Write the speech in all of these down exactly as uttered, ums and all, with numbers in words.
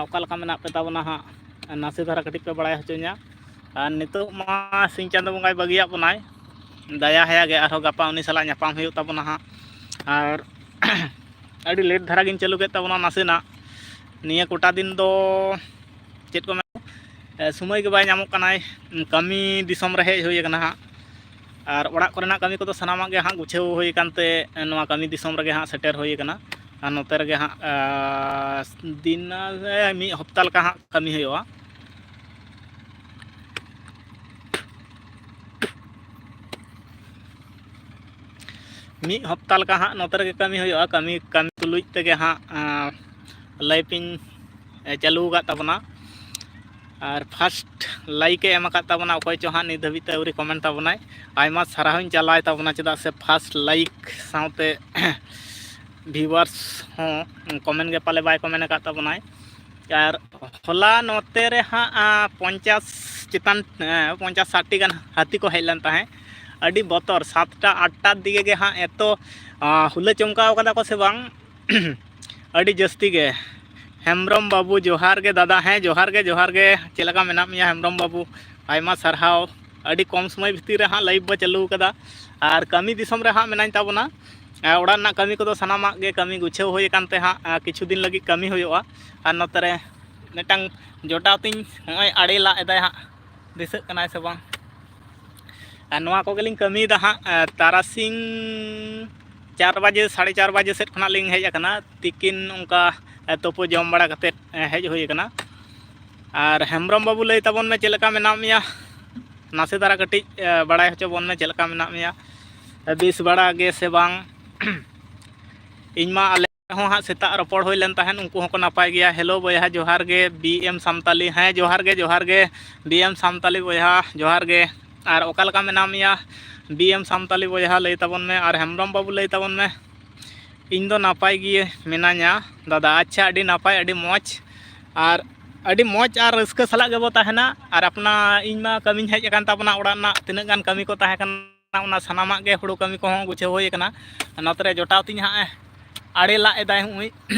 ᱚᱠᱟ ᱞᱮᱠᱟ ᱢᱮᱱᱟᱜ ᱯᱮ ᱛᱟᱵᱚᱱᱟ ᱦᱟᱸᱜ, ᱱᱟᱥᱮ ᱫᱷᱟᱨᱟ ᱠᱟᱹᱴᱤᱡ ᱯᱮ ᱵᱟᱲᱟᱭ ᱦᱚᱪᱚᱧᱟ᱾ ᱟᱨ ᱱᱤᱛᱚᱜ ᱢᱟ ᱥᱤᱧ ᱪᱟᱸᱫᱚ ᱵᱚᱸᱜᱟᱭ ᱵᱟᱹᱜᱤᱭᱟᱜ ᱵᱚᱱᱟᱭ, ᱫᱟᱭᱟ ᱦᱮᱭᱟ ᱜᱮ, ᱟᱨᱦᱚᱸ ᱜᱟᱯᱟ ᱩᱱᱤ ᱥᱟᱞᱟᱜ ᱧᱟᱯᱟᱢ ᱦᱩᱭᱩᱜ ᱛᱟᱵᱚᱱᱟ ᱦᱟᱸᱜ᱾ ᱟᱨ ᱟᱹᱰᱤ ᱞᱮᱴ ᱫᱷᱟᱨᱟ ᱜᱤᱧ ᱪᱟᱹᱞᱩ ᱠᱮᱫ ᱛᱟᱵᱚᱱᱟ ᱱᱟᱥᱮᱱᱟᱜ᱾ ᱱᱤᱭᱟᱹ ᱠᱚᱴᱟ ᱫᱤᱱ ᱫᱚ ᱪᱮᱫ ᱠᱚ ᱢᱮᱱᱟ, ᱮ, ᱥᱚᱢᱚᱭ ᱜᱮ ᱵᱟᱭ ᱧᱟᱢᱚᱜ ᱠᱟᱱᱟᱭ᱾ ᱠᱟᱹᱢᱤ ᱫᱤᱥᱚᱢ ᱨᱮ ᱦᱮᱡ ᱦᱩᱭ ᱟᱠᱟᱱᱟ ᱦᱟᱸᱜ᱾ ᱟᱨ ᱚᱲᱟᱜ ᱠᱚᱨᱮᱱᱟᱜ ᱠᱟᱹᱢᱤ ᱠᱚᱫᱚ ᱥᱟᱱᱟᱢᱟᱜ ᱜᱮ ᱦᱟᱸᱜ ᱜᱩᱪᱷᱟᱹᱣ ᱦᱩᱭ ᱟᱠᱟᱱ ᱛᱮ, ᱱᱚᱣᱟ ᱠᱟᱹᱢᱤ ᱫᱤᱥᱚᱢ ᱨᱮᱜᱮ ᱦᱟᱸᱜ ᱥᱮᱴᱮᱨ ᱦᱩᱭ ᱟᱠᱟᱱᱟ᱾ ᱟᱨ ᱱᱚᱛᱮ ᱨᱮᱜᱮ ᱦᱟᱸᱜ, ᱟ, ᱫᱤᱱ, ᱮ, ᱢᱤᱫ ᱦᱚᱯᱛᱟ ᱞᱮᱠᱟ ᱦᱟᱸᱜ ᱠᱟᱹᱢᱤ ᱦᱩᱭᱩᱜᱼᱟ᱾ ᱢᱤᱫ ᱦᱚᱯᱛᱟ ᱞᱮᱠᱟ ᱦᱟᱸᱜ ᱱᱚᱛᱮ ᱨᱮᱜᱮ ᱠᱟᱹᱢᱤ ᱦᱩᱭᱩᱜᱼᱟ᱾ ᱠᱟᱹᱢᱤ, ᱠᱟᱹᱢᱤ ᱛᱩᱞᱩᱡ ᱛᱮᱜᱮ ᱦᱟᱸᱜ, ᱟᱸ, live ᱤᱧ, ᱮ, ᱪᱟᱹᱞᱩ ᱟᱠᱟᱫ ᱛᱟᱵᱚᱱᱟ᱾ ᱟᱨ first like ᱮ ᱮᱢ ᱟᱠᱟᱫ ᱛᱟᱵᱚᱱᱟ ᱚᱠᱚᱭ ᱪᱚ ᱦᱟᱸᱜ ᱱᱤᱛ ᱫᱷᱟᱹᱵᱤᱡ ᱛᱮ ᱟᱹᱣᱨᱤ comment ᱛᱟᱵᱚᱱᱟᱭ᱾ ᱟᱭᱢᱟ ᱥᱟᱨᱦᱟᱣᱤᱧ ᱪᱟᱞᱟᱭ ᱛᱟᱵᱚᱱᱟ, ᱪᱮᱫᱟᱜ ᱥᱮ first like ᱥᱟᱶᱛᱮ viewers ᱦᱚᱸ comment ᱜᱮ ᱯᱟᱞᱮ ᱵᱟᱭ comment ᱟᱠᱟᱫ ᱛᱟᱵᱚᱱᱟᱭ᱾ ᱟᱨ ᱦᱚᱞᱟ ᱱᱚᱛᱮ ᱨᱮ ᱦᱟᱸᱜ, ᱟᱸ, ᱯᱚᱧᱪᱟᱥ ᱪᱮᱛᱟᱱ, ᱮᱸ, ᱯᱚᱧᱪᱟᱥ ᱥᱟᱴ ᱴᱤ ᱜᱟᱱ ᱦᱟᱹᱛᱤ ᱠᱚ ᱦᱮᱡ ᱞᱮᱱ ᱛᱟᱦᱮᱸᱫ᱾ ᱟᱹᱰᱤ ᱵᱚᱛᱚᱨ, ᱥᱟᱛᱴᱟ ᱟᱴᱴᱟ ᱫᱤᱜᱮ ᱜᱮ ᱦᱟᱸᱜ ᱮᱛᱚ, ᱟᱸ, ᱦᱩᱞᱟᱹ ᱪᱚᱢᱠᱟᱣ ᱠᱟᱫᱟ ᱠᱚ ᱥᱮ ᱵᱟᱝ, ᱟᱹᱰᱤ ᱡᱟᱹᱥᱛᱤ ᱜᱮ᱾ ᱦᱮᱢᱵᱨᱚᱢ ᱵᱟᱹᱵᱩ, ᱡᱚᱦᱟᱨ ᱜᱮ ᱫᱟᱫᱟ᱾ ᱦᱮᱸ, ᱡᱚᱦᱟᱨ ᱜᱮ, ᱡᱚᱦᱟᱨ ᱜᱮ᱾ ᱪᱮᱫ ᱞᱮᱠᱟ ᱢᱮᱱᱟᱜ ᱢᱮᱭᱟ ᱦᱮᱢᱵᱨᱚᱢ ᱵᱟᱹᱵᱩ? ᱟᱭᱢᱟ ᱥᱟᱨᱦᱟᱣ᱾ ᱟᱹᱰᱤ ᱠᱚᱢ ᱥᱚᱢᱚᱭ ᱵᱷᱤᱛᱤᱨ ᱨᱮ ᱦᱟᱸᱜ live ᱵᱚ ᱪᱟᱹᱞᱩ ᱟᱠᱟᱫᱟ᱾ ᱟᱨ ᱠᱟᱹᱢᱤ ᱫᱤᱥᱚᱢ ᱨᱮ ᱦᱟᱸᱜ ᱢᱮᱱᱟᱹᱧ ᱛᱟᱵᱚᱱᱟ᱾ ᱟᱨ ᱚᱲᱟᱜ ᱨᱮᱱᱟᱜ ᱠᱟᱹᱢᱤ ᱠᱚᱫᱚ ᱥᱟᱱᱟᱢᱟᱜ ᱜᱮ ᱠᱟᱹᱢᱤ ᱜᱩᱪᱷᱟᱹᱣ ᱦᱩᱭ ᱟᱠᱟᱱ ᱛᱮ ᱦᱟᱸᱜ, ᱟᱨ ᱠᱤᱪᱷᱩ ᱫᱤᱱ ᱞᱟᱹᱜᱤᱫ ᱠᱟᱹᱢᱤ ᱦᱩᱭᱩᱜᱼᱟ᱾ ᱟᱨ ᱱᱚᱛᱮ ᱨᱮ ᱢᱤᱫᱴᱟᱝ ᱡᱚᱴᱟᱣ ᱛᱤᱧ ᱱᱚᱜᱼᱚᱭ ᱟᱲᱮ ᱞᱟᱜ ᱮᱫᱟᱭ ᱦᱟᱸᱜ, ᱫᱤᱥᱟᱹᱜ ᱠᱟᱱᱟᱭ ᱥᱮ ᱵᱟᱝ? ᱟᱨ ᱱᱚᱣᱟ ᱠᱚᱜᱮᱞᱤᱧ ᱠᱟᱹᱢᱤᱭᱮᱫᱟ ᱦᱟᱸᱜ, ᱟᱨ ᱛᱟᱨᱟᱥᱤᱧ ᱪᱟᱨ ᱵᱟᱡᱮ, ᱥᱟᱲᱮ ᱪᱟᱨ ᱵᱟᱡᱮ ᱥᱮᱫ ᱠᱷᱚᱱᱟᱜ ᱞᱤᱧ ᱦᱮᱡ ᱟᱠᱟᱱᱟ᱾ ᱛᱤᱠᱤᱱ ᱚᱱᱠᱟ, ᱮ, ᱛᱩᱯᱩ ᱡᱚᱢ ᱵᱟᱲᱟ ᱠᱟᱛᱮᱫ, ᱮ, ᱦᱮᱡ ᱦᱩᱭ ᱟᱠᱟᱱᱟ᱾ ᱟᱨ ᱦᱮᱢᱵᱨᱚᱢ ᱵᱟᱹᱵᱩ, ᱞᱟᱹᱭ ᱛᱟᱵᱚᱱ ᱢᱮ, ᱪᱮᱫ ᱞᱮᱠᱟ ᱢᱮᱱᱟᱜ ᱢᱮᱭᱟ? ᱱᱟᱥᱮ ᱫᱷᱟᱨᱟ ᱠᱟᱹᱴᱤᱡ, ᱮ, ᱵᱟᱲᱟᱭ ᱦᱚᱪᱚ ᱵᱚᱱ ᱢᱮ, ᱪᱮᱫ ᱞᱮᱠᱟ ᱢᱮᱱᱟᱜ ᱢᱮᱭᱟ? ᱵᱮᱥ ᱵᱟᱲᱟ ᱜᱮ ᱥᱮ ᱵᱟᱝ? ᱤᱧ ᱢᱟ ᱟᱞᱮ ᱦᱚᱸ ᱦᱟᱸᱜ ᱥᱮᱛᱟᱜ ᱨᱚᱯᱚᱲ ᱦᱩᱭ ᱞᱮᱱ ᱛᱟᱦᱮᱸᱫ, ᱩᱱᱠᱩ ᱦᱚᱸᱠᱚ ᱱᱟᱯᱟᱭ ᱜᱮᱭᱟ᱾ ᱦᱮᱞᱳ ᱵᱚᱭᱦᱟ, ᱡᱚᱦᱟᱨ ᱜᱮ᱾ ᱵᱤ ᱮᱢ ᱥᱟᱱᱛᱟᱞᱤ, ᱦᱮᱸ, ᱡᱚᱦᱟᱨ ᱜᱮ, ᱡᱚᱦᱟᱨ ᱜᱮ᱾ ᱵᱤ ᱮᱢ ᱥᱟᱱᱛᱟᱞᱤ ᱵᱚᱭᱦᱟ, ᱡᱚᱦᱟᱨ ᱜᱮ᱾ ᱟᱨ ᱚᱠᱟ ᱞᱮᱠᱟ ᱢᱮᱱᱟᱜ ᱢᱮᱭᱟ? ᱵᱤ ᱮᱢ ᱥᱟᱱᱛᱟᱞᱤ ᱵᱚᱭᱦᱟ, ᱞᱟᱹᱭ ᱛᱟᱵᱚᱱ ᱢᱮ᱾ ᱟᱨ ᱦᱮᱢᱵᱨᱚᱢ ᱵᱟᱹᱵᱩ, ᱞᱟᱹᱭ ᱛᱟᱵᱚᱱ ᱢᱮ᱾ ᱤᱧ ᱫᱚ ᱱᱟᱯᱟᱭ ᱜᱮ ᱢᱮᱱᱟᱹᱧᱟ ᱫᱟᱫᱟ᱾ ᱟᱪᱪᱷᱟ, ᱟᱹᱰᱤ ᱱᱟᱯᱟᱭ, ᱟᱹᱰᱤ ᱢᱚᱡᱽ᱾ ᱟᱨ ᱟᱹᱰᱤ ᱢᱚᱡᱽ ᱟᱨ ᱨᱟᱹᱥᱠᱟᱹ ᱥᱟᱞᱟᱜ ᱜᱮᱵᱚ ᱛᱟᱦᱮᱱᱟ᱾ ᱟᱨ ᱟᱯᱱᱟ, ᱤᱧ ᱢᱟ ᱠᱟᱹᱢᱤᱧ ᱦᱮᱡ ᱟᱠᱟᱱ ᱛᱟᱵᱚᱱᱟ, ᱚᱲᱟᱜ ᱨᱮᱱᱟᱜ ᱛᱤᱱᱟᱹᱜ ᱜᱟᱱ ᱠᱟᱹᱢᱤ ᱠᱚ ᱛᱟᱦᱮᱸ ᱠᱟᱱᱟ, ᱚᱱᱟ ᱥᱟᱱᱟᱢᱟᱜ ᱜᱮ, ᱦᱩᱲᱩ ᱠᱟᱹᱢᱤ ᱠᱚᱦᱚᱸ ᱜᱩᱪᱷᱟᱹᱣ ᱦᱩᱭ ᱟᱠᱟᱱᱟ᱾ ᱱᱚᱛᱮ ᱨᱮ ᱡᱚᱴᱟᱣ ᱛᱤᱧ ᱦᱟᱸᱜ ᱮ ᱟᱲᱮ ᱞᱟᱜ ᱮᱫᱟᱭ ᱦᱩᱸᱜᱼᱩᱭ᱾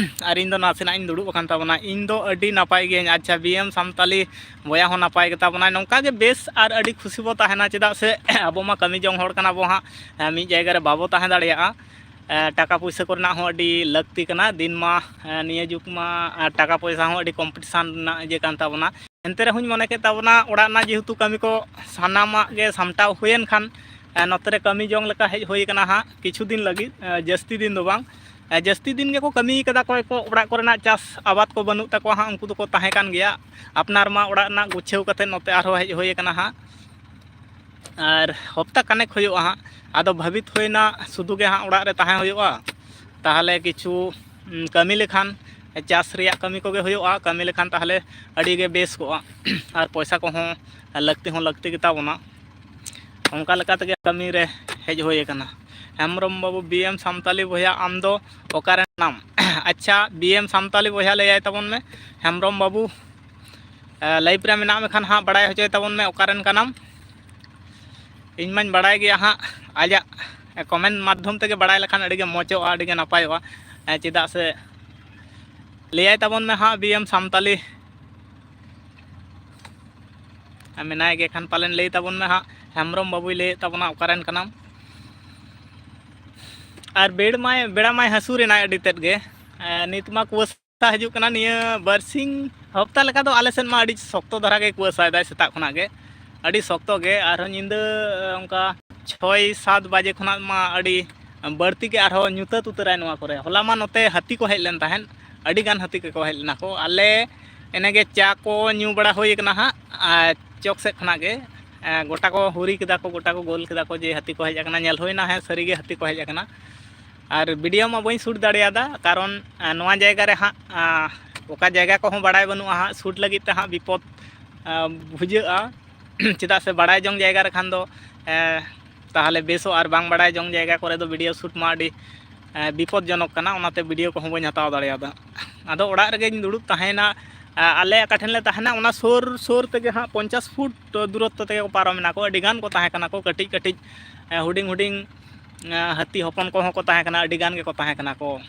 ᱟᱨ ᱤᱧ ᱫᱚ ᱱᱟᱥᱮᱱᱟᱜ ᱤᱧ ᱫᱩᱲᱩᱵ ᱟᱠᱟᱱ ᱛᱟᱵᱚᱱᱟ᱾ ᱤᱧ ᱫᱚ ᱟᱹᱰᱤ ᱱᱟᱯᱟᱭ ᱜᱤᱭᱟᱹᱧ᱾ ᱟᱪᱪᱷᱟ, ᱵᱤ ᱮᱢ ᱥᱟᱱᱛᱟᱞᱤ ᱵᱚᱭᱦᱟ ᱦᱚᱸ ᱱᱟᱯᱟᱭ ᱜᱮᱛᱟ ᱵᱚᱱᱟᱭ᱾ ᱱᱚᱝᱠᱟ ᱜᱮ ᱵᱮᱥ ᱟᱨ ᱟᱹᱰᱤ ᱠᱷᱩᱥᱤ ᱵᱚ ᱛᱟᱦᱮᱱᱟ, ᱪᱮᱫᱟᱜ ᱥᱮ ᱟᱵᱚ ᱢᱟ ᱠᱟᱹᱢᱤ ᱡᱚᱝ ᱦᱚᱲ ᱠᱟᱱᱟ ᱵᱚ ᱦᱟᱸᱜ, ᱮ, ᱢᱤᱫ ᱡᱟᱭᱜᱟ ᱨᱮ ᱵᱟᱵᱚ ᱛᱟᱦᱮᱸ ᱫᱟᱲᱮᱭᱟᱜᱼᱟ᱾ ᱮ, ᱴᱟᱠᱟ ᱯᱩᱭᱥᱟᱹ ᱠᱚᱨᱮᱱᱟᱜ ᱦᱚᱸ ᱟᱹᱰᱤ ᱞᱟᱹᱠᱛᱤ ᱠᱟᱱᱟ᱾ ᱫᱤᱱ ᱢᱟ, ᱮ, ᱱᱤᱭᱟᱹ ᱡᱩᱜᱽ ᱢᱟ, ᱮ, ᱴᱟᱠᱟ ᱯᱚᱭᱥᱟ ᱦᱚᱸ ᱟᱹᱰᱤ competition ᱨᱮᱱᱟᱜ ᱤᱭᱟᱹ ᱠᱟᱱ ᱛᱟᱵᱚᱱᱟ᱾ ᱮᱱᱛᱮ ᱨᱮᱦᱚᱸᱧ ᱢᱚᱱᱮ ᱠᱮᱫ ᱛᱟᱵᱚᱱᱟ, ᱚᱲᱟᱜ ᱨᱮᱱᱟᱜ ᱡᱮᱦᱮᱛᱩ ᱠᱟᱹᱢᱤ ᱠᱚ ᱥᱟᱱᱟᱢᱟᱜ ᱜᱮ ᱥᱟᱢᱴᱟᱣ ᱦᱩᱭᱮᱱ ᱠᱷᱟᱱ, ᱮ, ᱱᱚᱛᱮ ᱨᱮ ᱠᱟᱹᱢᱤ ᱡᱚᱝ ᱞᱮᱠᱟ ᱦᱮᱡ ᱦᱩᱭ ᱟᱠᱟᱱᱟ ᱦᱟᱸᱜ, ᱠᱤᱪᱷᱩ ᱫᱤᱱ ᱞᱟᱹᱜᱤᱫ, ᱮ, ᱡᱟᱹᱥᱛᱤ ᱫᱤᱱ ᱫᱚ ᱵᱟᱝ᱾ ᱮ, ᱡᱟᱹᱥᱛᱤ ᱫᱤᱱ ᱜᱮᱠᱚ ᱠᱟᱹᱢᱤ ᱠᱟᱫᱟ, ᱚᱠᱚᱭ ᱠᱚ ᱚᱲᱟᱜ ᱠᱚᱨᱮᱱᱟᱜ ᱪᱟᱥ ᱟᱵᱟᱫ ᱠᱚ ᱵᱟᱹᱱᱩᱜ ᱛᱟᱠᱚᱣᱟ ᱦᱟᱸᱜ, ᱩᱱᱠᱩ ᱫᱚᱠᱚ ᱛᱟᱦᱮᱸ ᱠᱟᱱ ᱜᱮᱭᱟ᱾ ᱟᱯᱱᱟᱨ ᱢᱟ ᱚᱲᱟᱜ ᱨᱮᱱᱟᱜ ᱜᱩᱪᱷᱟᱹᱣ ᱠᱟᱛᱮ ᱱᱚᱛᱮ ᱟᱨᱦᱚᱸ ᱦᱮᱡ ᱦᱩᱭ ᱟᱠᱟᱱᱟ ᱦᱟᱸᱜ᱾ ᱟᱨ ᱦᱚᱯᱛᱟ ᱠᱟᱱᱮᱠ ᱦᱩᱭᱩᱜᱼᱟ ᱦᱟᱸᱜ᱾ ᱟᱫᱚ ᱵᱷᱟᱹᱵᱤᱛ ᱦᱩᱭᱱᱟ ᱥᱩᱫᱷᱩ ᱜᱮ ᱦᱟᱸᱜ ᱚᱲᱟᱜ ᱨᱮ ᱛᱟᱦᱮᱸ ᱦᱩᱭᱩᱜᱼᱟ, ᱛᱟᱦᱚᱞᱮ ᱠᱤᱪᱷᱩ, ᱩᱢ, ᱠᱟᱹᱢᱤ ᱞᱮᱠᱷᱟᱱ, ᱪᱟᱥ ᱨᱮᱭᱟᱜ ᱠᱟᱹᱢᱤ ᱠᱚᱜᱮ ᱦᱩᱭᱩᱜᱼᱟ, ᱠᱟᱹᱢᱤ ᱞᱮᱠᱷᱟᱱ ᱛᱟᱦᱚᱞᱮ ᱟᱹᱰᱤ ᱜᱮ ᱵᱮᱥ ᱠᱚᱜᱼᱟ᱾ ᱟᱨ ᱯᱚᱭᱥᱟ ᱠᱚᱦᱚᱸ ᱞᱟᱹᱠᱛᱤ ᱦᱚᱸ ᱞᱟᱹᱠᱛᱤ ᱜᱮᱛᱟ ᱵᱚᱱᱟ᱾ ᱚᱱᱠᱟ ᱞᱮᱠᱟ ᱛᱮᱜᱮ ᱠᱟᱹᱢᱤ ᱨᱮ ᱦᱮᱡ ᱦᱩᱭ ᱟᱠᱟᱱᱟ᱾ ᱦᱮᱢᱵᱨᱚᱢ ᱵᱟᱹᱵᱩ, ᱵᱤ ᱮᱢ ᱥᱟᱱᱛᱟᱞᱤ ᱵᱚᱭᱦᱟ, ᱟᱢ ᱫᱚ ᱚᱠᱟᱨᱮ ᱢᱮᱱᱟᱢ? ᱟᱪᱪᱷᱟ, ᱵᱤ ᱮᱢ ᱥᱟᱱᱛᱟᱞᱤ ᱵᱚᱭᱦᱟ, ᱞᱟᱹᱭᱟᱭ ᱛᱟᱵᱚᱱ ᱢᱮ, ᱦᱮᱢᱵᱨᱚᱢ ᱵᱟᱹᱵᱩ, ᱮ, live ᱨᱮ ᱢᱮᱱᱟᱜ ᱢᱮᱠᱷᱟᱱ ᱦᱟᱸᱜ ᱵᱟᱲᱟᱭ ᱦᱚᱪᱚᱭ ᱛᱟᱵᱚᱱ ᱢᱮ, ᱚᱠᱟᱨᱮᱱ ᱠᱟᱱᱟᱢ? ᱤᱧ ᱢᱟᱧ ᱵᱟᱲᱟᱭ ᱜᱮᱭᱟ ᱦᱟᱸᱜ, ᱟᱡᱟᱜ comment ᱢᱟᱫᱽᱫᱷᱚᱢ ᱛᱮᱜᱮ ᱵᱟᱲᱟᱭ ᱞᱮᱠᱷᱟᱱ ᱟᱹᱰᱤ ᱜᱮ ᱢᱚᱡᱚᱜᱼᱟ, ᱟᱹᱰᱤ ᱜᱮ ᱱᱟᱯᱟᱭᱚᱜᱼᱟ᱾ ᱮ, ᱪᱮᱫᱟᱜ ᱥᱮ ᱞᱟᱹᱭᱟᱭ ᱛᱟᱵᱚᱱ ᱢᱮ ᱦᱟᱸᱜ, ᱵᱤ ᱮᱢ ᱥᱟᱱᱛᱟᱞᱤ᱾ ᱟᱨ ᱢᱮᱱᱟᱭ ᱜᱮ ᱠᱷᱟᱱ ᱯᱟᱞᱮᱱ ᱞᱟᱹᱭ ᱛᱟᱵᱚᱱ ᱢᱮ ᱦᱟᱸᱜ, ᱦᱮᱢᱵᱨᱚᱢ ᱵᱟᱹᱵᱩᱭ ᱞᱟᱹᱭᱮᱫ ᱛᱟᱵᱚᱱᱟ, ᱚᱠᱟᱨᱮᱱ ᱠᱟᱱᱟᱢ? ᱟᱨ ᱵᱮᱲ ᱢᱟᱭ, ᱵᱮᱲᱟ ᱢᱟᱭ ᱦᱟᱹᱥᱩᱨ ᱮᱱᱟᱭ ᱟᱹᱰᱤ ᱛᱮᱫ ᱜᱮ᱾ ᱮ, ᱱᱤᱛ ᱢᱟ ᱠᱩᱣᱟᱹᱥᱟ ᱦᱤᱡᱩᱜ ᱠᱟᱱᱟ, ᱱᱤᱭᱟᱹ ᱵᱟᱨᱥᱤᱧ ᱦᱚᱯᱛᱟ ᱞᱮᱠᱟ ᱫᱚ ᱟᱞᱮ ᱥᱮᱫ ᱢᱟ ᱟᱹᱰᱤ ᱥᱚᱠᱛᱚ ᱫᱷᱟᱨᱟ ᱜᱮ ᱠᱩᱣᱟᱹᱥᱟᱭᱮᱫᱟᱭ ᱥᱮᱛᱟᱜ ᱠᱷᱚᱱᱟᱜ ᱜᱮ, ᱟᱹᱰᱤ ᱥᱚᱠᱛᱚ ᱜᱮ᱾ ᱟᱨᱦᱚᱸ ᱧᱤᱫᱟᱹ, ᱮ, ᱚᱱᱠᱟ ᱪᱷᱚᱭ ᱥᱟᱛ ᱵᱟᱡᱮ ᱠᱷᱚᱱᱟᱜ ᱢᱟ ᱟᱹᱰᱤ ᱵᱟᱹᱲᱛᱤ ᱜᱮ ᱟᱨᱦᱚᱸ ᱧᱩᱛᱟᱹᱛ ᱩᱛᱟᱹᱨᱟᱭ ᱱᱚᱣᱟ ᱠᱚᱨᱮ᱾ ᱦᱚᱞᱟ ᱢᱟ ᱱᱚᱛᱮ ᱦᱟᱹᱛᱤ ᱠᱚ ᱦᱮᱡ ᱞᱮᱱ ᱛᱟᱦᱮᱸᱫ, ᱟᱹᱰᱤ ᱜᱟᱱ ᱦᱟᱹᱛᱤ ᱠᱚᱠᱚ ᱦᱮᱡ ᱞᱮᱱᱟ ᱠᱚ᱾ ᱟᱞᱮ ᱮᱱᱮᱜᱮ ᱪᱟ ᱠᱚ ᱧᱩ ᱵᱟᱲᱟ ᱦᱩᱭ ᱟᱠᱟᱱᱟ ᱦᱟᱸᱜ, ᱟᱨ ᱪᱚᱠ ᱥᱮᱫ ᱠᱷᱚᱱᱟᱜ ᱜᱮ, ᱮ, ᱜᱚᱴᱟ ᱠᱚ ᱦᱩᱨᱤ ᱠᱮᱫᱟ ᱠᱚ, ᱜᱚᱴᱟ ᱠᱚ ᱜᱳᱞ ᱠᱮᱫᱟ ᱠᱚ ᱡᱮ ᱦᱟᱹᱛᱤ ᱠᱚ ᱦᱮᱡ ᱟᱠᱟᱱᱟ᱾ ᱧᱮᱞ ᱦᱩᱭᱱᱟ, ᱦᱮᱸ, ᱥᱟᱹᱨᱤᱜᱮ ᱦᱟᱹᱛᱤ ᱠᱚ ᱦᱮᱡ ᱟᱠᱟᱱᱟ᱾ ᱟᱨ video ᱢᱟ ᱵᱟᱹᱧ shoot ᱫᱟᱲᱮᱭᱟᱫᱟ, ᱠᱟᱨᱚᱱ, ᱮ, ᱱᱚᱣᱟ ᱡᱟᱭᱜᱟ ᱨᱮ ᱦᱟᱸᱜ, ᱟ, ᱚᱠᱟ ᱡᱟᱭᱜᱟ ᱠᱚᱦᱚᱸ ᱵᱟᱲᱟᱭ ᱵᱟᱹᱱᱩᱜᱼᱟ ᱦᱟᱸᱜ, shoot ᱞᱟᱹᱜᱤᱫ ᱛᱮ ᱦᱟᱸᱜ ᱵᱤᱯᱚᱫ, ᱟ, ᱵᱩᱡᱷᱟᱹᱜᱼᱟ᱾ ᱪᱮᱫᱟᱜ ᱥᱮ ᱵᱟᱲᱟᱭ ᱡᱚᱝ ᱡᱟᱭᱜᱟ ᱨᱮ ᱠᱷᱟᱱ ᱫᱚ, ᱮ, ᱛᱟᱦᱚᱞᱮ ᱵᱮᱥᱚᱜᱼᱟ, ᱟᱨ ᱵᱟᱝ ᱵᱟᱲᱟᱭ ᱡᱚᱝ ᱡᱟᱭᱜᱟ ᱠᱚᱨᱮ ᱫᱚ video shoot ᱢᱟ ᱟᱹᱰᱤ, ᱮ, ᱵᱤᱯᱚᱫᱽᱡᱚᱱᱚᱠ ᱠᱟᱱᱟ, ᱚᱱᱟᱛᱮ video ᱠᱚᱦᱚᱸ ᱵᱟᱹᱧ ᱦᱟᱛᱟᱣ ᱫᱟᱲᱮᱭᱟᱫᱟ᱾ ᱟᱫᱚ ᱚᱲᱟᱜ ᱨᱮᱜᱮᱧ ᱫᱩᱲᱩᱵ ᱛᱟᱦᱮᱸᱭᱮᱱᱟ᱾ ᱮ, ᱟᱞᱮ ᱚᱠᱟ ᱴᱷᱮᱱ ᱞᱮ ᱛᱟᱦᱮᱱᱟ, ᱚᱱᱟ ᱥᱩᱨ ᱥᱩᱨ ᱛᱮᱜᱮ ᱦᱟᱸᱜ ᱯᱚᱧᱪᱟᱥ ᱯᱷᱩᱴ ᱫᱩᱨᱚᱛᱛᱚ ᱛᱮᱜᱮ ᱠᱚ ᱯᱟᱨᱚᱢᱮᱱᱟ ᱠᱚ᱾ ᱟᱹᱰᱤ ᱜᱟᱱ ᱠᱚ ᱛᱟᱦᱮᱸ ᱠᱟᱱᱟ ᱠᱚ, ᱠᱟᱹᱴᱤᱡ ᱠᱟᱹᱴᱤᱡ, ᱮ, ᱦᱩᱰᱤᱧ ᱦᱩᱰᱤᱧ, ᱮ, ᱦᱟᱹᱛᱤ ᱦᱚᱯᱚᱱ ᱠᱚᱦᱚᱸ ᱠᱚ ᱛᱟᱦᱮᱸ ᱠᱟᱱᱟ, ᱟᱹᱰᱤ ᱜᱟᱱ ᱜᱮᱠᱚ ᱛᱟᱦᱮᱸ ᱠᱟᱱᱟ ᱠᱚ᱾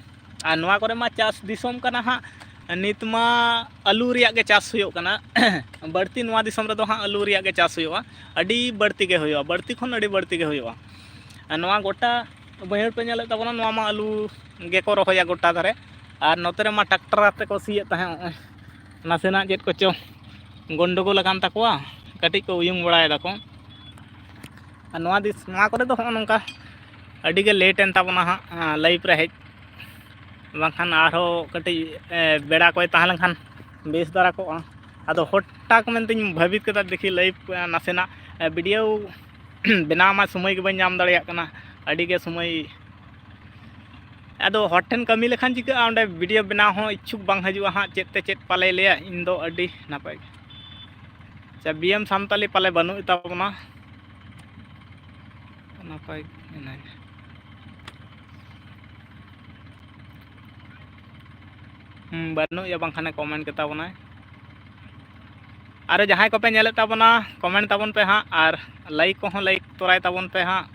ᱟᱨ ᱱᱚᱣᱟ ᱠᱚᱨᱮ ᱢᱟ ᱪᱟᱥ ᱫᱤᱥᱚᱢ ᱠᱟᱱᱟ ᱦᱟᱸᱜ, ᱱᱤᱛ ᱢᱟ ᱟᱹᱞᱩ ᱨᱮᱭᱟᱜ ᱜᱮ ᱪᱟᱥ ᱦᱩᱭᱩᱜ ᱠᱟᱱᱟ᱾ ᱵᱟᱹᱲᱛᱤ ᱱᱚᱣᱟ ᱫᱤᱥᱚᱢ ᱨᱮᱫᱚ ᱦᱟᱸᱜ ᱟᱹᱞᱩ ᱨᱮᱭᱟᱜ ᱜᱮ ᱪᱟᱥ ᱦᱩᱭᱩᱜᱼᱟ, ᱟᱹᱰᱤ ᱵᱟᱹᱲᱛᱤ ᱜᱮ ᱦᱩᱭᱩᱜᱼᱟ, ᱵᱟᱹᱲᱛᱤ ᱠᱷᱚᱱ ᱟᱹᱰᱤ ᱵᱟᱹᱲᱛᱤ ᱜᱮ ᱦᱩᱭᱩᱜᱼᱟ᱾ ᱟᱨ ᱱᱚᱣᱟ ᱜᱚᱴᱟ ᱵᱟᱹᱭᱦᱟᱹᱲ ᱯᱮ ᱧᱮᱞᱮᱫ ᱛᱟᱵᱚᱱᱟ, ᱱᱚᱣᱟ ᱢᱟ ᱟᱹᱞᱩ ᱜᱮᱠᱚ ᱨᱚᱦᱚᱭᱟ ᱜᱚᱴᱟ ᱫᱷᱟᱨᱮ᱾ ᱟᱨ ᱱᱚᱛᱮ ᱨᱮᱢᱟ ᱴᱨᱟᱠᱴᱟᱨ ᱟᱛᱮ ᱠᱚ ᱥᱤᱭᱮᱫ ᱛᱟᱦᱮᱸᱫ᱾ ᱱᱚᱜᱼᱚᱭ ᱱᱟᱥᱮᱱᱟᱜ ᱪᱮᱫ ᱠᱚᱪᱚ ᱜᱚᱱᱰᱚᱜᱳᱞ ᱟᱠᱟᱱ ᱛᱟᱠᱚᱣᱟ, ᱠᱟᱹᱴᱤᱡ ᱠᱚ ᱩᱭᱩᱝ ᱵᱟᱲᱟᱭ ᱫᱟᱠᱚ᱾ ᱟᱨ ᱱᱚᱣᱟ ᱫᱤᱥ-, ᱱᱚᱣᱟ ᱠᱚᱨᱮ ᱫᱚ ᱦᱚᱸᱜᱼᱚ ᱱᱚᱝᱠᱟ ᱟᱹᱰᱤ ᱜᱮ ᱞᱮᱴ ᱮᱱ ᱛᱟᱵᱚᱱᱟ ᱦᱟᱸᱜ, ᱟᱸ, ᱞᱟᱭᱤᱵᱷ ᱨᱮ ᱦᱮᱡ᱾ ᱵᱟᱝᱠᱷᱟᱱ ᱟᱨᱦᱚᱸ ᱠᱟᱹᱴᱤᱡ, ᱮ, ᱵᱮᱲᱟ ᱠᱚᱭ ᱛᱟᱦᱮᱸ ᱞᱮᱱᱠᱷᱟᱱ ᱵᱮᱥ ᱫᱷᱟᱨᱟ ᱠᱚᱜᱼᱟ᱾ ᱟᱫᱚ ᱦᱚᱴᱟᱛ ᱢᱮᱱᱛᱮᱧ ᱵᱷᱟᱹᱵᱤᱛ ᱠᱮᱫᱟ, ᱫᱮᱠᱷᱤ ᱞᱟᱭᱤᱵᱷ, ᱮ, ᱱᱟᱥᱮᱱᱟᱜ, ᱮ, ᱵᱷᱤᱰᱤᱭᱳ ᱵᱮᱱᱟᱣ ᱢᱟ ᱥᱚᱢᱚᱭ ᱜᱮ ᱵᱟᱹᱧ ᱧᱟᱢ ᱫᱟᱲᱮᱭᱟᱜ ᱠᱟᱱᱟ, ᱟᱹᱰᱤ ᱜᱮ ᱥᱚᱢᱚᱭ᱾ ᱟᱫᱚ ᱦᱚᱲ ᱴᱷᱮᱱ ᱠᱟᱹᱢᱤ ᱞᱮᱠᱷᱟᱱ ᱪᱤᱠᱟᱹᱜᱼᱟ, ᱚᱸᱰᱮ ᱵᱷᱤᱰᱤᱭᱳ ᱵᱮᱱᱟᱣ ᱦᱚᱸ ᱤᱪᱪᱷᱩᱠ ᱵᱟᱝ ᱦᱤᱡᱩᱜᱼᱟ ᱦᱟᱸᱜ, ᱪᱮᱫ ᱛᱮ ᱪᱮᱫ ᱯᱟᱞᱮ ᱞᱟᱹᱭᱟ᱾ ᱤᱧ ᱫᱚ ᱟᱹᱰᱤ ᱱᱟᱯᱟᱭ ᱜᱮ᱾ ᱟᱪᱪᱷᱟ, ᱵᱤ ᱮᱢ ᱥᱟᱱᱛᱟᱞᱤ ᱯᱟᱞᱮ ᱵᱟᱹᱱᱩᱜ ᱛᱟᱵᱚᱱᱟ, ᱱᱟᱯᱟᱭ ᱮᱱᱟᱭ᱾ ᱦᱩᱸ, ᱵᱟᱹᱱᱩᱜ ᱭᱟ, ᱵᱟᱝᱠᱷᱟᱱᱮ ᱠᱚᱢᱮᱱᱴ ᱠᱮᱛᱟ ᱵᱚᱱᱟᱭ᱾ ᱟᱨᱚ ᱡᱟᱦᱟᱸᱭ ᱠᱚᱯᱮ ᱧᱮᱞᱮᱫ ᱛᱟᱵᱚᱱᱟ, ᱠᱚᱢᱮᱱᱴ ᱛᱟᱵᱚᱱ ᱯᱮ ᱦᱟᱸᱜ, ᱟᱨ ᱞᱟᱭᱤᱠ ᱠᱚᱦᱚᱸ ᱞᱟᱭᱤᱠ ᱛᱚᱨᱟᱭ ᱛᱟᱵᱚᱱ ᱯᱮ ᱦᱟᱸᱜ᱾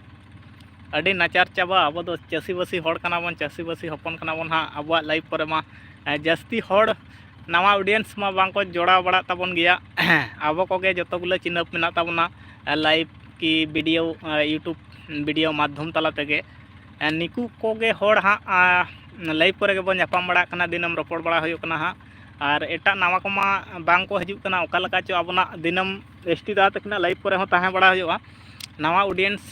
ᱟᱹᱰᱤ ᱱᱟᱪᱟᱨ ᱪᱟᱵᱟ, ᱟᱵᱚ ᱫᱚ ᱪᱟᱹᱥᱤᱵᱟᱹᱥᱤ ᱦᱚᱲ ᱠᱟᱱᱟ ᱵᱚᱱ, ᱪᱟᱹᱥᱤᱵᱟᱹᱥᱤ ᱦᱚᱯᱚᱱ ᱠᱟᱱᱟ ᱵᱚᱱ ᱦᱟᱸᱜ᱾ ᱟᱵᱚᱣᱟᱜ ᱞᱟᱭᱤᱵᱷ ᱠᱚᱨᱮ ᱢᱟ, ᱮ, ᱡᱟᱹᱥᱛᱤ ᱦᱚᱲ, ᱱᱟᱣᱟ ᱚᱰᱤᱭᱮᱱᱥ ᱢᱟ ᱵᱟᱝ ᱠᱚ ᱡᱚᱲᱟᱣ ᱵᱟᱲᱟᱜ ᱛᱟᱵᱚᱱ ᱜᱮᱭᱟ᱾ ᱟᱵᱚ ᱠᱚᱜᱮ ᱡᱚᱛᱚ ᱜᱩᱞᱟᱹ ᱪᱤᱱᱦᱟᱹᱯ ᱢᱮᱱᱟᱜ ᱛᱟᱵᱚᱱᱟ, ᱮ, ᱞᱟᱭᱤᱵᱷ ᱠᱤ ᱵᱷᱤᱰᱤᱭᱳ, ᱮ, ᱭᱩᱴᱩᱵᱽ ᱵᱷᱤᱰᱤᱭᱳ ᱢᱟᱫᱽᱫᱷᱚᱢ ᱛᱟᱞᱟ ᱛᱮᱜᱮ᱾ ᱮ, ᱱᱤᱠᱩ ᱠᱚᱜᱮ ᱦᱚᱲ ᱦᱟᱸᱜ, ᱟ, ᱞᱟᱭᱤᱵᱷ ᱠᱚᱨᱮ ᱜᱮᱵᱚᱱ ᱧᱟᱯᱟᱢ ᱵᱟᱲᱟᱜ ᱠᱟᱱᱟ, ᱫᱤᱱᱟᱹᱢ ᱨᱚᱯᱚᱲ ᱵᱟᱲᱟ ᱦᱩᱭᱩᱜ ᱠᱟᱱᱟ ᱦᱟᱸᱜ᱾ ᱟᱨ ᱮᱴᱟᱜ ᱱᱟᱣᱟ ᱠᱚᱢᱟ ᱵᱟᱝ ᱠᱚ ᱦᱤᱡᱩᱜ ᱠᱟᱱᱟ, ᱚᱠᱟ ᱞᱮᱠᱟ ᱪᱚ ᱟᱵᱚᱱᱟᱜ ᱫᱤᱱᱟᱹᱢ ᱮᱥ ᱴᱤ ᱫᱟᱫᱟ ᱛᱟᱹᱠᱤᱱᱟᱜ ᱞᱟᱭᱤᱵᱷ ᱠᱚᱨᱮ ᱦᱚᱸ ᱛᱟᱦᱮᱸ ᱵᱟᱲᱟ ᱦᱩᱭᱩᱜᱼᱟ᱾ ᱱᱟᱣᱟ ᱚᱰᱤᱭᱮᱱᱥ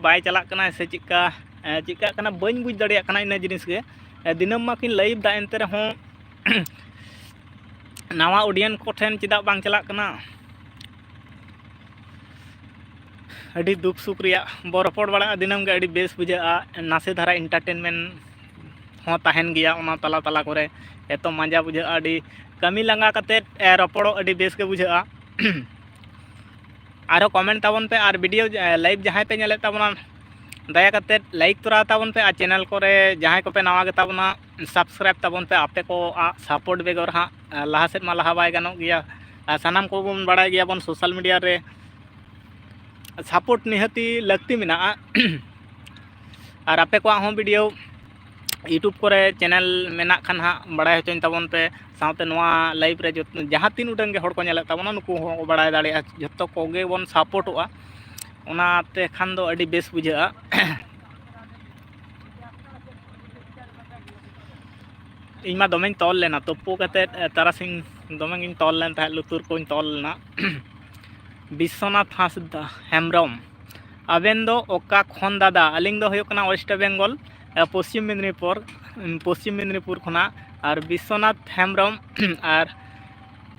ᱵᱟᱭ ᱪᱟᱞᱟᱜ ᱠᱟᱱᱟ ᱥᱮ ᱪᱮᱫᱠᱟ, ᱮ, ᱪᱮᱫᱠᱟᱜ ᱠᱟᱱᱟ, ᱵᱟᱹᱧ ᱵᱩᱡᱽ ᱫᱟᱲᱮᱭᱟᱜ ᱠᱟᱱᱟ ᱤᱱᱟᱹ ᱡᱤᱱᱤᱥ ᱜᱮ᱾ ᱮ, ᱫᱤᱱᱟᱹᱢ ᱢᱟᱠᱤᱱ ᱞᱟᱭᱤᱵᱷ ᱫᱟ, ᱮᱱᱛᱮ ᱨᱮᱦᱚᱸ ᱱᱟᱣᱟ ᱚᱰᱤᱭᱮᱱᱥ ᱠᱚᱴᱷᱮᱱ ᱪᱮᱫᱟᱜ ᱵᱟᱝ ᱪᱟᱞᱟᱜ ᱠᱟᱱᱟ? ᱟᱹᱰᱤ ᱫᱩᱠ ᱥᱩᱠ ᱨᱮᱭᱟᱜ ᱵᱚ ᱨᱚᱯᱚᱲ ᱵᱟᱲᱟᱜᱼᱟ ᱫᱤᱱᱟᱹᱢ ᱜᱮ, ᱟᱹᱰᱤ ᱵᱮᱥ ᱵᱩᱡᱷᱟᱹᱜᱼᱟ᱾ ᱱᱟᱥᱮ ᱫᱷᱟᱨᱟ ᱮᱱᱴᱟᱨᱴᱮᱱᱢᱮᱱᱴ ᱦᱚᱸ ᱛᱟᱦᱮᱱ ᱜᱮᱭᱟ ᱚᱱᱟ ᱛᱟᱞᱟ ᱛᱟᱞᱟ ᱠᱚᱨᱮ᱾ ᱮᱛᱚ ᱢᱟᱡᱟ ᱵᱩᱡᱷᱟᱹᱜᱼᱟ, ᱟᱹᱰᱤ ᱠᱟᱹᱢᱤ ᱞᱟᱸᱜᱟ ᱠᱟᱛᱮᱫ, ᱮ, ᱨᱚᱯᱚᱲᱚᱜ ᱟᱹᱰᱤ ᱵᱮᱥ ᱜᱮ ᱵᱩᱡᱷᱟᱹᱜᱼᱟ᱾ ᱟᱨᱦᱚᱸ ᱠᱚᱢᱮᱱᱴ ᱛᱟᱵᱚᱱ ᱯᱮ, ᱟᱨ ᱵᱷᱤᱰᱤᱭᱳ, ᱮ, ᱞᱟᱭᱤᱵᱷ ᱡᱟᱦᱟᱸᱭ ᱯᱮ ᱧᱮᱞᱮᱫ ᱛᱟᱵᱚᱱᱟ, ᱫᱟᱭᱟ ᱠᱟᱛᱮᱫ ᱞᱟᱭᱤᱠ ᱛᱚᱨᱟ ᱛᱟᱵᱚᱱ ᱯᱮ, ᱟᱨ ᱪᱮᱱᱮᱞ ᱠᱚᱨᱮ ᱡᱟᱦᱟᱸᱭ ᱠᱚᱯᱮ ᱱᱟᱣᱟ ᱜᱮᱛᱟ ᱵᱚᱱᱟ, ᱥᱟᱵᱥᱠᱨᱟᱭᱤᱵᱽ ᱛᱟᱵᱚᱱ ᱯᱮ᱾ ᱟᱯᱮ ᱠᱚᱣᱟᱜ ᱥᱟᱯᱳᱨᱴ ᱵᱮᱜᱚᱨ ᱦᱟᱸᱜ, ᱮ, ᱞᱟᱦᱟ ᱥᱮᱫ ᱢᱟ ᱞᱟᱦᱟ ᱵᱟᱭ ᱜᱟᱱᱚᱜ ᱜᱮᱭᱟ᱾ ᱟᱨ ᱥᱟᱱᱟᱢ ᱠᱚᱵᱚᱱ ᱵᱟᱲᱟᱭ ᱜᱮᱭᱟᱵᱚᱱ ᱥᱳᱥᱟᱞ ᱢᱤᱰᱤᱭᱟ ᱨᱮ ᱥᱟᱯᱳᱨᱴ ᱱᱤᱦᱟᱹᱛᱤ ᱞᱟᱹᱠᱛᱤ ᱢᱮᱱᱟᱜᱼᱟ᱾ ᱟᱨ ᱟᱯᱮ ᱠᱚᱣᱟᱜ ᱦᱚᱸ ᱵᱷᱤᱰᱤᱭᱳ YouTube ᱠᱚᱨᱮ ᱪᱮᱱᱮᱞ ᱢᱮᱱᱟᱜ ᱠᱷᱟᱱ ᱦᱟᱸᱜ ᱵᱟᱲᱟᱭ ᱦᱚᱪᱚᱧ ᱛᱟᱵᱚᱱ ᱯᱮ᱾ ᱥᱟᱶᱛᱮ ᱱᱚᱣᱟ ᱞᱟᱭᱤᱵᱷ ᱨᱮ ᱡᱚᱛ-, ᱡᱟᱦᱟᱸ ᱛᱤᱱ ᱩᱰᱟᱹᱝ ᱜᱮ ᱦᱚᱲ ᱠᱚ ᱧᱮᱞᱮᱫ ᱛᱟᱵᱚᱱᱟ, ᱱᱩᱠᱩ ᱦᱚᱸ ᱵᱟᱲᱟᱭ ᱫᱟᱲᱮᱭᱟᱜᱼᱟ, ᱡᱷᱚᱛᱚ ᱠᱚᱜᱮ ᱵᱚᱱ ᱥᱟᱯᱳᱨᱴᱚᱜᱼᱟ᱾ ᱚᱱᱟᱛᱮ ᱠᱷᱟᱱ ᱫᱚ ᱟᱹᱰᱤ ᱵᱮᱥ ᱵᱩᱡᱷᱟᱹᱜᱼᱟ᱾ ᱤᱧ ᱢᱟ ᱫᱚᱢᱮᱧ ᱛᱚᱞ ᱞᱮᱱᱟ, ᱛᱩᱯᱩ ᱠᱟᱛᱮᱫ, ᱮ, ᱛᱟᱨᱟᱥᱤᱧ ᱫᱚᱢᱮ ᱜᱤᱧ ᱛᱚᱞ ᱞᱮᱱ ᱛᱟᱦᱮᱸᱫ, ᱞᱩᱛᱩᱨ ᱠᱚᱧ ᱛᱚᱞ ᱞᱮᱱᱟ᱾ ᱵᱤᱥᱥᱚᱱᱟᱛᱷ ᱦᱟᱸᱥᱫᱟ ᱦᱮᱢᱵᱨᱚᱢ, ᱟᱵᱮᱱ ᱫᱚ ᱚᱠᱟ ᱠᱷᱚᱱ ᱫᱟᱫᱟ? ᱟᱹᱞᱤᱧ ᱫᱚ ᱦᱩᱭᱩᱜ ᱠᱟᱱᱟ ᱳᱭᱮᱥᱴ ᱵᱮᱝᱜᱚᱞ, ᱮ, ᱯᱚᱥᱪᱤᱢ ᱢᱮᱫᱽᱱᱤᱯᱩᱨ, ᱩᱢ, ᱯᱚᱥᱪᱤᱢ ᱢᱮᱫᱽᱱᱤᱯᱩᱨ ᱠᱷᱚᱱᱟᱜ᱾ ᱟᱨ ᱵᱤᱥᱥᱚᱱᱟᱛᱷ ᱦᱮᱢᱵᱨᱚᱢ, ᱟᱨ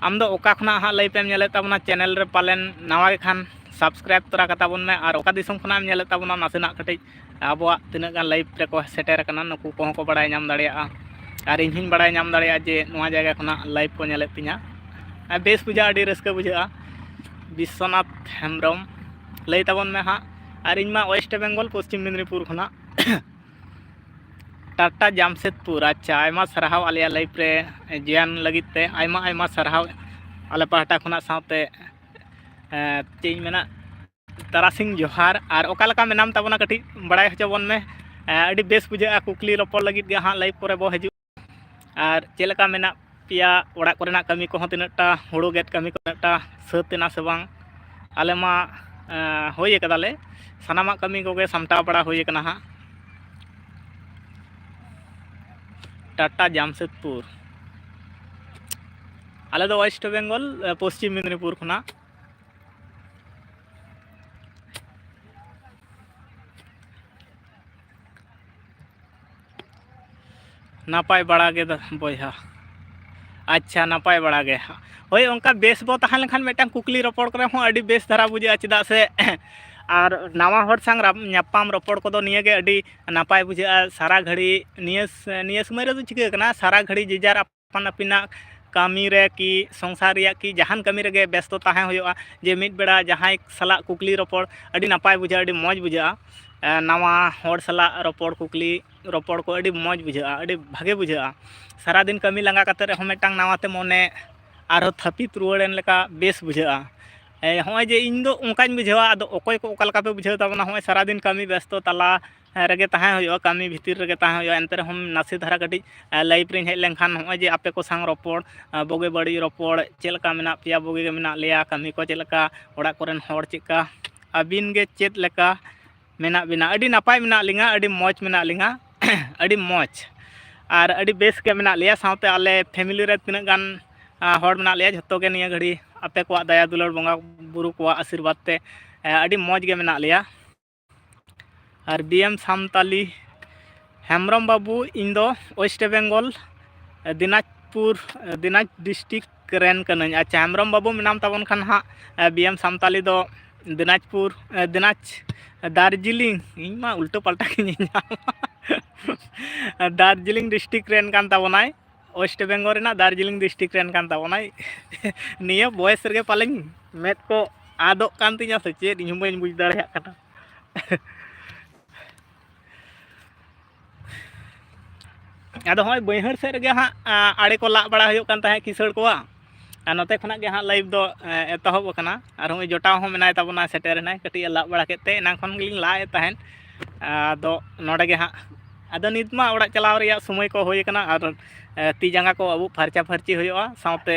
ᱟᱢ ᱫᱚ ᱚᱠᱟ ᱠᱷᱚᱱᱟᱜ ᱦᱟᱸᱜ ᱞᱟᱭᱤᱵᱷ ᱮᱢ ᱧᱮᱞᱮᱫ ᱛᱟᱵᱚᱱᱟ? ᱪᱮᱱᱮᱞ ᱨᱮ ᱯᱟᱞᱮᱱ ᱱᱟᱣᱟ ᱜᱮ ᱠᱷᱟᱱ ᱥᱟᱵᱥᱠᱨᱟᱭᱤᱵᱽ ᱛᱚᱨᱟ ᱠᱟᱛᱟ ᱵᱚᱱ ᱢᱮ, ᱟᱨ ᱚᱠᱟ ᱫᱤᱥᱚᱢ ᱠᱷᱚᱱᱟᱜ ᱮᱢ ᱧᱮᱞᱮᱫ ᱛᱟᱵᱚᱱᱟ ᱱᱟᱥᱮᱱᱟᱜ ᱠᱟᱹᱴᱤᱡ ᱟᱵᱚᱣᱟᱜ ᱛᱤᱱᱟᱹᱜ ᱜᱟᱱ ᱞᱟᱭᱤᱵᱷ ᱨᱮᱠᱚ ᱥᱮᱴᱮᱨ ᱟᱠᱟᱱᱟ, ᱱᱩᱠᱩ ᱠᱚᱦᱚᱸ ᱠᱚ ᱵᱟᱲᱟᱭ ᱧᱟᱢ ᱫᱟᱲᱮᱭᱟᱜᱼᱟ᱾ ᱟᱨ ᱤᱧ ᱦᱚᱸᱧ ᱵᱟᱲᱟᱭ ᱧᱟᱢ ᱫᱟᱲᱮᱭᱟᱜᱼᱟ ᱡᱮ ᱱᱚᱣᱟ ᱡᱟᱭᱜᱟ ᱠᱷᱚᱱᱟᱜ ᱞᱟᱭᱤᱵᱷ ᱠᱚ ᱧᱮᱞᱮᱫ ᱛᱤᱧᱟ᱾ ᱟᱨ ᱵᱮᱥ ᱵᱩᱡᱷᱟᱹᱜᱼᱟ, ᱟᱹᱰᱤ ᱨᱟᱹᱥᱠᱟᱹ ᱵᱩᱡᱷᱟᱹᱜᱼᱟ᱾ ᱵᱤᱥᱥᱚᱱᱟᱛᱷ ᱦᱮᱢᱵᱨᱚᱢ, ᱞᱟᱹᱭ ᱛᱟᱵᱚᱱ ᱢᱮ ᱦᱟᱸᱜ᱾ ᱟᱨ ᱤᱧ ᱢᱟ ᱳᱭᱮᱥᱴ ᱵᱮᱝᱜᱚᱞ, ᱯᱚᱥᱪᱤᱢ ᱢᱮᱫᱽᱱᱤᱯᱩᱨ ᱠᱷᱚᱱᱟᱜ᱾ ᱴᱟᱴᱟ ᱡᱟᱢᱥᱮᱫᱽᱯᱩᱨ, ᱟᱪᱪᱷᱟ, ᱟᱭᱢᱟ ᱥᱟᱨᱦᱟᱣ ᱟᱞᱮᱭᱟᱜ ᱞᱟᱭᱤᱵᱷ ᱨᱮ ᱡᱚᱭᱮᱱ ᱞᱟᱹᱜᱤᱫ ᱛᱮ, ᱟᱭᱢᱟ ᱟᱭᱢᱟ ᱥᱟᱨᱦᱟᱣ ᱟᱞᱮ ᱯᱟᱦᱴᱟ ᱠᱷᱚᱱᱟᱜ᱾ ᱥᱟᱶᱛᱮ, ᱮᱸ, ᱪᱮᱫ ᱤᱧ ᱢᱮᱱᱟ, ᱛᱟᱨᱟᱥᱤᱧ ᱡᱚᱦᱟᱨ᱾ ᱟᱨ ᱚᱠᱟ ᱞᱮᱠᱟ ᱢᱮᱱᱟᱢ ᱛᱟᱵᱚᱱᱟ, ᱠᱟᱹᱴᱤᱡ ᱵᱟᱲᱟᱭ ᱦᱚᱪᱚ ᱵᱚᱱ ᱢᱮ᱾ ᱮᱸ, ᱟᱹᱰᱤ ᱵᱮᱥ ᱵᱩᱡᱷᱟᱹᱜᱼᱟ ᱠᱩᱠᱞᱤ ᱨᱚᱯᱚᱲ ᱞᱟᱹᱜᱤᱫ ᱜᱮ ᱦᱟᱸᱜ ᱞᱟᱭᱤᱵᱷ ᱠᱚᱨᱮ ᱵᱚ ᱦᱤᱡᱩᱜ᱾ ᱟᱨ ᱪᱮᱫ ᱞᱮᱠᱟ ᱢᱮᱱᱟᱜ ᱯᱮᱭᱟ? ᱚᱲᱟᱜ ᱠᱚᱨᱮᱱᱟᱜ ᱠᱟᱹᱢᱤ ᱠᱚᱦᱚᱸ ᱛᱤᱱᱟᱹᱜ ᱴᱟ, ᱦᱩᱲᱩ ᱜᱮᱫ ᱠᱟᱹᱢᱤ ᱠᱚ ᱛᱤᱱᱟᱹᱜ ᱴᱟ ᱥᱟᱹᱛ ᱮᱱᱟ ᱥᱮ ᱵᱟᱝ? ᱟᱞᱮ ᱢᱟ, ᱮᱸ, ᱦᱩᱭ ᱟᱠᱟᱫᱟᱞᱮ, ᱥᱟᱱᱟᱢᱟᱜ ᱠᱟᱹᱢᱤ ᱠᱚᱜᱮ ᱥᱟᱢᱴᱟᱣ ᱵᱟᱲᱟ ᱦᱩᱭ ᱟᱠᱟᱱᱟ ᱦᱟᱸᱜ᱾ ᱴᱟᱴᱟ ᱡᱟᱢᱥᱮᱫᱽᱯᱩᱨ, ᱟᱞᱮ ᱫᱚ ᱳᱭᱮᱥᱴ ᱵᱮᱝᱜᱚᱞ, ᱮ, ᱯᱚᱥᱪᱤᱢ ᱢᱮᱫᱽᱱᱤᱯᱩᱨ ᱠᱷᱚᱱᱟᱜ᱾ ᱱᱟᱯᱟᱭ ᱵᱟᱲᱟ ᱜᱮ ᱫᱟ-, ᱵᱚᱭᱦᱟ᱾ ᱟᱪᱪᱷᱟ, ᱱᱟᱯᱟᱭ ᱵᱟᱲᱟ ᱜᱮ᱾ ᱦᱳᱭ, ᱚᱱᱠᱟ ᱵᱮᱥ ᱵᱚ ᱛᱟᱦᱮᱸ ᱞᱮᱱᱠᱷᱟᱱ ᱢᱤᱫᱴᱟᱝ ᱠᱩᱠᱞᱤ ᱨᱚᱯᱚᱲ ᱠᱚᱨᱮ ᱦᱚᱸ ᱟᱹᱰᱤ ᱵᱮᱥ ᱫᱷᱟᱨᱟ ᱵᱩᱡᱷᱟᱹᱜᱼᱟ, ᱪᱮᱫᱟᱜ ᱥᱮ ᱟᱨ ᱱᱟᱣᱟ ᱦᱚᱲ ᱥᱟᱶ ᱨᱟᱯ-, ᱧᱟᱯᱟᱢ ᱨᱚᱯᱚᱲ ᱠᱚᱫᱚ ᱱᱤᱭᱟᱹ ᱜᱮ ᱟᱹᱰᱤ ᱱᱟᱯᱟᱭ ᱵᱩᱡᱷᱟᱹᱜᱼᱟ᱾ ᱥᱟᱨᱟ ᱜᱷᱟᱹᱲᱤ ᱱᱤᱭᱟᱹ ᱥ-, ᱱᱤᱭᱟᱹ ᱥᱚᱢᱚᱭ ᱨᱮᱫᱚ ᱪᱤᱠᱟᱹ ᱠᱟᱱᱟ, ᱥᱟᱨᱟ ᱜᱷᱟᱹᱲᱤ ᱡᱮ ᱡᱟᱨ ᱟᱯᱟᱱ ᱟᱹᱯᱤᱱᱟᱜ ᱠᱟᱹᱢᱤ ᱨᱮ ᱠᱤ ᱥᱚᱝᱥᱟᱨ ᱨᱮᱭᱟᱜ ᱠᱤ ᱡᱟᱦᱟᱱ ᱠᱟᱹᱢᱤ ᱨᱮᱜᱮ ᱵᱮᱥᱛᱚ ᱛᱟᱦᱮᱸ ᱦᱩᱭᱩᱜᱼᱟ, ᱡᱮ ᱢᱤᱫ ᱵᱮᱲᱟ ᱡᱟᱦᱟᱸᱭ ᱥᱟᱞᱟᱜ ᱠᱩᱠᱞᱤ ᱨᱚᱯᱚᱲ ᱟᱹᱰᱤ ᱱᱟᱯᱟᱭ ᱵᱩᱡᱷᱟᱹᱜᱼᱟ, ᱟᱹᱰᱤ ᱢᱚᱡᱽ ᱵᱩᱡᱷᱟᱹᱜᱼᱟ᱾ ᱮ, ᱱᱟᱣᱟ ᱦᱚᱲ ᱥᱟᱞᱟᱜ ᱨᱚᱯᱚᱲ, ᱠᱩᱠᱞᱤ ᱨᱚᱯᱚᱲ ᱠᱚ ᱟᱹᱰᱤ ᱢᱚᱡᱽ ᱵᱩᱡᱷᱟᱹᱜᱼᱟ, ᱟᱹᱰᱤ ᱵᱷᱟᱜᱮ ᱵᱩᱡᱷᱟᱹᱜᱼᱟ᱾ ᱥᱟᱨᱟᱫᱤᱱ ᱠᱟᱹᱢᱤ ᱞᱟᱸᱜᱟ ᱠᱟᱛᱮ ᱨᱮᱦᱚᱸ ᱢᱤᱫᱴᱟᱝ ᱱᱟᱣᱟ ᱛᱮ ᱢᱚᱱᱮ ᱟᱨᱦᱚᱸ ᱛᱷᱟᱹᱯᱤᱛ ᱨᱩᱣᱟᱹᱲ ᱮᱱ ᱞᱮᱠᱟ ᱵᱮᱥ ᱵᱩᱡᱷᱟᱹᱜᱼᱟ᱾ ᱮ, ᱦᱚᱸᱜᱼᱚᱭ ᱡᱮ ᱤᱧ ᱫᱚ ᱚᱱᱠᱟᱧ ᱵᱩᱡᱷᱟᱹᱣᱟ, ᱟᱫᱚ ᱚᱠᱚᱭ ᱠᱚ ᱚᱠᱟ ᱞᱮᱠᱟ ᱯᱮ ᱵᱩᱡᱷᱟᱹᱣ ᱛᱟᱵᱚᱱᱟ? ᱦᱚᱸᱜᱼᱚᱭ ᱥᱟᱨᱟᱫᱤᱱ ᱠᱟᱹᱢᱤ ᱵᱮᱥᱛᱚ ᱛᱟᱞᱟ ᱨᱮᱜᱮ ᱛᱟᱦᱮᱸ ᱦᱩᱭᱩᱜᱼᱟ, ᱠᱟᱹᱢᱤ ᱵᱷᱤᱛᱤᱨ ᱨᱮᱜᱮ ᱛᱟᱦᱮᱸ ᱦᱩᱭᱩᱜᱼᱟ᱾ ᱮᱱᱛᱮ ᱨᱮᱦᱚᱸ ᱱᱟᱥᱮ ᱫᱷᱟᱨᱟ ᱠᱟᱹᱴᱤᱡ ᱞᱟᱭᱤᱵᱷ ᱨᱤᱧ ᱦᱮᱡ ᱞᱮᱱᱠᱷᱟᱱ, ᱱᱚᱜᱼᱚᱭ ᱡᱮ ᱟᱯᱮ ᱠᱚ ᱥᱟᱶ ᱨᱚᱯᱚᱲ, ᱵᱩᱜᱤ ᱵᱟᱹᱲᱤᱡ ᱨᱚᱯᱚᱲ, ᱪᱮᱫ ᱞᱮᱠᱟ ᱢᱮᱱᱟᱜ ᱯᱮᱭᱟ, ᱵᱩᱜᱤ ᱜᱮ ᱢᱮᱱᱟᱜ ᱞᱮᱭᱟ, ᱠᱟᱹᱢᱤ ᱠᱚ ᱪᱮᱫ ᱞᱮᱠᱟ, ᱚᱲᱟᱜ ᱠᱚᱨᱮᱱ ᱦᱚᱲ ᱪᱮᱫ ᱞᱮᱠᱟ, ᱟᱹᱵᱤᱱ ᱜᱮ ᱪᱮᱫ ᱞᱮᱠᱟ ᱢᱮᱱᱟᱜ ᱵᱤᱱᱟ? ᱟᱹᱰᱤ ᱱᱟᱯᱟᱭ ᱢᱮᱱᱟᱜ ᱞᱤᱧᱟ, ᱟᱹᱰᱤ ᱢᱚᱡᱽ ᱢᱮᱱᱟᱜ ᱞᱤᱧᱟ᱾ ᱟᱹᱰᱤ ᱢᱚᱡᱽ ᱟᱨ ᱟᱹᱰᱤ ᱵᱮᱥ ᱜᱮ ᱢᱮᱱᱟᱜ ᱞᱮᱭᱟ᱾ ᱥᱟᱶᱛᱮ ᱟᱞᱮ ᱯᱷᱮᱢᱤᱞᱤ ᱨᱮ ᱛᱤᱱᱟᱹᱜ ᱜᱟᱱ, ᱟ, ᱦᱚᱲ ᱢᱮᱱᱟᱜ ᱞᱮᱭᱟ, ᱡᱷᱚᱛᱚ ᱜᱮ ᱱᱤᱭᱟᱹ ᱜᱷᱟᱹᱲᱤ ᱟᱯᱮ ᱠᱚᱣᱟᱜ ᱫᱟᱭᱟ ᱫᱩᱞᱟᱹᱲ, ᱵᱚᱸᱜᱟ ᱵᱩᱨᱩ ᱠᱚᱣᱟᱜ ᱟᱥᱤᱨᱵᱟᱫᱽ ᱛᱮ, ᱮ, ᱟᱹᱰᱤ ᱢᱚᱡᱽ ᱜᱮ ᱢᱮᱱᱟᱜ ᱞᱮᱭᱟ᱾ ᱟᱨ ᱵᱤ ᱮᱢ ᱥᱟᱱᱛᱟᱞᱤ ᱦᱮᱢᱵᱨᱚᱢ ᱵᱟᱹᱵᱩ, ᱤᱧ ᱫᱚ ᱳᱭᱮᱥᱴ ᱵᱮᱝᱜᱚᱞ, ᱫᱤᱱᱟᱡᱽᱯᱩᱨ, ᱫᱤᱱᱟᱡᱽ ᱰᱤᱥᱴᱨᱤᱠᱴ ᱨᱮᱱ ᱠᱟᱹᱱᱟᱹᱧ᱾ ᱟᱪᱪᱷᱟ, ᱦᱮᱢᱵᱨᱚᱢ ᱵᱟᱹᱵᱩ ᱢᱮᱱᱟᱢ ᱛᱟᱵᱚᱱ ᱠᱷᱟᱱ ᱦᱟᱸᱜ, ᱵᱤ ᱮᱢ ᱥᱟᱱᱛᱟᱞᱤ ᱫᱚ ᱫᱤᱱᱟᱡᱽᱯᱩᱨ, ᱫᱤᱱᱟᱡᱽ, ᱫᱟᱨᱡᱤᱞᱤᱝ, ᱤᱧ ᱢᱟ ᱩᱞᱴᱟᱹ ᱯᱟᱞᱴᱟ ᱜᱤᱧ ᱧᱮᱞ ᱧᱟᱢᱟ᱾ ᱫᱟᱨᱡᱤᱞᱤᱝ ᱰᱤᱥᱴᱨᱤᱠᱴ ᱨᱮᱱ ᱠᱟᱱ ᱛᱟᱵᱚᱱᱟᱭ, ᱳᱭᱮᱥᱴ ᱵᱮᱝᱜᱚᱞ ᱨᱮᱱᱟᱜ ᱫᱟᱨᱡᱤᱞᱤᱝ ᱰᱤᱥᱴᱨᱤᱠᱴ ᱨᱮᱱ ᱠᱟᱱ ᱛᱟᱵᱚᱱᱟᱭ᱾ ᱱᱤᱭᱟᱹ ᱵᱚᱭᱮᱥ ᱨᱮᱜᱮ ᱯᱟᱞᱮᱧ ᱢᱮᱫ ᱠᱚ ᱟᱫᱚᱜ ᱠᱟᱱ ᱛᱤᱧᱟ ᱥᱮ ᱪᱮᱫ, ᱤᱧ ᱦᱚᱸ ᱵᱟᱹᱧ ᱵᱩᱡᱽ ᱫᱟᱲᱮᱭᱟᱜ ᱠᱟᱱᱟ᱾ ᱟᱫᱚ ᱦᱚᱸᱜᱼᱚᱭ ᱵᱟᱹᱭᱦᱟᱹᱲ ᱥᱮᱫ ᱨᱮᱜᱮ ᱦᱟᱸᱜ, ᱟ, ᱟᱲᱮ ᱠᱚ ᱞᱟᱜ ᱵᱟᱲᱟ ᱦᱩᱭᱩᱜ ᱠᱟᱱ ᱛᱟᱦᱮᱸᱫ ᱠᱤᱥᱟᱹᱬ ᱠᱚᱣᱟᱜ᱾ ᱟᱨ ᱱᱚᱛᱮ ᱠᱷᱚᱱᱟᱜ ᱜᱮ ᱦᱟᱸᱜ ᱞᱟᱭᱤᱵᱷ ᱫᱚ, ᱮ, ᱮᱛᱚᱦᱚᱵ ᱟᱠᱟᱱᱟ᱾ ᱟᱨ ᱦᱚᱸᱜᱼᱚᱭ ᱡᱚᱴᱟᱣ ᱦᱚᱸ ᱢᱮᱱᱟᱭ ᱛᱟᱵᱚᱱᱟ, ᱥᱮᱴᱮᱨ ᱮᱱᱟᱭ, ᱠᱟᱹᱴᱤᱡ ᱮ ᱞᱟᱜ ᱵᱟᱲᱟ ᱠᱮᱫ ᱛᱮ ᱮᱱᱟᱝ ᱠᱷᱚᱱ ᱜᱮᱞᱤᱧ ᱞᱟᱜ ᱮᱫ ᱛᱟᱦᱮᱸᱫ᱾ ᱟᱫᱚ ᱱᱚᱰᱮ ᱜᱮ ᱦᱟᱸᱜ, ᱟᱫᱚ ᱱᱤᱛ ᱢᱟ ᱚᱲᱟᱜ ᱪᱟᱞᱟᱣ ᱨᱮᱭᱟᱜ ᱥᱚᱢᱚᱭ ᱠᱚ ᱦᱩᱭ ᱟᱠᱟᱱᱟ, ᱟᱨ, ᱮ, ᱛᱤ ᱡᱟᱸᱜᱟ ᱠᱚ ᱟᱹᱵᱩᱜ ᱯᱷᱟᱨᱪᱟ ᱯᱷᱟᱹᱨᱪᱤ ᱦᱩᱭᱩᱜᱼᱟ, ᱥᱟᱶᱛᱮ,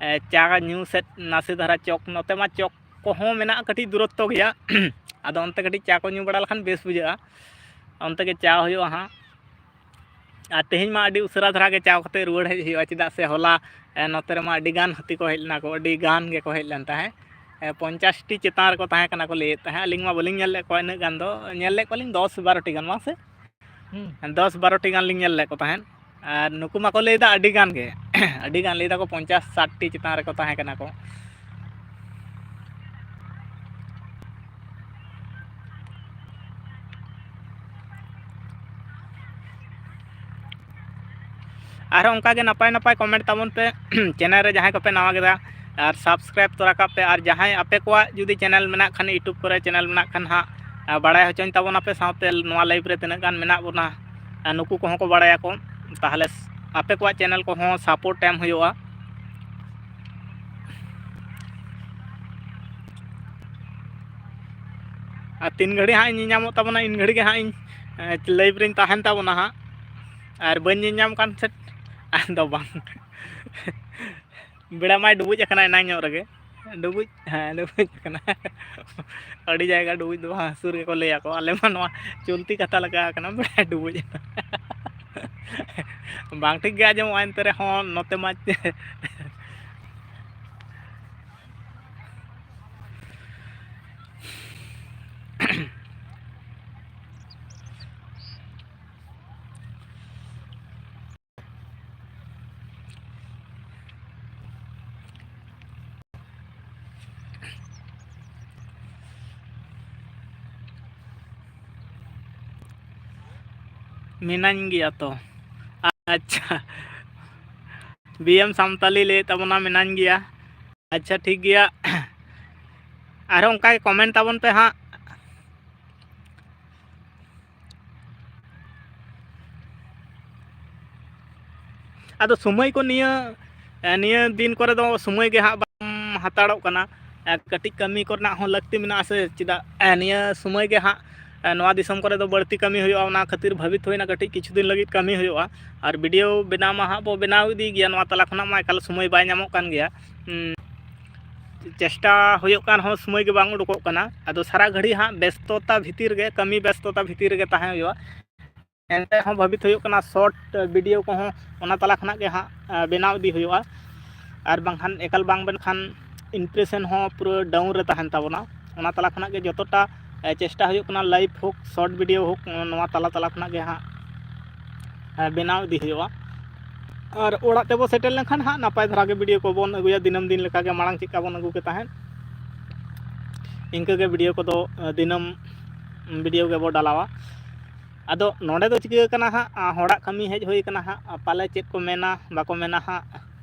ᱮ, ᱪᱟ ᱧᱩ ᱥᱮᱫ ᱱᱟᱥᱮ ᱫᱷᱟᱨᱟ ᱪᱚᱠ, ᱱᱚᱛᱮ ᱢᱟ ᱪᱚᱠ ᱠᱚᱦᱚᱸ ᱢᱮᱱᱟᱜᱼᱟ, ᱠᱟᱹᱴᱤᱡ ᱫᱩᱨᱚᱛᱛᱚ ᱜᱮᱭᱟ᱾ ᱟᱫᱚ ᱚᱱᱛᱮ ᱠᱟᱹᱴᱤᱡ ᱪᱟ ᱠᱚ ᱧᱩ ᱵᱟᱲᱟ ᱞᱮᱠᱷᱟᱱ ᱵᱮᱥ ᱵᱩᱡᱷᱟᱹᱜᱼᱟ, ᱚᱱᱛᱮ ᱜᱮ ᱪᱟ ᱦᱩᱭᱩᱜᱼᱟ ᱦᱟᱸᱜ᱾ ᱟᱨ ᱛᱮᱦᱮᱧ ᱢᱟ ᱟᱹᱰᱤ ᱩᱥᱟᱹᱨᱟ ᱫᱷᱟᱨᱟ ᱜᱮ ᱪᱟ ᱠᱟᱛᱮ ᱨᱩᱣᱟᱹᱲ ᱦᱮᱡ ᱦᱩᱭᱩᱜᱼᱟ, ᱪᱮᱫᱟᱜ ᱥᱮ ᱦᱚᱞᱟ, ᱮ, ᱱᱚᱛᱮ ᱨᱮᱢᱟ ᱟᱹᱰᱤ ᱜᱟᱱ ᱦᱟᱹᱛᱤ ᱠᱚ ᱦᱮᱡ ᱞᱮᱱᱟ ᱠᱚ, ᱟᱹᱰᱤ ᱜᱟᱱ ᱜᱮᱠᱚ ᱦᱮᱡ ᱞᱮᱱ ᱛᱟᱦᱮᱸᱫ᱾ ᱮ, ᱯᱚᱧᱪᱟᱥ ᱴᱤ ᱪᱮᱛᱟᱱ ᱨᱮᱠᱚ ᱛᱟᱦᱮᱸ ᱠᱟᱱᱟ ᱠᱚ ᱞᱟᱹᱭᱮᱫ ᱛᱟᱦᱮᱸᱫ, ᱟᱹᱞᱤᱧ ᱢᱟ ᱵᱟᱹᱞᱤᱧ ᱧᱮᱞ ᱞᱮᱫ ᱠᱚᱣᱟ ᱤᱱᱟᱹᱜ ᱜᱟᱱ ᱫᱚ, ᱧᱮᱞ ᱞᱮᱫ ᱠᱚᱣᱟᱞᱤᱧ ᱫᱚᱥ ᱵᱟᱨᱚ ᱴᱤ ᱜᱟᱱ, ᱵᱟᱝ ᱥᱮ? ᱦᱩᱸ᱾ ᱫᱚᱥ ᱵᱟᱨᱚ ᱴᱤ ᱜᱟᱱ ᱞᱤᱧ ᱧᱮᱞ ᱞᱮᱫ ᱠᱚ ᱛᱟᱦᱮᱸᱫ᱾ ᱟᱨ ᱱᱩᱠᱩ ᱢᱟᱠᱚ ᱞᱟᱹᱭᱫᱟ ᱟᱹᱰᱤ ᱜᱟᱱ ᱜᱮ, ᱟᱹᱰᱤ ᱜᱟᱱ ᱞᱟᱹᱭ ᱫᱟᱠᱚ ᱯᱚᱧᱪᱟᱥ ᱥᱟᱴ ᱴᱤ ᱪᱮᱛᱟᱱ ᱨᱮᱠᱚ ᱛᱟᱦᱮᱸ ᱠᱟᱱᱟ ᱠᱚ᱾ ᱟᱨᱦᱚᱸ ᱚᱱᱠᱟᱜᱮ ᱱᱟᱯᱟᱭ ᱱᱟᱯᱟᱭ ᱠᱚᱢᱮᱱᱴ ᱛᱟᱵᱚᱱ ᱯᱮ᱾ ᱪᱮᱱᱮᱞ ᱨᱮ ᱡᱟᱦᱟᱸᱭ ᱠᱚᱯᱮ ᱱᱟᱣᱟ ᱠᱮᱫᱟ, ᱟᱨ ᱥᱟᱵᱥᱠᱨᱟᱭᱤᱵ ᱛᱚᱨᱟ ᱠᱟᱜ ᱯᱮ, ᱟᱨ ᱡᱟᱦᱟᱸᱭ ᱟᱯᱮ ᱠᱚᱣᱟᱜ ᱡᱩᱫᱤ ᱪᱮᱱᱮᱞ ᱢᱮᱱᱟᱜ ᱠᱷᱟᱱ, ᱤᱭᱩᱴᱩᱵᱽ ᱠᱚᱨᱮ ᱪᱮᱱᱮᱞ ᱢᱮᱱᱟᱜ ᱠᱷᱟᱱ ᱦᱟᱸᱜ, ᱟᱨ ᱵᱟᱲᱟᱭ ᱦᱚᱪᱚᱧ ᱛᱟᱵᱚᱱᱟᱯᱮ, ᱥᱟᱶᱛᱮ ᱱᱚᱣᱟ ᱞᱟᱭᱤᱵᱷ ᱨᱮ ᱛᱤᱱᱟᱹᱜ ᱜᱟᱱ ᱢᱮᱱᱟᱜ ᱵᱚᱱᱟ, ᱟᱨ ᱱᱩᱠᱩ ᱠᱚᱦᱚᱸ ᱠᱚ ᱵᱟᱲᱟᱭᱟᱠᱚ᱾ ᱛᱟᱦᱚᱞᱮ ᱟᱯᱮ ᱠᱚᱣᱟᱜ ᱪᱮᱱᱮᱞ ᱠᱚᱦᱚᱸ ᱥᱟᱯᱳᱨᱴ ᱮᱢ ᱦᱩᱭᱩᱜᱼᱟ᱾ ᱟᱨ ᱛᱤᱱ ᱜᱷᱟᱹᱲᱤᱡ ᱦᱟᱸᱜ ᱤᱧ ᱧᱟᱢᱚᱜ ᱛᱟᱵᱚᱱᱟ, ᱤᱱ ᱜᱷᱟᱹᱲᱤᱡ ᱜᱮ ᱦᱟᱸᱜ ᱤᱧ, ᱮ, live ᱨᱤᱧ ᱛᱟᱦᱮᱱ ᱛᱟᱵᱚᱱᱟ ᱦᱟᱸᱜ᱾ ᱟᱨ ᱵᱟᱹᱧ ᱧᱮᱞ ᱧᱟᱢ ᱠᱟᱱ ᱥᱮᱫ ᱟᱫᱚ ᱵᱟᱝ᱾ ᱵᱮᱲᱟ ᱢᱟᱭ ᱰᱩᱵᱩᱡ ᱟᱠᱟᱱᱟ ᱮᱱᱟᱝ ᱧᱚᱜ ᱨᱮᱜᱮ᱾ ᱰᱩᱵᱩᱡ, ᱦᱮᱸ, ᱰᱩᱵᱩᱡ ᱟᱠᱟᱱᱟ᱾ ᱟᱹᱰᱤ ᱡᱟᱭᱜᱟ ᱰᱩᱵᱩᱡ ᱫᱚ ᱵᱟᱝ, ᱥᱩᱨ ᱜᱮᱠᱚ ᱞᱟᱹᱭᱟᱠᱚ᱾ ᱟᱞᱮ ᱢᱟ ᱱᱚᱣᱟ ᱪᱚᱞᱛᱤ ᱠᱟᱛᱷᱟ ᱞᱮᱠᱟ ᱟᱠᱟᱱᱟ, ᱵᱮᱲᱟᱭ ᱰᱩᱵᱩᱡ ᱮᱱᱟ᱾ ᱵᱟᱝ ᱴᱷᱤᱠ ᱜᱮ ᱟᱸᱡᱚᱢᱚᱜᱼᱟ, ᱮᱱᱛᱮ ᱨᱮᱦᱚᱸ ᱱᱚᱛᱮ ᱢᱟ ᱢᱮᱱᱟᱹᱧ ᱜᱮᱭᱟ ᱛᱚ᱾ ᱟᱪᱪᱷᱟ, ᱵᱤ ᱮᱢ ᱥᱟᱱᱛᱟᱞᱤ ᱞᱟᱹᱭᱮᱫ ᱛᱟᱵᱚᱱᱟ, ᱢᱮᱱᱟᱹᱧ ᱜᱮᱭᱟ᱾ ᱟᱪᱪᱷᱟ, ᱴᱷᱤᱠ ᱜᱮᱭᱟ, ᱟᱨᱦᱚᱸ ᱚᱱᱠᱟ ᱜᱮ comment ᱛᱟᱵᱚᱱ ᱯᱮ ᱦᱟᱸᱜ᱾ ᱟᱫᱚ ᱥᱚᱢᱚᱭ ᱠᱚ ᱱᱤᱭᱟᱹ, ᱮ, ᱱᱤᱭᱟᱹ ᱫᱤᱱ ᱠᱚᱨᱮ ᱫᱚ ᱥᱚᱢᱚᱭ ᱜᱮ ᱦᱟᱸᱜ ᱵᱟᱢ ᱦᱟᱛᱟᱲᱚᱜ ᱠᱟᱱᱟ᱾ ᱮ, ᱠᱟᱹᱴᱤᱡ ᱠᱟᱹᱢᱤ ᱠᱚᱨᱮᱱᱟᱜ ᱦᱚᱸ ᱞᱟᱹᱠᱛᱤ ᱢᱮᱱᱟᱜᱼᱟ ᱥᱮ? ᱪᱮᱫᱟᱜ, ᱮ, ᱱᱤᱭᱟᱹ ᱥᱚᱢᱚᱭ ᱜᱮ ᱦᱟᱸᱜ, ᱮ, ᱱᱚᱣᱟ ᱫᱤᱥᱚᱢ ᱠᱚᱨᱮ ᱫᱚ ᱵᱟᱹᱲᱛᱤ ᱠᱟᱹᱢᱤ ᱦᱩᱭᱩᱜᱼᱟ, ᱚᱱᱟ ᱠᱷᱟᱹᱛᱤᱨ ᱵᱷᱟᱹᱵᱤᱛ ᱦᱩᱭᱱᱟ ᱠᱟᱹᱴᱤᱡ ᱠᱤᱪᱷᱩ ᱫᱤᱱ ᱞᱟᱹᱜᱤᱫ ᱠᱟᱹᱢᱤ ᱦᱩᱭᱩᱜᱼᱟ᱾ ᱟᱨ video ᱵᱮᱱᱟᱣ ᱢᱟ ᱦᱟᱸᱜ ᱵᱚ ᱵᱮᱱᱟᱣ ᱤᱫᱤ ᱜᱮᱭᱟ, ᱱᱚᱣᱟ ᱛᱟᱞᱟ ᱠᱷᱚᱱᱟᱜ ᱢᱟ ᱮᱠᱟᱞ ᱥᱚᱢᱚᱭ ᱵᱟᱭ ᱧᱟᱢᱚᱜ ᱠᱟᱱ ᱜᱮᱭᱟ᱾ ᱦᱩᱸ, ᱪᱮᱥᱴᱟ ᱦᱩᱭᱩᱜ ᱠᱟᱱ ᱨᱮᱦᱚᱸ ᱥᱚᱢᱚᱭ ᱜᱮ ᱵᱟᱝ ᱩᱰᱩᱠᱚᱜ ᱠᱟᱱᱟ᱾ ᱟᱫᱚ ᱥᱟᱨᱟ ᱜᱷᱟᱹᱲᱤ ᱦᱟᱸᱜ ᱵᱮᱥᱛᱚᱛᱟ ᱵᱷᱤᱛᱤᱨ ᱨᱮᱜᱮ, ᱠᱟᱹᱢᱤ ᱵᱮᱥᱛᱚᱛᱟ ᱵᱷᱤᱛᱤᱨ ᱨᱮᱜᱮ ᱛᱟᱦᱮᱸ ᱦᱩᱭᱩᱜᱼᱟ᱾ ᱮᱱᱛᱮ ᱨᱮᱦᱚᱸ ᱵᱷᱟᱹᱵᱤᱛ ᱦᱩᱭᱩᱜ ᱠᱟᱱᱟ short video ᱠᱚᱦᱚᱸ ᱚᱱᱟ ᱛᱟᱞᱟ ᱠᱷᱚᱱᱟᱜ ᱜᱮ ᱦᱟᱸᱜ, ᱮ, ᱵᱮᱱᱟᱣ ᱤᱫᱤ ᱦᱩᱭᱩᱜᱼᱟ᱾ ᱟᱨ ᱵᱟᱝᱠᱷᱟᱱ ᱮᱠᱟᱞ ᱵᱟᱝ ᱵᱮᱱᱠᱷᱟᱱ impression ᱦᱚᱸ ᱯᱩᱨᱟᱹ down ᱨᱮ ᱛᱟᱦᱮᱱ ᱛᱟᱵᱚᱱᱟ᱾ ᱚᱱᱟ ᱛᱟᱞᱟ ᱠᱷᱚᱱᱟᱜ ᱜᱮ ᱡᱚᱛᱚᱴᱟ, ᱮ, ᱪᱮᱥᱴᱟ ᱦᱩᱭᱩᱜ ᱠᱟᱱᱟ, live ᱦᱳᱠ, short video ᱦᱳᱠ, ᱱᱚᱣᱟ ᱛᱟᱞᱟ ᱛᱟᱞᱟ ᱠᱷᱚᱱᱟᱜ ᱜᱮ ᱦᱟᱸᱜ, ᱮ, ᱵᱮᱱᱟᱣ ᱤᱫᱤ ᱦᱩᱭᱩᱜᱼᱟ᱾ ᱟᱨ ᱚᱲᱟᱜ ᱛᱮᱵᱚ ᱥᱮᱴᱮᱨ ᱞᱮᱱᱠᱷᱟᱱ ᱦᱟᱸᱜ ᱱᱟᱯᱟᱭ ᱫᱷᱟᱨᱟ ᱜᱮ video ᱠᱚᱵᱚᱱ ᱟᱹᱜᱩᱭᱟ, ᱫᱤᱱᱟᱹᱢ ᱫᱤᱱ ᱞᱮᱠᱟᱜᱮ ᱢᱟᱲᱟᱝ ᱪᱮᱫᱠᱟ ᱵᱚᱱ ᱟᱹᱜᱩ ᱠᱮᱫ ᱛᱟᱦᱮᱸᱫ, ᱤᱱᱠᱟᱹᱜᱮ video ᱠᱚᱫᱚ, ᱮ, ᱫᱤᱱᱟᱹᱢ video ᱜᱮᱵᱚ ᱰᱟᱞᱟᱣᱟ᱾ ᱟᱫᱚ ᱱᱚᱰᱮ ᱫᱚ ᱪᱤᱠᱟᱹ ᱠᱟᱱᱟ ᱦᱟᱸᱜ, ᱟ, ᱦᱚᱲᱟᱜ ᱠᱟᱹᱢᱤ ᱦᱮᱡ ᱦᱩᱭ ᱠᱟᱱᱟ ᱦᱟᱸᱜ, ᱟ, ᱯᱟᱞᱮ ᱪᱮᱫ ᱠᱚ ᱢᱮᱱᱟ ᱵᱟᱠᱚ ᱢᱮᱱᱟ ᱦᱟᱸᱜ,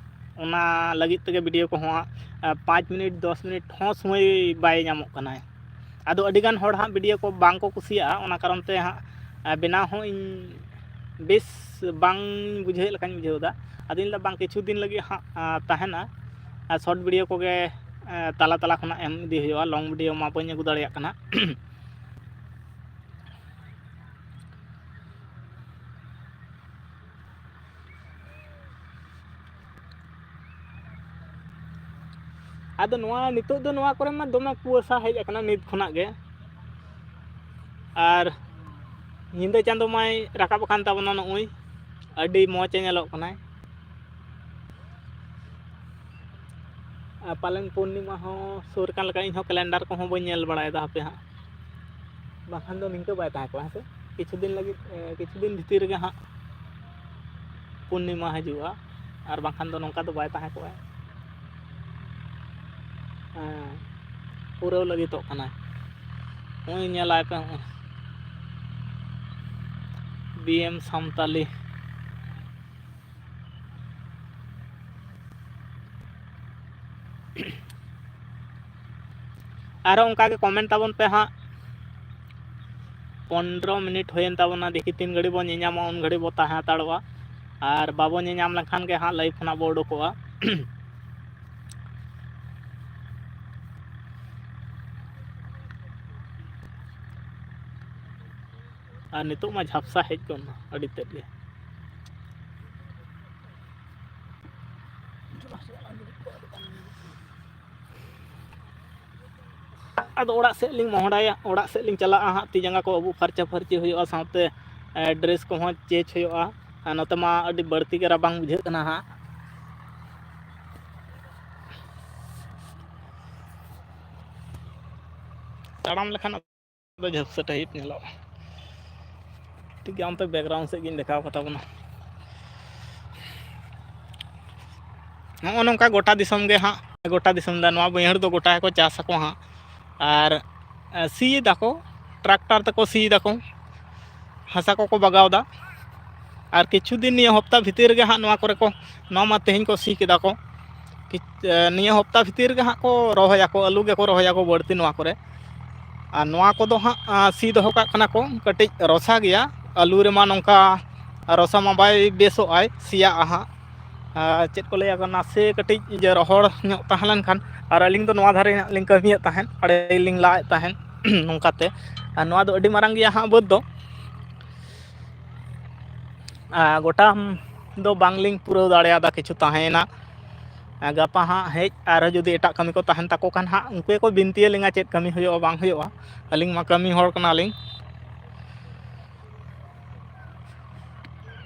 ᱚᱱᱟ ᱞᱟᱹᱜᱤᱫ ᱛᱮᱜᱮ video ᱠᱚᱦᱚᱸ ᱦᱟᱸᱜ, ᱟ, ᱯᱟᱸᱪ ᱢᱤᱱᱤᱴ, ᱫᱚᱥ ᱢᱤᱱᱤᱴ ᱦᱚᱸ ᱥᱚᱢᱚᱭ ᱵᱟᱭ ᱧᱟᱢᱚᱜ ᱠᱟᱱᱟᱭ᱾ ᱟᱫᱚ ᱟᱹᱰᱤᱜᱟᱱ ᱦᱚᱲ ᱦᱟᱸᱜ video ᱠᱚ ᱵᱟᱝ ᱠᱚ ᱠᱩᱥᱤᱭᱟᱜᱼᱟ, ᱚᱱᱟ ᱠᱟᱨᱚᱱ ᱛᱮ ᱦᱟᱸᱜ, ᱟ, ᱵᱮᱱᱟᱣ ᱦᱚᱸ ᱤᱧ ᱵᱮᱥ ᱵᱟᱝ ᱵᱩᱡᱷᱟᱹᱣᱮᱫ ᱞᱮᱠᱟᱧ ᱵᱩᱡᱷᱟᱹᱣ ᱮᱫᱟ᱾ ᱟᱫᱚᱧ ᱞᱟᱹᱭᱫᱟ ᱵᱟᱝ, ᱠᱤᱪᱷᱩ ᱫᱤᱱ ᱞᱟᱹᱜᱤᱫ ᱦᱟᱸᱜ, ᱟ, ᱛᱟᱦᱮᱱᱟ, ᱟᱨ short video ᱠᱚᱜᱮ, ᱟ, ᱛᱟᱞᱟ ᱛᱟᱞᱟ ᱠᱷᱚᱱᱟᱜ ᱮᱢ ᱤᱫᱤ ᱦᱩᱭᱩᱜᱼᱟ, long video ᱢᱟ ᱵᱟᱹᱧ ᱟᱹᱜᱩ ᱫᱟᱲᱮᱭᱟᱜ ᱠᱟᱱᱟ᱾ ᱟᱫᱚ ᱱᱚᱣᱟ ᱱᱤᱛᱚᱜ ᱫᱚ ᱱᱚᱣᱟ ᱠᱚᱨᱮ ᱢᱟ ᱫᱚᱢᱮ ᱠᱩᱣᱟᱹᱥᱟ ᱦᱮᱡ ᱟᱠᱟᱱᱟ ᱱᱤᱛ ᱠᱷᱚᱱᱟᱜ ᱜᱮ᱾ ᱟᱨ ᱧᱤᱫᱟᱹ ᱪᱟᱸᱫᱚ ᱢᱟᱭ ᱨᱟᱠᱟᱵ ᱟᱠᱟᱱ ᱛᱟᱵᱚᱱᱟ ᱱᱚᱜᱼᱚᱭ, ᱟᱹᱰᱤ ᱢᱚᱡᱽ ᱮ ᱧᱮᱞᱚᱜ ᱠᱟᱱᱟᱭ᱾ ᱟᱨ ᱯᱟᱞᱮᱱ ᱯᱩᱨᱱᱤᱢᱟ ᱦᱚᱸ ᱥᱩᱨ ᱠᱟᱱ ᱞᱮᱠᱟ, ᱤᱧ ᱦᱚᱸ calendar ᱠᱚᱦᱚᱸ ᱵᱟᱹᱧ ᱧᱮᱞ ᱵᱟᱲᱟᱭᱮᱫᱟ ᱦᱟᱯᱮ ᱦᱟᱸᱜ, ᱵᱟᱝᱠᱷᱟᱱ ᱫᱚ ᱱᱤᱝᱠᱟᱹ ᱵᱟᱭ ᱛᱟᱦᱮᱸ ᱠᱚᱜᱼᱟ, ᱦᱮᱸ ᱥᱮ? ᱠᱤᱪᱷᱩ ᱫᱤᱱ ᱞᱟᱹᱜᱤᱫ, ᱮ, ᱠᱤᱪᱷᱩ ᱫᱤᱱ ᱵᱷᱤᱛᱤᱨ ᱨᱮᱜᱮ ᱦᱟᱸᱜ ᱯᱩᱨᱱᱤᱢᱟ ᱦᱤᱡᱩᱜᱼᱟ, ᱟᱨ ᱵᱟᱝᱠᱷᱟᱱ ᱫᱚ ᱱᱚᱝᱠᱟ ᱫᱚ ᱵᱟᱭ ᱛᱟᱦᱮᱸ ᱠᱚᱜᱼᱟ᱾ ᱦᱮᱸ, ᱯᱩᱨᱟᱹᱣ ᱞᱟᱹᱜᱤᱫᱚᱜ ᱠᱟᱱᱟ᱾ ᱱᱚᱜᱼᱚᱭ ᱧᱮᱞᱟᱭ ᱯᱮ, ᱱᱚᱜᱼᱚᱭ ᱵᱤ ᱮᱢ ᱥᱟᱱᱛᱟᱞᱤ᱾ ᱟᱨᱦᱚᱸ ᱚᱱᱠᱟ ᱜᱮ comment ᱛᱟᱵᱚᱱ ᱯᱮ ᱦᱟᱸᱜ᱾ ᱯᱚᱱᱨᱚ ᱢᱤᱱᱤᱴ ᱦᱩᱭᱮᱱ ᱛᱟᱵᱚᱱᱟ, ᱫᱮᱠᱷᱤ ᱛᱤᱱ ᱜᱷᱟᱹᱲᱤᱡ ᱵᱚᱱ ᱧᱮᱧᱟᱢᱟ, ᱩᱱ ᱜᱷᱟᱹᱲᱤᱡ ᱵᱚ ᱛᱟᱦᱮᱸ ᱦᱟᱛᱟᱲᱚᱜᱼᱟ᱾ ᱟᱨ ᱵᱟᱵᱚ ᱧᱮᱧᱟᱢ ᱞᱮᱱᱠᱷᱟᱱ ᱜᱮ ᱦᱟᱸᱜ live ᱠᱷᱚᱱᱟᱜ ᱵᱚ ᱩᱰᱩᱠᱚᱜᱼᱟ᱾ ᱟᱨ ᱱᱤᱛᱚᱜ ᱢᱟ ᱡᱷᱟᱯᱥᱟ ᱦᱮᱡ ᱜᱚᱫ ᱮᱱᱟ ᱟᱹᱰᱤ ᱛᱮᱫ ᱜᱮ᱾ ᱟᱫᱚ ᱚᱲᱟᱜ ᱥᱮᱫ ᱞᱤᱧ ᱢᱚᱦᱰᱟᱭᱟ, ᱚᱲᱟᱜ ᱥᱮᱫ ᱞᱤᱧ ᱪᱟᱞᱟᱜᱼᱟ ᱦᱟᱸᱜ, ᱛᱤ ᱡᱟᱸᱜᱟ ᱠᱚ ᱟᱹᱵᱩᱜ ᱯᱷᱟᱨᱪᱟ ᱯᱷᱟᱹᱨᱪᱤ ᱦᱩᱭᱩᱜᱼᱟ, ᱥᱟᱶᱛᱮ, ᱮ, dress ᱠᱚᱦᱚᱸ change ᱦᱩᱭᱩᱜᱼᱟ᱾ ᱟᱨ ᱱᱚᱛᱮ ᱢᱟ ᱟᱹᱰᱤ ᱵᱟᱹᱲᱛᱤ ᱜᱮ ᱨᱟᱵᱟᱝ ᱵᱩᱡᱷᱟᱹᱜ ᱠᱟᱱᱟ ᱦᱟᱸᱜ᱾ ᱛᱟᱲᱟᱢ ᱞᱮᱠᱷᱟᱱ ᱫᱚ ᱡᱷᱟᱯᱥᱟ type ᱧᱮᱞᱚᱜᱼᱟ᱾ ᱴᱷᱤᱠ ᱜᱮᱭᱟ, ᱚᱱᱛᱮ background ᱥᱮᱫ ᱜᱤᱧ ᱫᱮᱠᱷᱟᱣ ᱠᱟᱛᱟ ᱵᱚᱱᱟ᱾ ᱱᱚᱜᱼᱚ ᱱᱚᱝᱠᱟ ᱜᱚᱴᱟ ᱫᱤᱥᱚᱢ ᱜᱮ ᱦᱟᱸᱜ, ᱜᱚᱴᱟ ᱫᱤᱥᱚᱢ ᱫᱚ, ᱱᱚᱣᱟ ᱵᱟᱹᱭᱦᱟᱹᱲ ᱫᱚ ᱜᱚᱴᱟ ᱜᱮᱠᱚ ᱪᱟᱥ ᱟᱠᱚ ᱦᱟᱸᱜ᱾ ᱟᱨ, ᱮ, ᱥᱤ ᱫᱟᱠᱚ, tractor ᱛᱮᱠᱚ ᱥᱤ ᱫᱟᱠᱚ, ᱦᱟᱥᱟ ᱠᱚᱠᱚ ᱵᱟᱜᱟᱣ ᱫᱟ᱾ ᱟᱨ ᱠᱤᱪᱷᱩ ᱫᱤᱱ, ᱱᱤᱭᱟᱹ ᱦᱚᱯᱛᱟ ᱵᱷᱤᱛᱤᱨ ᱨᱮᱜᱮ ᱦᱟᱸᱜ ᱱᱚᱣᱟ ᱠᱚᱨᱮ ᱠᱚ, ᱱᱚᱣᱟ ᱢᱟ ᱛᱮᱦᱮᱧ ᱠᱚ ᱥᱤ ᱠᱮᱫᱟ ᱠᱚ, ᱠᱤ-, ᱮ, ᱱᱤᱭᱟᱹ ᱦᱚᱯᱛᱟ ᱵᱷᱤᱛᱤᱨ ᱨᱮᱜᱮ ᱦᱟᱸᱜ ᱠᱚ ᱨᱚᱦᱚᱭᱟᱠᱚ, ᱟᱹᱞᱩ ᱜᱮᱠᱚ ᱨᱚᱦᱚᱭᱟᱠᱚ ᱵᱟᱹᱲᱛᱤ ᱱᱚᱣᱟ ᱠᱚᱨᱮ᱾ ᱟᱨ ᱱᱚᱣᱟ ᱠᱚᱫᱚ ᱦᱟᱸᱜ, ᱟ, ᱥᱤ ᱫᱚᱦᱚ ᱠᱟᱜ ᱠᱟᱱᱟ ᱠᱚ, ᱠᱟᱹᱴᱤᱡ ᱨᱚᱥᱟ ᱜᱮᱭᱟ᱾ ᱟᱹᱞᱩ ᱨᱮᱢᱟ ᱱᱚᱝᱠᱟ ᱨᱚᱥᱟ ᱢᱟ ᱵᱟᱭ ᱵᱮᱥᱚᱜ ᱟᱭ, ᱥᱮᱭᱟᱜᱼᱟ ᱦᱟᱸᱜ᱾ ᱟ, ᱪᱮᱫ ᱠᱚ ᱞᱟᱹᱭᱟ, ᱱᱟᱥᱮ ᱠᱟᱹᱴᱤᱡ ᱡᱮ ᱨᱚᱦᱚᱲ ᱧᱚᱜ ᱛᱟᱦᱮᱸ ᱞᱮᱱᱠᱷᱟᱱ, ᱟᱨ ᱟᱹᱞᱤᱧ ᱫᱚ ᱱᱚᱣᱟ ᱫᱷᱟᱨᱮ ᱦᱟᱸᱜ ᱞᱤᱧ ᱠᱟᱹᱢᱤᱭᱮᱫ ᱛᱟᱦᱮᱸᱫ, ᱟᱲᱮ ᱞᱤᱧ ᱞᱟᱜ ᱮᱫ ᱛᱟᱦᱮᱸᱫ ᱱᱚᱝᱠᱟᱛᱮ᱾ ᱟᱨ ᱱᱚᱣᱟ ᱫᱚ ᱟᱹᱰᱤ ᱢᱟᱨᱟᱝ ᱜᱮᱭᱟ ᱦᱟᱸᱜ ᱵᱟᱹᱫᱽ ᱫᱚ᱾ ᱟ, ᱜᱚᱴᱟ ᱫᱚ ᱵᱟᱝᱞᱤᱧ ᱯᱩᱨᱟᱹᱣ ᱫᱟᱲᱮᱭᱟᱫᱟ, ᱠᱤᱪᱷᱩ ᱛᱟᱦᱮᱸᱭᱮᱱᱟ᱾ ᱜᱟᱯᱟ ᱦᱟᱸᱜ ᱦᱮᱡ ᱟᱨᱦᱚᱸ ᱡᱩᱫᱤ ᱮᱴᱟᱜ ᱠᱟᱹᱢᱤ ᱠᱚ ᱛᱟᱦᱮᱱ ᱛᱟᱠᱚ ᱠᱷᱟᱱ ᱦᱟᱸᱜ ᱩᱱᱠᱩ ᱜᱮᱠᱚ ᱵᱤᱱᱛᱤᱭᱟᱹᱞᱤᱧᱟ ᱪᱮᱫ ᱠᱟᱹᱢᱤ ᱦᱩᱭᱩᱜᱼᱟ ᱵᱟᱝ ᱦᱩᱭᱩᱜᱼᱟ᱾ ᱟᱹᱞᱤᱧ ᱢᱟ ᱠᱟᱹᱢᱤ ᱦᱚᱲ ᱠᱟᱱᱟᱞᱤᱧ᱾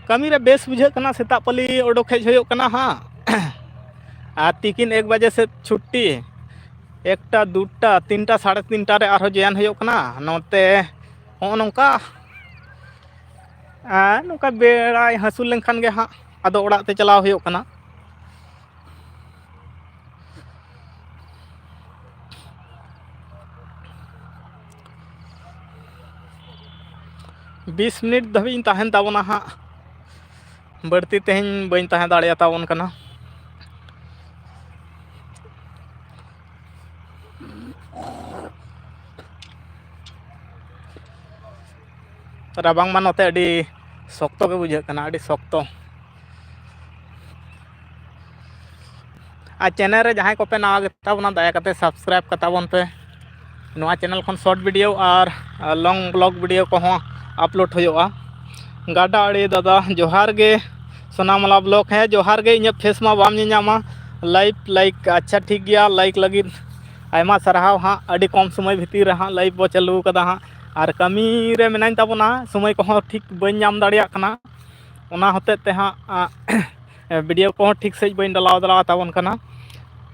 ᱠᱟᱹᱢᱤ ᱨᱮ ᱵᱮᱥ ᱵᱩᱡᱷᱟᱹᱜ ᱠᱟᱱᱟ, ᱥᱮᱛᱟᱜ ᱯᱟᱹᱞᱤ ᱚᱰᱚᱠ ᱦᱮᱡ ᱦᱩᱭᱩᱜ ᱠᱟᱱᱟ ᱦᱟᱸᱜ᱾ ᱟᱨ ᱛᱤᱠᱤᱱ ᱮᱠ ᱵᱟᱡᱮ ᱥᱮᱫ ᱪᱷᱩᱴᱴᱤ, ᱮᱠᱴᱟ, ᱫᱩᱴᱟ, ᱛᱤᱱᱴᱟ, ᱥᱟᱲᱮ ᱛᱤᱱᱴᱟ ᱨᱮ ᱟᱨᱦᱚᱸ ᱡᱚᱭᱮᱱ ᱦᱩᱭᱩᱜ ᱠᱟᱱᱟ᱾ ᱱᱚᱛᱮ ᱦᱚᱸᱜᱼᱚ ᱱᱚᱝᱠᱟ, ᱟᱨ ᱱᱚᱝᱠᱟ ᱵᱮᱲᱟᱭ ᱦᱟᱹᱥᱩᱨ ᱞᱮᱱᱠᱷᱟᱱ ᱜᱮ ᱦᱟᱸᱜ ᱟᱫᱚ ᱚᱲᱟᱜ ᱛᱮ ᱪᱟᱞᱟᱣ ᱦᱩᱭᱩᱜ ᱠᱟᱱᱟ᱾ ᱵᱤᱥ ᱢᱤᱱᱤᱴ ᱫᱷᱟᱹᱵᱤᱡ ᱤᱧ ᱛᱟᱦᱮᱱ ᱛᱟᱵᱚᱱᱟ ᱦᱟᱸᱜ, ᱵᱟᱹᱲᱛᱤ ᱛᱮᱦᱮᱧ ᱵᱟᱹᱧ ᱛᱟᱦᱮᱸ ᱫᱟᱲᱮᱭᱟᱛᱟᱵᱚᱱ ᱠᱟᱱᱟ᱾ ᱨᱟᱵᱟᱝ ᱢᱟ ᱱᱚᱛᱮ ᱟᱹᱰᱤ ᱥᱚᱠᱛᱚ ᱜᱮ ᱵᱩᱡᱷᱟᱹᱜ ᱠᱟᱱᱟ, ᱟᱹᱰᱤ ᱥᱚᱠᱛᱚ᱾ ᱟᱨ ᱪᱮᱱᱮᱞ ᱨᱮ ᱡᱟᱦᱟᱸᱭ ᱠᱚᱯᱮ ᱱᱟᱣᱟ ᱜᱮᱛᱟ ᱵᱚᱱᱟ, ᱫᱟᱭᱟ ᱠᱟᱛᱮ ᱥᱟᱵᱥᱠᱨᱟᱭᱤᱵᱽ ᱠᱟᱛᱟ ᱵᱚᱱ ᱯᱮ᱾ ᱱᱚᱣᱟ ᱪᱮᱱᱮᱞ ᱠᱷᱚᱱ ᱥᱚᱨᱴ ᱵᱷᱤᱰᱤᱭᱳ ᱟᱨ ᱞᱚᱝ ᱵᱞᱚᱜ ᱵᱷᱤᱰᱤᱭᱳ ᱠᱚᱦᱚᱸ ᱟᱯᱞᱳᱰ ᱦᱩᱭᱩᱜᱼᱟ᱾ ᱜᱟᱰᱟ ᱟᱲᱮ ᱫᱟᱫᱟ ᱡᱚᱦᱟᱨ ᱜᱮ, ᱥᱳᱱᱟᱢᱟᱞᱟ ᱵᱞᱚᱜ᱾ ᱦᱮᱸ, ᱡᱚᱦᱟᱨ ᱜᱮ᱾ ᱤᱧᱟᱹᱜ ᱯᱷᱮᱥ ᱢᱟ ᱵᱟᱢ ᱧᱮᱧᱟᱢᱟ᱾ ᱞᱟᱭᱤᱠ, ᱞᱟᱭᱤᱠ, ᱟᱪᱪᱷᱟ, ᱴᱷᱤᱠ ᱜᱮᱭᱟ, ᱞᱟᱭᱤᱠ ᱞᱟᱹᱜᱤᱫ ᱟᱭᱢᱟ ᱥᱟᱨᱦᱟᱣ ᱦᱟᱸᱜ᱾ ᱟᱹᱰᱤ ᱠᱚᱢ ᱥᱚᱢᱚᱭ ᱵᱷᱤᱛᱤᱨ ᱨᱮ ᱦᱟᱸᱜ ᱞᱟᱭᱤᱵᱷ ᱵᱚ ᱪᱟᱹᱞᱩ ᱠᱟᱫᱟ ᱦᱟᱸᱜ, ᱟᱨ ᱠᱟᱹᱢᱤ ᱨᱮ ᱢᱮᱱᱟᱹᱧ ᱛᱟᱵᱚᱱᱟ, ᱥᱚᱢᱚᱭ ᱠᱚᱦᱚᱸ ᱴᱷᱤᱠ ᱵᱟᱹᱧ ᱧᱟᱢ ᱫᱟᱲᱮᱭᱟᱜ ᱠᱟᱱᱟ᱾ ᱚᱱᱟ ᱦᱚᱛᱮᱡ ᱛᱮ ᱦᱟᱸᱜ, ᱟᱸ, ᱵᱷᱤᱰᱤᱭᱳ ᱠᱚᱦᱚᱸ ᱴᱷᱤᱠ ᱥᱟᱺᱦᱤᱡ ᱵᱟᱹᱧ ᱰᱟᱞᱟᱣ ᱫᱟᱲᱮ ᱟᱛᱟᱵᱚᱱ ᱠᱟᱱᱟ᱾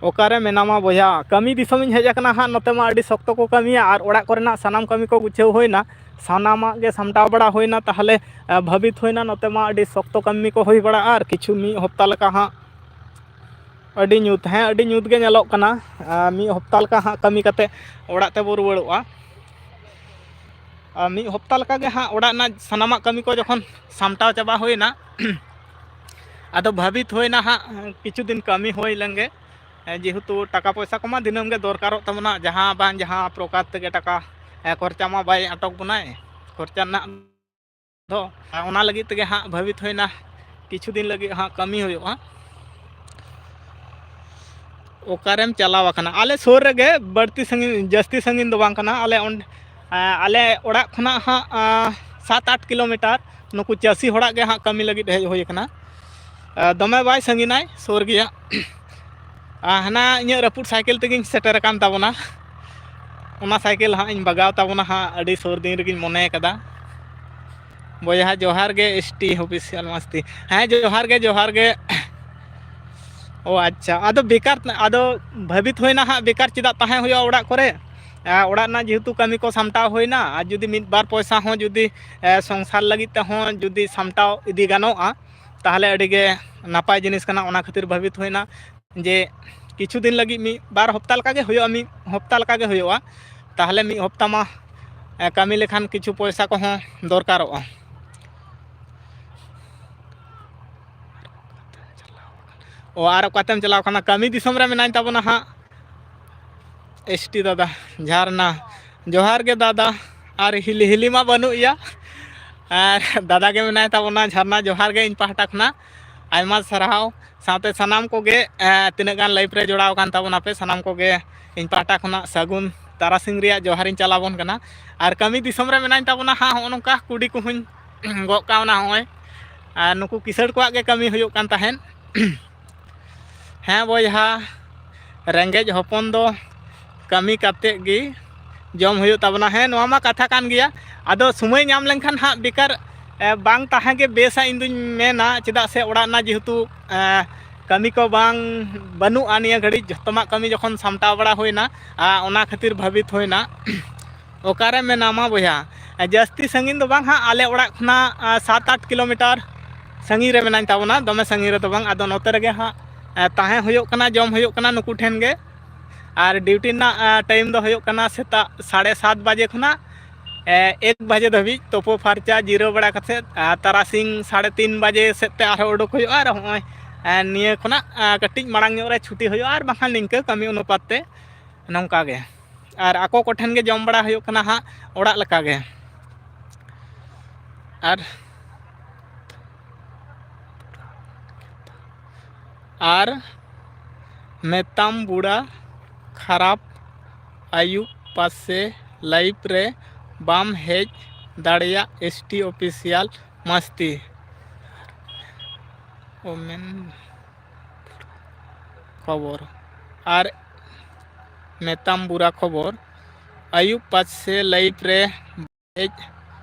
ᱚᱠᱟᱨᱮ ᱢᱮᱱᱟᱢᱟ ᱵᱚᱭᱦᱟ? ᱠᱟᱹᱢᱤ ᱫᱤᱥᱚᱢᱤᱧ ᱦᱮᱡ ᱟᱠᱟᱱᱟ ᱦᱟᱸᱜ᱾ ᱱᱚᱛᱮ ᱢᱟ ᱟᱹᱰᱤ ᱥᱚᱠᱛᱚ ᱠᱚ ᱠᱟᱹᱢᱤᱭᱟ, ᱟᱨ ᱚᱲᱟᱜ ᱠᱚᱨᱮᱱᱟᱜ ᱥᱟᱱᱟᱢ ᱠᱟᱹᱢᱤ ᱠᱚ ᱜᱩᱪᱷᱟᱹᱣ ᱦᱩᱭᱱᱟ, ᱥᱟᱱᱟᱢᱟᱜ ᱜᱮ ᱥᱟᱢᱴᱟᱣ ᱵᱟᱲᱟ ᱦᱩᱭᱱᱟ᱾ ᱛᱟᱦᱚᱞᱮ, ᱟᱸ, ᱵᱷᱟᱹᱵᱤᱛ ᱦᱩᱭᱱᱟ, ᱱᱚᱛᱮ ᱢᱟ ᱟᱹᱰᱤ ᱥᱚᱠᱛᱚ ᱠᱟᱹᱢᱤ ᱠᱚ ᱦᱩᱭ ᱵᱟᱲᱟᱜᱼᱟ, ᱟᱨ ᱠᱤᱪᱷᱩ ᱢᱤᱫ ᱦᱚᱯᱛᱟ ᱞᱮᱠᱟ ᱦᱟᱸᱜ ᱟᱹᱰᱤ ᱧᱩᱛ, ᱦᱮᱸ, ᱟᱹᱰᱤ ᱧᱩᱛ ᱜᱮ ᱧᱮᱞᱚᱜ ᱠᱟᱱᱟ᱾ ᱟᱨ ᱢᱤᱫ ᱦᱚᱯᱛᱟ ᱞᱮᱠᱟ ᱦᱟᱸᱜ ᱠᱟᱹᱢᱤ ᱠᱟᱛᱮ ᱚᱲᱟᱜ ᱛᱮᱵᱚ ᱨᱩᱣᱟᱹᱲᱚᱜᱼᱟ᱾ ᱟᱨ ᱢᱤᱫ ᱦᱚᱯᱛᱟ ᱞᱮᱠᱟ ᱜᱮ ᱦᱟᱸᱜ ᱚᱲᱟᱜ ᱨᱮᱱᱟᱜ ᱥᱟᱱᱟᱢᱟᱜ ᱠᱟᱹᱢᱤ ᱠᱚ ᱡᱚᱠᱷᱚᱱ ᱥᱟᱢᱴᱟᱣ ᱪᱟᱵᱟ ᱦᱩᱭᱱᱟ, ᱟᱫᱚ ᱵᱷᱟᱹᱵᱤᱛ ᱦᱩᱭᱱᱟ ᱦᱟᱸᱜ ᱠᱤᱪᱷᱩ ᱫᱤᱱ ᱠᱟᱹᱢᱤ ᱦᱩᱭ ᱞᱮᱱᱜᱮ᱾ ᱡᱮᱦᱮᱛᱩ ᱴᱟᱠᱟ ᱯᱚᱭᱥᱟ ᱠᱚᱢᱟ ᱫᱤᱱᱟᱹᱢ ᱜᱮ ᱫᱚᱨᱠᱟᱨᱚᱜ ᱛᱟᱵᱚᱱᱟ, ᱡᱟᱦᱟᱸ ᱵᱟᱝ ᱡᱟᱦᱟᱸ ᱯᱨᱚᱠᱟᱨ ᱛᱮᱜᱮ ᱴᱟᱠᱟ, ᱮ, ᱠᱷᱚᱨᱪᱟ ᱢᱟ ᱵᱟᱭ ᱟᱴᱚᱠ ᱵᱚᱱᱟᱭ᱾ ᱠᱷᱚᱨᱪᱟ ᱨᱮᱱᱟᱜ ᱫᱚ, ᱚᱱᱟ ᱞᱟᱹᱜᱤᱫ ᱛᱮᱜᱮ ᱦᱟᱸᱜ ᱵᱷᱟᱹᱵᱤᱛ ᱦᱩᱭᱱᱟ ᱠᱤᱪᱷᱩ ᱫᱤᱱ ᱞᱟᱹᱜᱤᱫ ᱦᱟᱸᱜ ᱠᱟᱹᱢᱤ ᱦᱩᱭᱩᱜᱼᱟ᱾ ᱚᱠᱟᱨᱮᱢ ᱪᱟᱞᱟᱣ ᱟᱠᱟᱱᱟ? ᱟᱞᱮ ᱥᱩᱨ ᱨᱮᱜᱮ, ᱵᱟᱹᱲᱛᱤ ᱥᱟᱺᱜᱤᱧ, ᱡᱟᱹᱥᱛᱤ ᱥᱟᱺᱜᱤᱧ ᱫᱚ ᱵᱟᱝ ᱠᱟᱱᱟ᱾ ᱟᱞᱮ ᱚᱸᱰᱮ, ᱟᱞᱮ ᱚᱲᱟᱜ ᱠᱷᱚᱱᱟᱜ ᱦᱟᱸᱜ, ᱟᱸ, ᱥᱟᱛ ᱟᱴ ᱠᱤᱞᱳᱢᱤᱴᱟᱨ ᱱᱩᱠᱩ ᱪᱟᱹᱥᱤ ᱦᱚᱲᱟᱜ ᱜᱮ ᱦᱟᱸᱜ ᱠᱟᱹᱢᱤ ᱞᱟᱹᱜᱤᱫ ᱦᱮᱡ ᱦᱩᱭ ᱟᱠᱟᱱᱟ᱾ ᱟᱸ, ᱫᱚᱢᱮ ᱵᱟᱭ ᱥᱟᱺᱜᱤᱧᱟᱭ, ᱥᱩᱨ ᱜᱮᱭᱟ᱾ ᱟᱨ ᱦᱟᱱᱟ ᱤᱧᱟᱹᱜ ᱨᱟᱹᱯᱩᱫ ᱥᱟᱭᱠᱮᱞ ᱛᱮᱜᱮᱧ ᱥᱮᱴᱮᱨ ᱟᱠᱟᱱ ᱛᱟᱵᱚᱱᱟ᱾ ᱚᱱᱟ ᱥᱟᱭᱠᱮᱞ ᱦᱟᱸᱜ ᱤᱧ ᱵᱟᱜᱟᱣ ᱛᱟᱵᱚᱱᱟ ᱦᱟᱸᱜ, ᱟᱹᱰᱤ ᱥᱩᱨ ᱫᱤᱱ ᱨᱮᱜᱮᱧ ᱢᱚᱱᱮ ᱠᱟᱫᱟ᱾ ᱵᱚᱭᱦᱟ ᱡᱚᱦᱟᱨ ᱜᱮ, ᱮᱥ ᱴᱤ ᱚᱯᱷᱤᱥᱤᱭᱟᱞ ᱢᱟᱥᱛᱤ᱾ ᱦᱮᱸ, ᱡᱚᱦᱟᱨ ᱜᱮ, ᱡᱚᱦᱟᱨ ᱜᱮ᱾ ᱚ ᱟᱪᱪᱷᱟ, ᱟᱫᱚ ᱵᱮᱠᱟᱨ, ᱟᱫᱚ ᱵᱷᱟᱹᱵᱤᱛ ᱦᱩᱭᱱᱟ ᱦᱟᱸᱜ, ᱵᱮᱠᱟᱨ ᱪᱮᱫᱟᱜ ᱛᱟᱦᱮᱸ ᱦᱩᱭᱩᱜᱼᱟ ᱚᱲᱟᱜ ᱠᱚᱨᱮ? ᱟᱨ ᱚᱲᱟᱜ ᱨᱮᱱᱟᱜ ᱡᱮᱦᱮᱛᱩ ᱠᱟᱹᱢᱤ ᱠᱚ ᱥᱟᱢᱴᱟᱣ ᱦᱩᱭᱱᱟ, ᱟᱨ ᱡᱩᱫᱤ ᱢᱤᱫ ᱵᱟᱨ ᱯᱚᱭᱥᱟ ᱦᱚᱸ ᱡᱩᱫᱤ, ᱮ, ᱥᱚᱝᱥᱟᱨ ᱞᱟᱹᱜᱤᱫ ᱛᱮᱦᱚᱸ ᱡᱩᱫᱤ ᱥᱟᱢᱴᱟᱣ ᱤᱫᱤ ᱜᱟᱱᱚᱜᱼᱟ, ᱛᱟᱦᱚᱞᱮ ᱟᱹᱰᱤ ᱜᱮ ᱱᱟᱯᱟᱭ ᱡᱤᱱᱤᱥ ᱠᱟᱱᱟ᱾ ᱚᱱᱟ ᱠᱷᱟᱹᱛᱤᱨ ᱵᱷᱟᱹᱵᱤᱛ ᱦᱩᱭᱱᱟ ᱡᱮ ᱠᱤᱪᱷᱩ ᱫᱤᱱ ᱞᱟᱹᱜᱤᱫ, ᱢᱤᱫ ᱵᱟᱨ ᱦᱚᱯᱛᱟ ᱞᱮᱠᱟ ᱜᱮ ᱦᱩᱭᱩᱜᱼᱟ, ᱢᱤᱫ ᱦᱚᱯᱛᱟ ᱞᱮᱠᱟ ᱜᱮ ᱦᱩᱭᱩᱜᱼᱟ, ᱛᱟᱦᱚᱞᱮ ᱢᱤᱫ ᱦᱚᱯᱛᱟ ᱢᱟ, ᱮ, ᱠᱟᱹᱢᱤ ᱞᱮᱠᱷᱟᱱ ᱠᱤᱪᱷᱩ ᱯᱚᱭᱥᱟ ᱠᱚᱦᱚᱸ ᱫᱚᱨᱠᱟᱨᱚᱜᱼᱟ᱾ ᱚ, ᱟᱨ ᱚᱠᱟᱛᱮᱢ ᱪᱟᱞᱟᱣ ᱠᱟᱱᱟ? ᱠᱟᱹᱢᱤ ᱫᱤᱥᱚᱢ ᱨᱮ ᱢᱮᱱᱟᱧ ᱛᱟᱵᱚᱱᱟ ᱦᱟᱸᱜ᱾ ᱮᱥ ᱴᱤ ᱫᱟᱫᱟ, ᱡᱷᱟᱨᱱᱟ, ᱡᱚᱦᱟᱨ ᱜᱮ ᱫᱟᱫᱟ᱾ ᱟᱨ ᱦᱤᱞᱤ, ᱦᱤᱞᱤ ᱢᱟ ᱵᱟᱹᱱᱩᱜ ᱮᱭᱟ, ᱟᱨ ᱫᱟᱫᱟ ᱜᱮ ᱢᱮᱱᱟᱭ ᱛᱟᱵᱚᱱᱟ᱾ ᱡᱷᱟᱨᱱᱟ, ᱡᱚᱦᱟᱨ ᱜᱮ ᱤᱧ ᱯᱟᱦᱴᱟ ᱠᱷᱚᱱᱟᱜ, ᱟᱭᱢᱟ ᱥᱟᱨᱦᱟᱣ᱾ ᱥᱟᱶᱛᱮ ᱥᱟᱱᱟᱢ ᱠᱚᱜᱮ, ᱮ, ᱛᱤᱱᱟᱹᱜ ᱜᱟᱱ live ᱨᱮ ᱡᱚᱲᱟᱣ ᱟᱠᱟᱱ ᱛᱟᱵᱚᱱᱟ ᱯᱮ, ᱥᱟᱱᱟᱢ ᱠᱚᱜᱮ ᱤᱧ ᱯᱟᱦᱴᱟ ᱠᱷᱚᱱᱟᱜ ᱥᱟᱹᱜᱩᱱ ᱛᱟᱨᱟᱥᱤᱧ ᱨᱮᱭᱟᱜ ᱡᱚᱦᱟᱨᱤᱧ ᱪᱟᱞ ᱟᱵᱚᱱ ᱠᱟᱱᱟ᱾ ᱟᱨ ᱠᱟᱹᱢᱤ ᱫᱤᱥᱚᱢ ᱨᱮ ᱢᱮᱱᱟᱧ ᱛᱟᱵᱚᱱᱟ ᱦᱟᱸᱜ, ᱦᱚᱸᱜᱼᱚ ᱱᱚᱝᱠᱟ ᱠᱩᱰᱤ ᱠᱚᱦᱚᱸᱧ ᱜᱚᱜ ᱠᱟᱣᱱᱟ ᱱᱚᱜᱼᱚᱭ᱾ ᱟᱨ ᱱᱩᱠᱩ ᱠᱤᱥᱟᱹᱬ ᱠᱚᱣᱟᱜ ᱜᱮ ᱠᱟᱹᱢᱤ ᱦᱩᱭᱩᱜ ᱠᱟᱱ ᱛᱟᱦᱮᱸᱫ᱾ ᱦᱮᱸ ᱵᱚᱭᱦᱟ, ᱨᱮᱸᱜᱮᱡ ᱦᱚᱯᱚᱱ ᱫᱚ ᱠᱟᱹᱢᱤ ᱠᱟᱛᱮᱫ ᱜᱮ ᱡᱚᱢ ᱦᱩᱭᱩᱜ ᱛᱟᱵᱚᱱᱟ᱾ ᱦᱮᱸ, ᱱᱚᱣᱟ ᱢᱟ ᱠᱟᱛᱷᱟ ᱠᱟᱱ ᱜᱮᱭᱟ᱾ ᱟᱫᱚ ᱥᱚᱢᱚᱭ ᱧᱟᱢ ᱞᱮᱱᱠᱷᱟᱱ ᱦᱟᱸᱜ ᱵᱮᱠᱟᱨ, ᱮ, ᱵᱟᱝ ᱛᱟᱦᱮᱸ ᱜᱮ ᱵᱮᱥᱟ ᱤᱧ ᱫᱩᱧ ᱢᱮᱱᱟ, ᱪᱮᱫᱟᱜ ᱥᱮ ᱚᱲᱟᱜ ᱨᱮᱱᱟᱜ ᱡᱮᱦᱮᱛᱩ, ᱮ, ᱠᱟᱹᱢᱤ ᱠᱚ ᱵᱟᱝ ᱵᱟᱹᱱᱩᱜᱼᱟ ᱱᱤᱭᱟᱹ ᱜᱷᱟᱹᱲᱤᱡ, ᱡᱷᱚᱛᱚᱢᱟᱜ ᱠᱟᱹᱢᱤ ᱡᱚᱠᱷᱚᱱ ᱥᱟᱢᱴᱟᱣ ᱵᱟᱲᱟ ᱦᱩᱭᱱᱟ, ᱟ, ᱚᱱᱟ ᱠᱷᱟᱹᱛᱤᱨ ᱵᱷᱟᱹᱵᱤᱛ ᱦᱩᱭᱱᱟ᱾ ᱚᱠᱟᱨᱮ ᱢᱮᱱᱟᱢᱟ ᱵᱚᱭᱦᱟ? ᱮ, ᱡᱟᱹᱥᱛᱤ ᱥᱟᱺᱜᱤᱧ ᱫᱚ ᱵᱟᱝ ᱦᱟᱸᱜ, ᱟᱞᱮ ᱚᱲᱟᱜ ᱠᱷᱚᱱᱟᱜ, ᱟ, ᱥᱟᱛ ᱟᱴ ᱠᱤᱞᱳᱢᱤᱴᱟᱨ ᱥᱟᱺᱜᱤᱧ ᱨᱮ ᱢᱮᱱᱟᱧ ᱛᱟᱵᱚᱱᱟ, ᱫᱚᱢᱮ ᱥᱟᱺᱜᱤᱧ ᱨᱮᱫᱚ ᱵᱟᱝ᱾ ᱟᱫᱚ ᱱᱚᱛᱮ ᱨᱮᱜᱮ ᱦᱟᱸᱜ, ᱮ, ᱛᱟᱦᱮᱸ ᱦᱩᱭᱩᱜ ᱠᱟᱱᱟ, ᱡᱚᱢ ᱦᱩᱭᱩᱜ ᱠᱟᱱᱟ ᱱᱩᱠᱩ ᱴᱷᱮᱱ ᱜᱮ᱾ ᱟᱨ ᱰᱤᱭᱩᱴᱤ ᱨᱮᱱᱟᱜ, ᱮ, ᱴᱟᱭᱤᱢ ᱫᱚ ᱦᱩᱭᱩᱜ ᱠᱟᱱᱟ ᱥᱮᱛᱟᱜ ᱥᱟᱲᱮ ᱥᱟᱛ ᱵᱟᱡᱮ ᱠᱷᱚᱱᱟᱜ, ᱮ, ᱮᱠ ᱵᱟᱡᱮ ᱫᱷᱟᱹᱵᱤᱡ ᱛᱳᱯᱳ ᱯᱷᱟᱨᱪᱟ ᱡᱤᱨᱟᱹᱣ ᱵᱟᱲᱟ ᱠᱟᱛᱮᱫ, ᱟᱨ ᱛᱟᱨᱟᱥᱤᱧ ᱥᱟᱲᱮ ᱛᱤᱱ ᱵᱟᱡᱮ ᱥᱮᱫ ᱛᱮ ᱟᱨᱦᱚᱸ ᱩᱰᱩᱠ ᱦᱩᱭᱩᱜᱼᱟ᱾ ᱟᱨ ᱦᱚᱸᱜᱼᱚᱭ, ᱮ, ᱱᱤᱭᱟᱹ ᱠᱷᱚᱱᱟᱜ, ᱮ, ᱠᱟᱹᱴᱤᱡ ᱢᱟᱲᱟᱝ ᱧᱚᱜ ᱨᱮ ᱪᱷᱩᱴᱤ ᱦᱩᱭᱩᱜᱼᱟ, ᱟᱨ ᱵᱟᱝᱠᱷᱟᱱ ᱱᱤᱝᱠᱟᱹ ᱠᱟᱹᱢᱤ ᱚᱱᱩᱯᱟᱛ ᱛᱮ ᱱᱚᱝᱠᱟ ᱜᱮ᱾ ᱟᱨ ᱟᱠᱚ ᱠᱚᱴᱷᱮᱱ ᱜᱮ ᱡᱚᱢ ᱵᱟᱲᱟ ᱦᱩᱭᱩᱜ ᱠᱟᱱᱟ ᱦᱟᱸᱜ, ᱚᱲᱟᱜ ᱞᱮᱠᱟ ᱜᱮ᱾ ᱟᱨ, ᱟᱨ ᱢᱮᱛᱟᱢ ᱵᱩᱲᱟ ᱠᱷᱟᱨᱟᱯ ᱟᱹᱭᱩᱵ ᱯᱟᱥᱮ live ᱨᱮ ᱵᱟᱢ ᱦᱮᱡ ᱫᱟᱲᱮᱭᱟᱜ, ᱮᱥ ᱴᱤ ᱚᱯᱷᱤᱥᱤᱭᱟᱞ ᱢᱟᱥᱛᱤ᱾ ᱳᱢᱮᱱ᱾ ᱠᱷᱚᱵᱚᱨ ᱟᱨ ᱢᱮᱛᱟᱢ ᱵᱩᱨᱟ ᱠᱷᱚᱵᱚᱨ, ᱟᱹᱭᱩᱵ ᱯᱟᱪᱮ ᱞᱟᱭᱤᱵᱷ ᱨᱮ ᱦᱮᱡ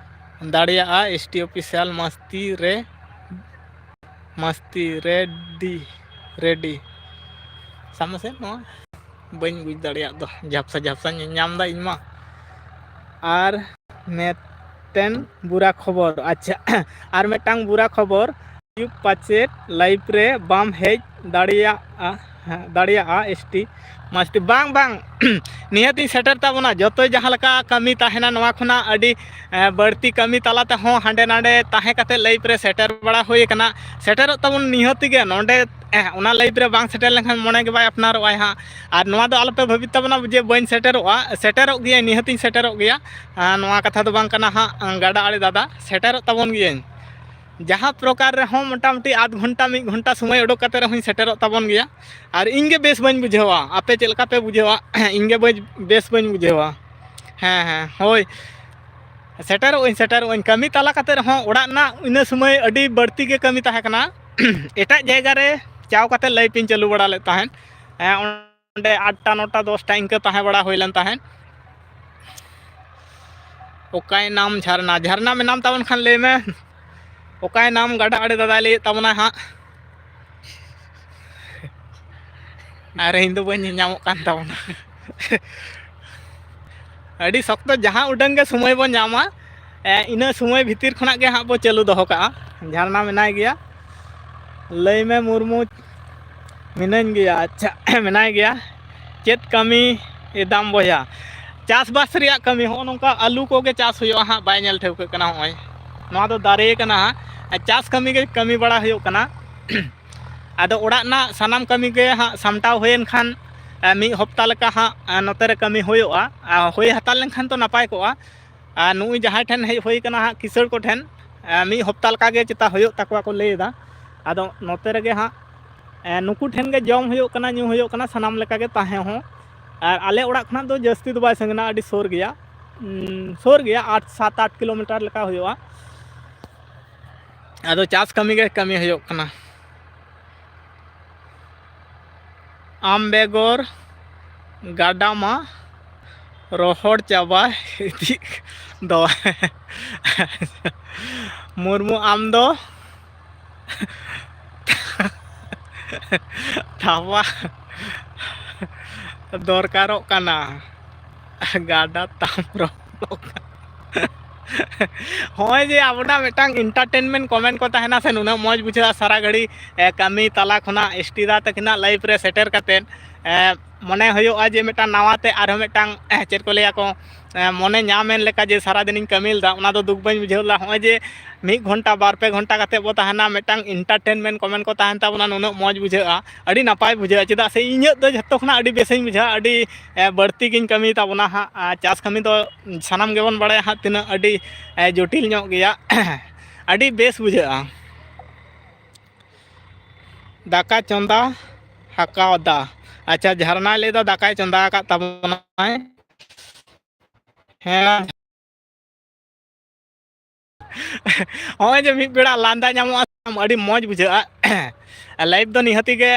ᱫᱟᱲᱮᱭᱟᱜᱼᱟ, S T official ᱢᱟᱥᱛᱤ ᱨᱮ, ᱢᱟᱥᱛᱤ ᱨᱮᱰᱤ, ᱨᱮᱰᱤ᱾ ᱥᱟᱢ ᱥᱮᱫ ᱱᱚᱣᱟ ᱵᱟᱹᱧ ᱵᱩᱡᱽ ᱫᱟᱲᱮᱭᱟᱜ ᱫᱚ, ᱡᱷᱟᱯᱥᱟ ᱡᱷᱟᱯᱥᱟᱧ ᱧᱟᱢ ᱮᱫᱟ ᱤᱧ ᱢᱟ᱾ ᱟᱨ ᱢᱤᱫᱴᱮᱱ ᱵᱩᱨᱟ ᱠᱷᱚᱵᱚᱨ, ᱟᱪᱪᱷᱟ, ᱟᱨ ᱢᱤᱫᱴᱟᱝ ᱵᱩᱨᱟ ᱠᱷᱚᱵᱚᱨ, ᱟᱹᱭᱩᱵ ᱯᱟᱪᱮᱫ ᱞᱟᱭᱤᱵᱷ ᱨᱮ ᱵᱟᱢ ᱦᱮᱡ ᱫᱟᱲᱮᱭᱟᱜᱼᱟ, ᱦᱮᱸ, ᱫᱟᱲᱮᱭᱟᱜᱼᱟ, S T ᱢᱟᱥᱛᱤ᱾ ᱵᱟᱝ, ᱵᱟᱝ, ᱱᱤᱦᱟᱹᱛᱤᱧ ᱥᱮᱴᱮᱨ ᱛᱟᱵᱚᱱᱟ᱾ ᱡᱚᱛᱚ ᱡᱟᱦᱟᱸ ᱞᱮᱠᱟ ᱠᱟᱹᱢᱤ ᱛᱟᱦᱮᱱᱟ, ᱱᱚᱣᱟ ᱠᱷᱚᱱᱟᱜ ᱟᱹᱰᱤ, ᱮ, ᱵᱟᱹᱲᱛᱤ ᱠᱟᱹᱢᱤ ᱛᱟᱞᱟ ᱛᱮᱦᱚᱸ ᱦᱟᱸᱰᱮ ᱱᱟᱰᱮ ᱛᱟᱦᱮᱸ ᱠᱟᱛᱮ ᱞᱟᱭᱤᱵᱷ ᱨᱮ ᱥᱮᱴᱮᱨ ᱵᱟᱲᱟ ᱦᱩᱭ ᱟᱠᱟᱱᱟ᱾ ᱥᱮᱴᱮᱨᱚᱜ ᱛᱟᱵᱚᱱ ᱱᱤᱦᱟᱹᱛᱤ ᱜᱮ᱾ ᱱᱚᱰᱮ, ᱮ, ᱚᱱᱟ ᱞᱟᱭᱤᱵᱷ ᱨᱮ ᱵᱟᱝ ᱥᱮᱴᱮᱨ ᱞᱮᱱᱠᱷᱟᱱ ᱢᱚᱱᱮ ᱜᱮ ᱵᱟᱭ ᱟᱯᱱᱟᱨᱚᱜᱼᱟᱭ ᱦᱟᱸᱜ᱾ ᱟᱨ ᱱᱚᱣᱟ ᱫᱚ ᱟᱞᱚᱯᱮ ᱵᱷᱟᱹᱵᱤᱛ ᱛᱟᱵᱚᱱᱟ ᱡᱮ ᱵᱟᱹᱧ ᱥᱮᱴᱮᱨᱚᱜᱼᱟ, ᱥᱮᱴᱮᱨᱚᱜ ᱜᱤᱭᱟᱹᱧ, ᱱᱤᱦᱟᱹᱛᱤᱧ ᱥᱮᱴᱮᱨᱚᱜ ᱜᱮᱭᱟ᱾ ᱟᱨ ᱱᱚᱣᱟ ᱠᱟᱛᱷᱟ ᱫᱚ ᱵᱟᱝ ᱠᱟᱱᱟ ᱦᱟᱸᱜ, ᱜᱟᱰᱟ ᱟᱲᱮ ᱫᱟᱫᱟ, ᱥᱮᱴᱮᱨᱚᱜ ᱛᱟᱵᱚᱱ ᱜᱤᱭᱟᱹᱧ᱾ ᱡᱟᱦᱟᱸ ᱯᱨᱚᱠᱟᱨ ᱨᱮᱦᱚᱸ ᱢᱚᱴᱟᱢᱩᱴᱤ ᱟᱫᱷ ᱜᱷᱚᱱᱴᱟ, ᱢᱤᱫ ᱜᱷᱚᱱᱴᱟ ᱥᱚᱢᱚᱭ ᱩᱰᱩᱠ ᱠᱟᱛᱮ ᱨᱮᱦᱚᱸᱧ ᱥᱮᱴᱮᱨᱚᱜ ᱛᱟᱵᱚᱱ ᱜᱮᱭᱟ᱾ ᱟᱨ ᱤᱧ ᱜᱮ ᱵᱮᱥ ᱵᱟᱹᱧ ᱵᱩᱡᱷᱟᱹᱣᱟ, ᱟᱯᱮ ᱪᱮᱫ ᱞᱮᱠᱟ ᱯᱮ ᱵᱩᱡᱷᱟᱹᱣᱟ? ᱤᱧ ᱜᱮ ᱵᱟᱹᱧ, ᱵᱮᱥ ᱵᱟᱹᱧ ᱵᱩᱡᱷᱟᱹᱣᱟ᱾ ᱦᱮᱸ, ᱦᱮᱸ, ᱦᱳᱭ, ᱥᱮᱴᱮᱨᱚᱜ ᱟᱹᱧ, ᱥᱮᱴᱮᱨᱚᱜ ᱟᱹᱧ᱾ ᱠᱟᱹᱢᱤ ᱛᱟᱞᱟ ᱠᱟᱛᱮ ᱨᱮᱦᱚᱸ ᱚᱲᱟᱜ ᱨᱮᱱᱟᱜ ᱤᱱᱟᱹ ᱥᱚᱢᱚᱭ ᱟᱹᱰᱤ ᱵᱟᱹᱲᱛᱤ ᱜᱮ ᱠᱟᱹᱢᱤ ᱛᱟᱦᱮᱸ ᱠᱟᱱᱟ᱾ ᱮᱴᱟᱜ ᱡᱟᱭᱜᱟ ᱨᱮ ᱪᱟᱣ ᱠᱟᱛᱮ ᱞᱟᱭᱤᱵᱷ ᱤᱧ ᱪᱟᱹᱞᱩ ᱵᱟᱲᱟ ᱞᱮᱫ ᱛᱟᱦᱮᱸᱫ᱾ ᱦᱮᱸ, ᱚᱸᱰᱮ ᱟᱴᱴᱟ, ᱱᱚᱴᱟ, ᱫᱚᱥᱴᱟ ᱤᱱᱠᱟᱹ ᱛᱟᱦᱮᱸ ᱵᱟᱲᱟ ᱦᱩᱭ ᱞᱮᱱ ᱛᱟᱦᱮᱸᱫ᱾ ᱚᱠᱟᱭ ᱱᱟᱢ ᱡᱷᱟᱨᱱᱟ? ᱡᱷᱟᱨᱱᱟ ᱢᱮᱱᱟᱢ ᱛᱟᱵᱚᱱ ᱠᱷᱟᱱ ᱞᱟᱹᱭ ᱢᱮ᱾ ᱚᱠᱟᱭ ᱱᱟᱢ ᱜᱟᱰᱟ ᱟᱲᱮ ᱫᱟᱫᱟᱭ ᱞᱟᱹᱭᱮᱫ ᱛᱟᱵᱚᱱᱟ ᱦᱟᱸᱜ᱾ ᱟᱨ ᱤᱧ ᱫᱚ ᱵᱟᱹᱧ ᱧᱮᱞ ᱧᱟᱢᱚᱜ ᱠᱟᱱ ᱛᱟᱵᱚᱱᱟ᱾ ᱟᱹᱰᱤ ᱥᱚᱠᱛᱚ, ᱡᱟᱦᱟᱸ ᱩᱰᱟᱹᱝ ᱜᱮ ᱥᱚᱢᱚᱭ ᱵᱚᱱ ᱧᱟᱢᱟ, ᱮ, ᱤᱱᱟᱹ ᱥᱚᱢᱚᱭ ᱵᱷᱤᱛᱤᱨ ᱠᱷᱚᱱᱟᱜ ᱜᱮ ᱦᱟᱸᱜ ᱵᱚ ᱪᱟᱹᱞᱩ ᱫᱚᱦᱚ ᱠᱟᱜᱼᱟ᱾ ᱡᱷᱟᱨᱱᱟ ᱢᱮᱱᱟᱭ ᱜᱮᱭᱟ᱾ ᱞᱟᱹᱭ ᱢᱮ ᱢᱩᱨᱢᱩ, ᱢᱤᱱᱟᱹᱧ ᱜᱮᱭᱟ᱾ ᱟᱪᱪᱷᱟ, ᱢᱮᱱᱟᱭ ᱜᱮᱭᱟ᱾ ᱪᱮᱫ ᱠᱟᱹᱢᱤ ᱮᱫᱟᱢ ᱵᱚᱭᱦᱟ? ᱪᱟᱥᱵᱟᱥ ᱨᱮᱭᱟᱜ ᱠᱟᱹᱢᱤ, ᱦᱚᱸᱜᱼᱚ ᱱᱚᱝᱠᱟ ᱟᱹᱞᱩ ᱠᱚᱜᱮ ᱪᱟᱥ ᱦᱩᱭᱩᱜᱼᱟ ᱦᱟᱸᱜ, ᱵᱟᱭ ᱧᱮᱞ ᱴᱷᱟᱹᱣᱠᱟᱹᱜ ᱠᱟᱱᱟ᱾ ᱦᱚᱸᱜᱼᱚᱭ ᱱᱚᱣᱟ ᱫᱚ ᱫᱟᱨᱮ ᱠᱟᱱᱟ ᱦᱟᱸᱜ, ᱟᱨ ᱪᱟᱥ ᱠᱟᱹᱢᱤ ᱜᱮ ᱠᱟᱹᱢᱤ ᱵᱟᱲᱟ ᱦᱩᱭᱩᱜ ᱠᱟᱱᱟ᱾ ᱟᱫᱚ ᱚᱲᱟᱜ ᱨᱮᱱᱟᱜ ᱥᱟᱱᱟᱢ ᱠᱟᱹᱢᱤ ᱜᱮ ᱦᱟᱸᱜ ᱥᱟᱢᱴᱟᱣ ᱦᱩᱭᱮᱱ ᱠᱷᱟᱱ, ᱮ, ᱢᱤᱫ ᱦᱚᱯᱛᱟ ᱞᱮᱠᱟ ᱦᱟᱸᱜ, ᱮ, ᱱᱚᱛᱮ ᱨᱮ ᱠᱟᱹᱢᱤ ᱦᱩᱭᱩᱜᱼᱟ᱾ ᱟᱨ ᱦᱩᱭ ᱦᱟᱛᱟᱲ ᱞᱮᱱᱠᱷᱟᱱ ᱛᱚ ᱱᱟᱯᱟᱭ ᱠᱚᱜᱼᱟ᱾ ᱟᱨ ᱱᱩᱜᱼᱩᱭ ᱡᱟᱦᱟᱸᱭ ᱴᱷᱮᱱ ᱦᱮᱡ ᱦᱩᱭ ᱠᱟᱱᱟ ᱦᱟᱸᱜ, ᱠᱤᱥᱟᱹᱬ ᱠᱚᱴᱷᱮᱱ, ᱮ, ᱢᱤᱫ ᱦᱚᱯᱛᱟ ᱞᱮᱠᱟ ᱜᱮ ᱪᱮᱛᱟ ᱦᱩᱭᱩᱜ ᱛᱟᱠᱚᱣᱟ ᱠᱚ ᱞᱟᱹᱭ ᱮᱫᱟ᱾ ᱟᱫᱚ ᱱᱚᱛᱮ ᱨᱮᱜᱮ ᱦᱟᱸᱜ, ᱮ, ᱱᱩᱠᱩ ᱴᱷᱮᱱ ᱜᱮ ᱡᱚᱢ ᱦᱩᱭᱩᱜ ᱠᱟᱱᱟ, ᱧᱩ ᱦᱩᱭᱩᱜ ᱠᱟᱱᱟ, ᱥᱟᱱᱟᱢ ᱞᱮᱠᱟ ᱜᱮ ᱛᱟᱦᱮᱸ ᱦᱚᱸ᱾ ᱟᱨ ᱟᱞᱮ ᱚᱲᱟᱜ ᱠᱷᱚᱱᱟᱜ ᱫᱚ ᱡᱟᱹᱥᱛᱤ ᱫᱚ ᱵᱟᱭ ᱥᱟᱺᱜᱤᱧᱟ, ᱟᱹᱰᱤ ᱥᱩᱨ ᱜᱮᱭᱟ᱾ ᱩᱸ, ᱥᱩᱨ ᱜᱮᱭᱟ, ᱟᱴ, ᱥᱟᱛ ᱟᱴ ᱠᱤᱞᱳᱢᱤᱴᱟᱨ ᱞᱮᱠᱟ ᱦᱩᱭᱩᱜᱼᱟ᱾ ᱟᱫᱚ ᱪᱟᱥ ᱠᱟᱹᱢᱤ ᱜᱮ ᱠᱟᱹᱢᱤ ᱦᱩᱭᱩᱜ ᱠᱟᱱᱟ᱾ ᱟᱢ ᱵᱮᱜᱚᱨ ᱜᱟᱰᱟ ᱢᱟ ᱨᱚᱦᱚᱲ ᱪᱟᱵᱟ ᱤᱫᱤᱜ ᱫᱚ᱾ ᱢᱩᱨᱢᱩ, ᱟᱢ ᱫᱚ ᱛᱷᱟᱵᱟ ᱫᱚᱨᱠᱟᱨᱚᱜ ᱠᱟᱱᱟ᱾ ᱜᱟᱰᱟ ᱛᱟᱢ ᱨᱚᱯᱚᱲ ᱠᱟᱱᱟ᱾ ᱦᱚᱸᱜᱼᱚᱭ ᱡᱮ ᱟᱵᱚᱱᱟᱜ ᱢᱤᱫᱴᱟᱝ entertainment comment ᱠᱚ ᱛᱟᱦᱮᱱᱟ ᱥᱮ, ᱱᱩᱱᱟᱹᱜ ᱢᱚᱡᱽ ᱵᱩᱡᱷᱟᱹᱜᱼᱟ ᱥᱟᱨᱟ ᱜᱷᱟᱹᱲᱤ, ᱮ, ᱠᱟᱹᱢᱤ ᱛᱟᱞᱟ ᱠᱷᱚᱱᱟᱜ ᱮᱥᱴᱤ ᱫᱟ ᱛᱟᱹᱠᱤᱱᱟᱜ live ᱨᱮ ᱥᱮᱴᱮᱨ ᱠᱟᱛᱮᱫ, ᱮ, ᱢᱚᱱᱮ ᱦᱩᱭᱩᱜᱼᱟ ᱡᱮ ᱢᱤᱫᱴᱟᱝ ᱱᱟᱣᱟ ᱛᱮ ᱟᱨᱦᱚᱸ ᱢᱤᱫᱴᱟᱝ, ᱮ, ᱪᱮᱫ ᱠᱚ ᱞᱟᱹᱭᱟ ᱠᱚ, ᱮ, ᱢᱚᱱᱮ ᱧᱟᱢᱮᱱ ᱞᱮᱠᱟ ᱡᱮ ᱥᱟᱨᱟ ᱫᱤᱱᱤᱧ ᱠᱟᱹᱢᱤ ᱞᱮᱫᱟ, ᱚᱱᱟ ᱫᱚ ᱫᱩᱠ ᱵᱟᱹᱧ ᱵᱩᱡᱷᱟᱹᱣ ᱞᱮᱫᱟ᱾ ᱦᱚᱸᱜᱼᱚᱭ ᱡᱮ ᱢᱤᱫ ᱜᱷᱚᱱᱴᱟ ᱵᱟᱨ ᱯᱮ ᱜᱷᱚᱱᱴᱟ ᱠᱟᱛᱮᱫ ᱵᱚ ᱛᱟᱦᱮᱱᱟ, ᱢᱤᱫᱴᱟᱝ entertainment comment ᱠᱚ ᱛᱟᱦᱮᱱ ᱛᱟᱵᱚᱱᱟ, ᱱᱩᱱᱟᱹᱜ ᱢᱚᱡᱽ ᱵᱩᱡᱷᱟᱹᱜᱼᱟ, ᱟᱹᱰᱤ ᱱᱟᱯᱟᱭ ᱵᱩᱡᱷᱟᱹᱜᱼᱟ᱾ ᱪᱮᱫᱟᱜ ᱥᱮ ᱤᱧᱟᱹᱜ ᱫᱚ ᱡᱷᱚᱛᱚ ᱠᱷᱚᱱᱟᱜ ᱟᱹᱰᱤ ᱵᱮᱥᱤᱧ ᱵᱩᱡᱷᱟᱹᱣᱟ, ᱟᱹᱰᱤ, ᱮ, ᱵᱟᱹᱲᱛᱤ ᱜᱤᱧ ᱠᱟᱹᱢᱤ ᱛᱟᱵᱚᱱᱟ ᱦᱟᱸᱜ᱾ ᱟᱨ ᱪᱟᱥ ᱠᱟᱹᱢᱤ ᱫᱚ ᱥᱟᱱᱟᱢ ᱜᱮᱵᱚᱱ ᱵᱟᱲᱟᱭᱟ ᱦᱟᱸᱜ ᱛᱤᱱᱟᱹᱜ ᱟᱹᱰᱤ, ᱮ, ᱡᱚᱴᱤᱞ ᱧᱚᱜ ᱜᱮᱭᱟ᱾ ᱟᱹᱰᱤ ᱵᱮᱥ ᱵᱩᱡᱷᱟᱹᱜᱼᱟ᱾ ᱫᱟᱠᱟ ᱪᱚᱸᱫᱟ ᱦᱟᱠᱟᱣᱫᱟ᱾ ᱟᱪᱪᱷᱟ, ᱡᱷᱟᱨᱱᱟᱭ ᱞᱟᱹᱭᱫᱟ ᱫᱟᱠᱟᱭ ᱪᱚᱸᱫᱟ ᱟᱠᱟᱫ ᱛᱟᱵᱚᱱᱟᱭ᱾ ᱦᱮᱸ, ᱦᱚᱸᱜᱼᱚᱭ ᱡᱮ ᱢᱤᱫ ᱵᱮᱲᱟ ᱞᱟᱸᱫᱟ ᱧᱟᱢᱚᱜᱼᱟ, ᱟᱹᱰᱤ ᱢᱚᱡᱽ ᱵᱩᱡᱷᱟᱹᱜᱼᱟ᱾ Live ᱫᱚ ᱱᱤᱦᱟᱹᱛᱤ ᱜᱮ,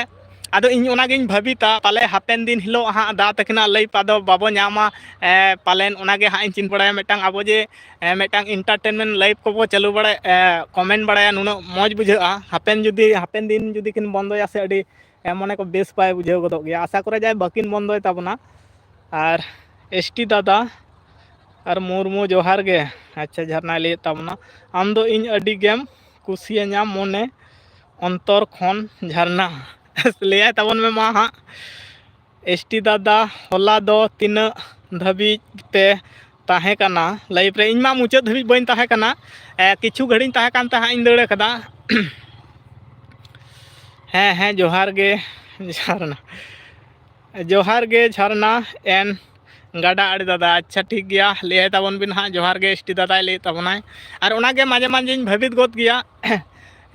ᱟᱫᱚ ᱤᱧ ᱚᱱᱟᱜᱤᱧ ᱵᱷᱟᱹᱵᱤᱛᱟ, ᱯᱟᱞᱮ ᱦᱟᱯᱮᱱ ᱫᱤᱱ ᱦᱤᱞᱳᱜ ᱦᱟᱸᱜ ᱫᱟ ᱛᱟᱹᱠᱤᱱᱟᱜ live ᱟᱫᱚ ᱵᱟᱵᱚ ᱧᱟᱢᱟ, ᱮ, ᱯᱟᱞᱮᱱ ᱚᱱᱟᱜᱮ ᱦᱟᱸᱜ ᱤᱧ ᱪᱤᱱᱛᱟᱹ ᱵᱟᱲᱟᱭᱟ, ᱢᱤᱫᱴᱟᱝ ᱟᱵᱚ ᱡᱮ, ᱮ, ᱢᱤᱫᱴᱟᱝ entertainment live ᱠᱚᱵᱚ ᱪᱟᱹᱞᱩ ᱵᱟᱲᱟᱭᱟ, ᱮ, comment ᱵᱟᱲᱟᱭᱟ, ᱱᱩᱱᱟᱹᱜ ᱢᱚᱡᱽ ᱵᱩᱡᱷᱟᱹᱜᱼᱟ᱾ ᱦᱟᱯᱮᱱ ᱡᱩᱫᱤ, ᱦᱟᱯᱮᱱ ᱫᱤᱱ ᱡᱩᱫᱤ ᱠᱤᱱ ᱵᱚᱱᱫᱚᱭᱟ ᱥᱮ, ᱟᱹᱰᱤ, ᱮ, ᱢᱚᱱᱮ ᱠᱚ ᱵᱮᱥ ᱵᱟᱭ ᱵᱩᱡᱷᱟᱹᱣ ᱜᱚᱫᱚᱜ ᱜᱮᱭᱟ᱾ ᱟᱥᱟ ᱠᱚᱨᱮ ᱡᱟᱭ ᱵᱟᱹᱠᱤᱱ ᱵᱚᱱᱫᱚᱭ ᱛᱟᱵᱚᱱᱟ᱾ ᱟᱨ ᱮᱥᱴᱤ ᱫᱟᱫᱟ ᱟᱨ ᱢᱩᱨᱢᱩ, ᱡᱚᱦᱟᱨ ᱜᱮ᱾ ᱟᱪᱪᱷᱟ, ᱡᱷᱟᱨᱱᱟᱭ ᱞᱟᱹᱭᱮᱫ ᱛᱟᱵᱚᱱᱟ, ᱟᱢ ᱫᱚ ᱤᱧ ᱟᱹᱰᱤ ᱜᱮᱢ ᱠᱩᱥᱤᱭᱟᱹᱧᱟ ᱢᱚᱱᱮ ᱚᱱᱛᱚᱨ ᱠᱷᱚᱱ ᱡᱷᱟᱨᱱᱟ᱾ ᱞᱟᱹᱭᱟᱭ ᱛᱟᱵᱚᱱ ᱢᱮ ᱢᱟ ᱦᱟᱸᱜ᱾ ᱮᱥᱴᱤ ᱫᱟᱫᱟ, ᱦᱚᱞᱟ ᱫᱚ ᱛᱤᱱᱟᱹᱜ ᱫᱷᱟᱹᱵᱤᱡ ᱯᱮ ᱛᱟᱦᱮᱸ ᱠᱟᱱᱟ live ᱨᱮ? ᱤᱧ ᱢᱟ ᱢᱩᱪᱟᱹᱫ ᱫᱷᱟᱹᱵᱤᱡ ᱵᱟᱹᱧ ᱛᱟᱦᱮᱸ ᱠᱟᱱᱟ, ᱮ, ᱠᱤᱪᱷᱩ ᱜᱷᱟᱹᱲᱤᱡ ᱤᱧ ᱛᱟᱦᱮᱸ ᱠᱟᱱ ᱛᱟᱦᱮᱸᱫ, ᱤᱧ ᱫᱟᱹᱲ ᱟᱠᱟᱫᱟ᱾ ᱦᱮᱸ, ᱦᱮᱸ, ᱡᱚᱦᱟᱨ ᱜᱮ ᱡᱷᱟᱨᱱᱟ᱾ ᱡᱚᱦᱟᱨ ᱜᱮ ᱡᱷᱟᱨᱱᱟ ᱮᱱ ᱜᱟᱰᱟ ᱟᱲᱮ ᱫᱟᱫᱟ᱾ ᱟᱪᱪᱷᱟ, ᱴᱷᱤᱠ ᱜᱮᱭᱟ, ᱞᱟᱹᱭᱟᱭ ᱛᱟᱵᱚᱱ ᱵᱤᱱ ᱦᱟᱸᱜ, ᱡᱚᱦᱟᱨ ᱜᱮ ᱮᱥᱴᱤ ᱫᱟᱫᱟᱭ ᱞᱟᱹᱭᱮᱫ ᱛᱟᱵᱚᱱᱟᱭ᱾ ᱟᱨ ᱚᱱᱟᱜᱮ ᱢᱟᱡᱷᱮ ᱢᱟᱡᱷᱮᱧ ᱵᱷᱟᱹᱵᱤᱛ ᱜᱚᱫ ᱜᱮᱭᱟ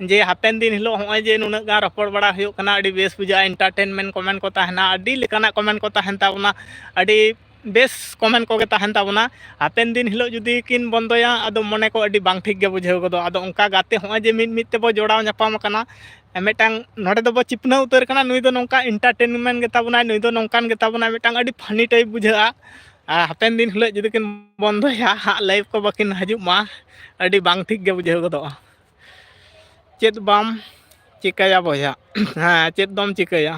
ᱡᱮ ᱦᱟᱯᱮᱱ ᱫᱤᱱ ᱦᱤᱞᱳᱜ ᱦᱚᱸᱜᱼᱚᱭ ᱡᱮ ᱱᱩᱱᱟᱹᱜ ᱜᱟᱱ ᱨᱚᱯᱚᱲ ᱵᱟᱲᱟ ᱦᱩᱭᱩᱜ ᱠᱟᱱᱟ, ᱟᱹᱰᱤ ᱵᱮᱥ ᱵᱩᱡᱷᱟᱹᱜᱼᱟ, entertainment comment ᱠᱚ ᱛᱟᱦᱮᱱᱟ, ᱟᱹᱰᱤ ᱞᱮᱠᱟᱱᱟᱜ comment ᱠᱚ ᱛᱟᱦᱮᱱ ᱛᱟᱵᱚᱱᱟ, ᱟᱹᱰᱤ ᱵᱮᱥ ᱠᱚᱢᱮᱱᱴ ᱠᱚᱜᱮ ᱛᱟᱦᱮᱱ ᱛᱟᱵᱚᱱᱟ᱾ ᱦᱟᱯᱮᱱ ᱫᱤᱱ ᱦᱤᱞᱳᱜ ᱡᱩᱫᱤ ᱠᱤᱱ ᱵᱚᱱᱫᱚᱭᱟ, ᱟᱫᱚ ᱢᱚᱱᱮ ᱠᱚ ᱟᱹᱰᱤ ᱵᱟᱝ ᱴᱷᱤᱠ ᱜᱮ ᱵᱩᱡᱷᱟᱹᱣ ᱜᱚᱫᱚᱜᱼᱟ᱾ ᱟᱫᱚ ᱚᱱᱠᱟ ᱜᱟᱛᱮ ᱦᱚᱸᱜᱼᱚᱭ ᱡᱮ ᱢᱤᱫ ᱢᱤᱫ ᱛᱮᱵᱚ ᱡᱚᱲᱟᱣ ᱧᱟᱯᱟᱢ ᱟᱠᱟᱱᱟ, ᱢᱤᱫᱴᱟᱝ ᱱᱚᱰᱮ ᱫᱚᱵᱚ ᱪᱤᱯᱱᱟᱹ ᱩᱛᱟᱹᱨ ᱠᱟᱱᱟ, ᱱᱩᱭ ᱫᱚ ᱱᱚᱝᱠᱟ ᱮᱱᱴᱟᱨᱴᱮᱱᱢᱮᱱᱴ ᱜᱮᱛᱟ ᱵᱚᱱᱟᱭ, ᱱᱩᱭ ᱫᱚ ᱱᱚᱝᱠᱟᱱ ᱜᱮᱛᱟ ᱵᱚᱱᱟᱭ, ᱢᱤᱫᱴᱟᱝ ᱟᱹᱰᱤ ᱯᱷᱟᱱᱤ ᱴᱟᱭᱤᱯ ᱵᱩᱡᱷᱟᱹᱜᱼᱟ᱾ ᱟᱨ ᱦᱟᱯᱮᱱ ᱫᱤᱱ ᱦᱤᱞᱳᱜ ᱡᱩᱫᱤ ᱠᱤᱱ ᱵᱚᱱᱫᱚᱭᱟ, ᱦᱟᱸᱜ ᱞᱟᱭᱤᱵᱷ ᱠᱚ ᱵᱟᱹᱠᱤᱱ ᱦᱤᱡᱩᱜ ᱢᱟ, ᱟᱹᱰᱤ ᱵᱟᱝ ᱴᱷᱤᱠ ᱜᱮ ᱵᱩᱡᱷᱟᱹᱣ ᱜᱚᱫᱚᱜᱼᱟ᱾ ᱪᱮᱫ ᱵᱟᱢ ᱪᱤᱠᱟᱹᱭᱟ ᱵᱚᱭᱦᱟ? ᱦᱮᱸ, ᱪᱮᱫ ᱫᱚᱢ ᱪᱤᱠᱟᱹᱭᱟ?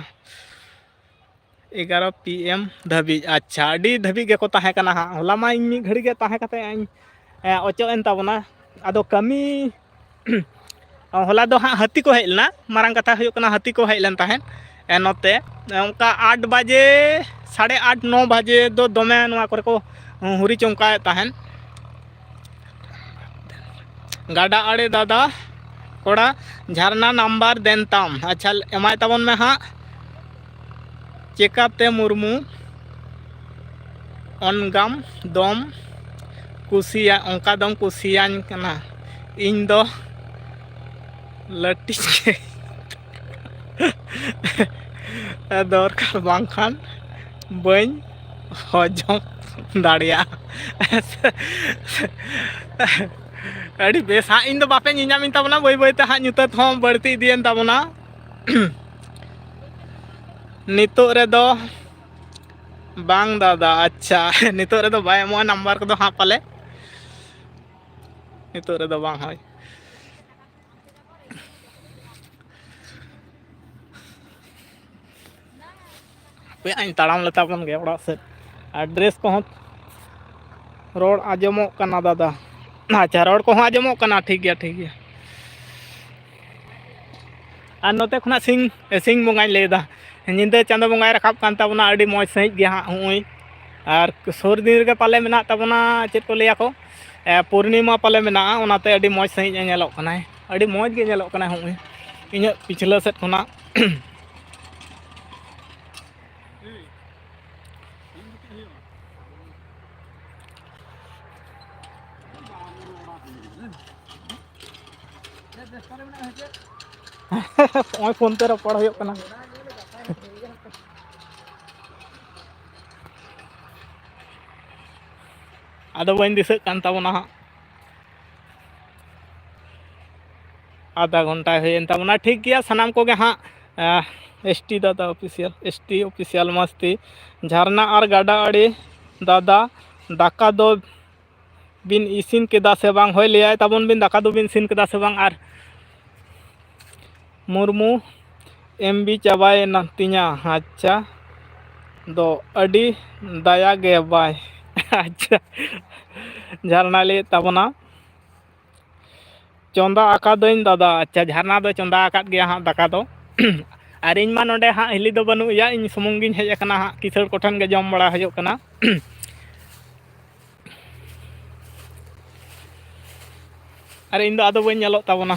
ᱮᱜᱟᱨᱚ ᱯᱤ ᱮᱢ ᱫᱷᱟᱹᱵᱤᱡ᱾ ᱟᱪᱪᱷᱟ, ᱟᱹᱰᱤ ᱫᱷᱟᱹᱵᱤᱡ ᱜᱮᱠᱚ ᱛᱟᱦᱮᱸ ᱠᱟᱱᱟ ᱦᱟᱸᱜ᱾ ᱦᱚᱞᱟ ᱢᱟ ᱤᱧ ᱢᱤᱫ ᱜᱷᱟᱹᱲᱤ ᱜᱮ ᱛᱟᱦᱮᱸ ᱠᱟᱛᱮ ᱤᱧ, ᱮ, ᱚᱪᱚᱜ ᱮᱱ ᱛᱟᱵᱚᱱᱟ᱾ ᱟᱫᱚ ᱠᱟᱹᱢᱤ ᱦᱚᱞᱟ ᱫᱚ ᱦᱟᱸᱜ ᱦᱟᱹᱛᱤ ᱠᱚ ᱦᱮᱡ ᱞᱮᱱᱟ, ᱢᱟᱨᱟᱝ ᱠᱟᱛᱷᱟ ᱦᱩᱭᱩᱜ ᱠᱟᱱᱟ ᱦᱟᱹᱛᱤ ᱠᱚ ᱦᱮᱡ ᱞᱮᱱ ᱛᱟᱦᱮᱸᱫ, ᱮ, ᱱᱚᱛᱮ, ᱮ, ᱚᱱᱠᱟ ᱟᱴ ᱵᱟᱡᱮ, ᱥᱟᱲᱮ ᱟᱴ, ᱱᱚ ᱵᱟᱡᱮ ᱫᱚ ᱫᱚᱢᱮ ᱱᱚᱣᱟ ᱠᱚᱨᱮ ᱠᱚ ᱦᱩᱨᱤ ᱪᱚᱢᱠᱟᱣᱮᱫ ᱛᱟᱦᱮᱸᱫ᱾ ᱜᱟᱰᱟ ᱟᱲᱮ ᱫᱟᱫᱟ ᱠᱚᱲᱟ, ᱡᱷᱟᱨᱱᱟ ᱱᱟᱢᱵᱟᱨ ᱫᱮᱱ ᱛᱟᱢ᱾ ᱟᱪᱪᱷᱟ, ᱮᱢᱟᱭ ᱛᱟᱵᱚᱱ ᱢᱮ ᱦᱟᱸᱜ᱾ ᱪᱮᱠᱟᱛᱮ ᱢᱩᱨᱢᱩ ᱚᱱᱜᱟᱢ ᱫᱚᱢ ᱠᱩᱥᱤᱭᱟᱜ, ᱚᱱᱠᱟ ᱫᱚᱢ ᱠᱩᱥᱤᱭᱟᱹᱧ ᱠᱟᱱᱟ? ᱤᱧ ᱫᱚ ᱞᱟᱹᱴᱤᱡ ᱜᱮ ᱫᱚᱨᱠᱟᱨ, ᱵᱟᱝᱠᱷᱟᱱ ᱵᱟᱹᱧ ᱦᱚᱡᱚᱢ ᱫᱟᱲᱮᱭᱟᱜᱼᱟ᱾ ᱟᱹᱰᱤ ᱵᱮᱥ ᱦᱟᱸᱜ, ᱤᱧ ᱫᱚ ᱵᱟᱯᱮ ᱧᱮᱧᱟᱢᱤᱧ ᱛᱟᱵᱚᱱᱟ, ᱵᱟᱹᱭ ᱵᱟᱹᱭ ᱛᱮ ᱦᱟᱸᱜ ᱧᱩᱛᱟᱹᱛ ᱦᱚᱸ ᱵᱟᱹᱲᱛᱤ ᱤᱫᱤᱭᱮᱱ ᱛᱟᱵᱚᱱᱟ᱾ ᱱᱤᱛᱚᱜ ᱨᱮᱫᱚ ᱵᱟᱝ ᱫᱟᱫᱟ, ᱟᱪᱪᱷᱟ, ᱱᱤᱛᱚᱜ ᱨᱮᱫᱚ ᱵᱟᱭ ᱮᱢᱚᱜᱼᱟ ᱱᱟᱢᱵᱟᱨ ᱠᱚᱫᱚ ᱦᱟᱸᱜ ᱯᱟᱞᱮ᱾ ᱱᱤᱛᱚᱜ ᱨᱮᱫᱚ ᱵᱟᱝ, ᱦᱳᱭ᱾ ᱦᱟᱯᱮ ᱟᱹᱧ ᱛᱟᱲᱟᱢ ᱞᱮᱛᱟ ᱵᱚᱱ ᱜᱮ ᱚᱲᱟᱜ ᱥᱮᱫ᱾ ᱟᱨ ᱰᱨᱮᱥ ᱠᱚᱦᱚᱸ ᱨᱚᱲ ᱟᱸᱡᱚᱢᱚᱜ ᱠᱟᱱᱟ ᱫᱟᱫᱟ᱾ ᱟᱪᱪᱷᱟ, ᱨᱚᱲ ᱠᱚᱦᱚᱸ ᱟᱸᱡᱚᱢᱚᱜ ᱠᱟᱱᱟ, ᱴᱷᱤᱠ ᱜᱮᱭᱟ, ᱴᱷᱤᱠ ᱜᱮᱭᱟ᱾ ᱟᱨ ᱱᱚᱛᱮ ᱠᱷᱚᱱᱟᱜ ᱥᱤᱧ, ᱥᱤᱧ ᱵᱚᱸᱜᱟᱧ ᱞᱟᱹᱭᱫᱟ, ᱧᱤᱫᱟᱹ ᱪᱟᱸᱫᱚ ᱵᱚᱸᱜᱟᱭ ᱨᱟᱠᱟᱵ ᱠᱟᱱ ᱛᱟᱵᱚᱱᱟ ᱟᱹᱰᱤ ᱢᱚᱡᱽ ᱥᱟᱺᱦᱤᱡ ᱜᱮ ᱦᱟᱸᱜ ᱦᱚᱸᱜᱼᱚᱭ᱾ ᱟᱨ ᱥᱩᱨ ᱫᱤᱱ ᱨᱮᱜᱮ ᱯᱟᱞᱮ ᱢᱮᱱᱟᱜ ᱛᱟᱵᱚᱱᱟ, ᱪᱮᱫ ᱠᱚ ᱞᱟᱹᱭᱟ ᱠᱚ, ᱮ, ᱯᱩᱨᱱᱤᱢᱟ ᱯᱟᱞᱮ ᱢᱮᱱᱟᱜᱼᱟ, ᱚᱱᱟᱛᱮ ᱟᱹᱰᱤ ᱢᱚᱡᱽ ᱥᱟᱺᱦᱤᱡ ᱮ ᱧᱮᱞᱚᱜ ᱠᱟᱱᱟᱭ, ᱟᱹᱰᱤ ᱢᱚᱡᱽ ᱜᱮ ᱧᱮᱞᱚᱜ ᱠᱟᱱᱟᱭ ᱦᱚᱸᱜᱼᱚᱭ ᱤᱧᱟᱹᱜ ᱯᱤᱪᱷᱞᱟᱹ ᱥᱮᱫ ᱠᱷᱚᱱᱟᱜ᱾ ᱱᱚᱜᱼᱚᱭ ᱯᱷᱳᱱ ᱛᱮ ᱨᱚᱯᱚᱲ ᱦᱩᱭᱩᱜ ᱠᱟᱱᱟ᱾ ᱟᱫᱚ ᱵᱟᱹᱧ ᱫᱤᱥᱟᱹᱜ ᱠᱟᱱ ᱛᱟᱵᱚᱱᱟ ᱦᱟᱸᱜ᱾ ᱟᱫᱷᱟ ᱜᱷᱚᱱᱴᱟ ᱦᱩᱭᱮᱱ ᱛᱟᱵᱚᱱᱟ᱾ ᱴᱷᱤᱠ ᱜᱮᱭᱟ, ᱥᱟᱱᱟᱢ ᱠᱚᱜᱮ ᱦᱟᱸᱜ, ᱮᱥ ᱴᱤ ᱫᱟᱫᱟ ᱚᱯᱷᱤᱥᱤᱭᱟᱞ, ᱮᱥ ᱴᱤ ᱚᱯᱷᱤᱥᱤᱭᱟᱞ ᱢᱟᱥᱛᱤ, ᱡᱷᱟᱨᱱᱟ ᱟᱨ ᱜᱟᱰᱟ ᱟᱲᱮ ᱫᱟᱫᱟ, ᱫᱟᱠᱟ ᱫᱚ ᱵᱤᱱ ᱤᱥᱤᱱ ᱠᱮᱫᱟ ᱥᱮ ᱵᱟᱝ? ᱦᱳᱭ, ᱞᱟᱹᱭᱟᱭ ᱛᱟᱵᱚᱱ ᱵᱤᱱ, ᱫᱟᱠᱟ ᱫᱚᱵᱤᱱ ᱤᱥᱤᱱ ᱠᱮᱫᱟ ᱥᱮ ᱵᱟᱝ? ᱟᱨ ᱢᱩᱨᱢᱩ, ᱮᱢ ᱵᱤ ᱪᱟᱵᱟᱭᱮᱱᱟ ᱛᱤᱧᱟ, ᱟᱪᱪᱷᱟ, ᱫᱚ ᱟᱹᱰᱤ ᱫᱟᱭᱟ ᱜᱮ ᱵᱟᱭ᱾ ᱟᱪᱪᱷᱟ, ᱡᱷᱟᱨᱱᱟ ᱞᱟᱹᱭᱮᱫ ᱛᱟᱵᱚᱱᱟ, ᱪᱚᱸᱫᱟ ᱟᱠᱟᱫᱟᱹᱧ ᱫᱟᱫᱟ᱾ ᱟᱪᱪᱷᱟ, ᱡᱷᱟᱨᱱᱟ ᱫᱚ ᱪᱚᱸᱫᱟ ᱟᱠᱟᱫ ᱜᱮᱭᱟ ᱦᱟᱸᱜ ᱫᱟᱠᱟ ᱫᱚ᱾ ᱟᱨ ᱤᱧ ᱢᱟ ᱱᱚᱰᱮ ᱦᱟᱸᱜ ᱦᱤᱞᱤ ᱫᱚ ᱵᱟᱹᱱᱩᱜ ᱮᱭᱟ, ᱤᱧ ᱥᱩᱢᱩᱝ ᱜᱤᱧ ᱦᱮᱡ ᱟᱠᱟᱱᱟ ᱦᱟᱸᱜ, ᱠᱤᱥᱟᱹᱬ ᱠᱚᱴᱷᱮᱱ ᱜᱮ ᱡᱚᱢ ᱵᱟᱲᱟ ᱦᱩᱭᱩᱜ ᱠᱟᱱᱟ᱾ ᱟᱨ ᱤᱧ ᱫᱚ ᱟᱫᱚ ᱵᱟᱹᱧ ᱧᱮᱞᱚᱜ ᱛᱟᱵᱚᱱᱟ᱾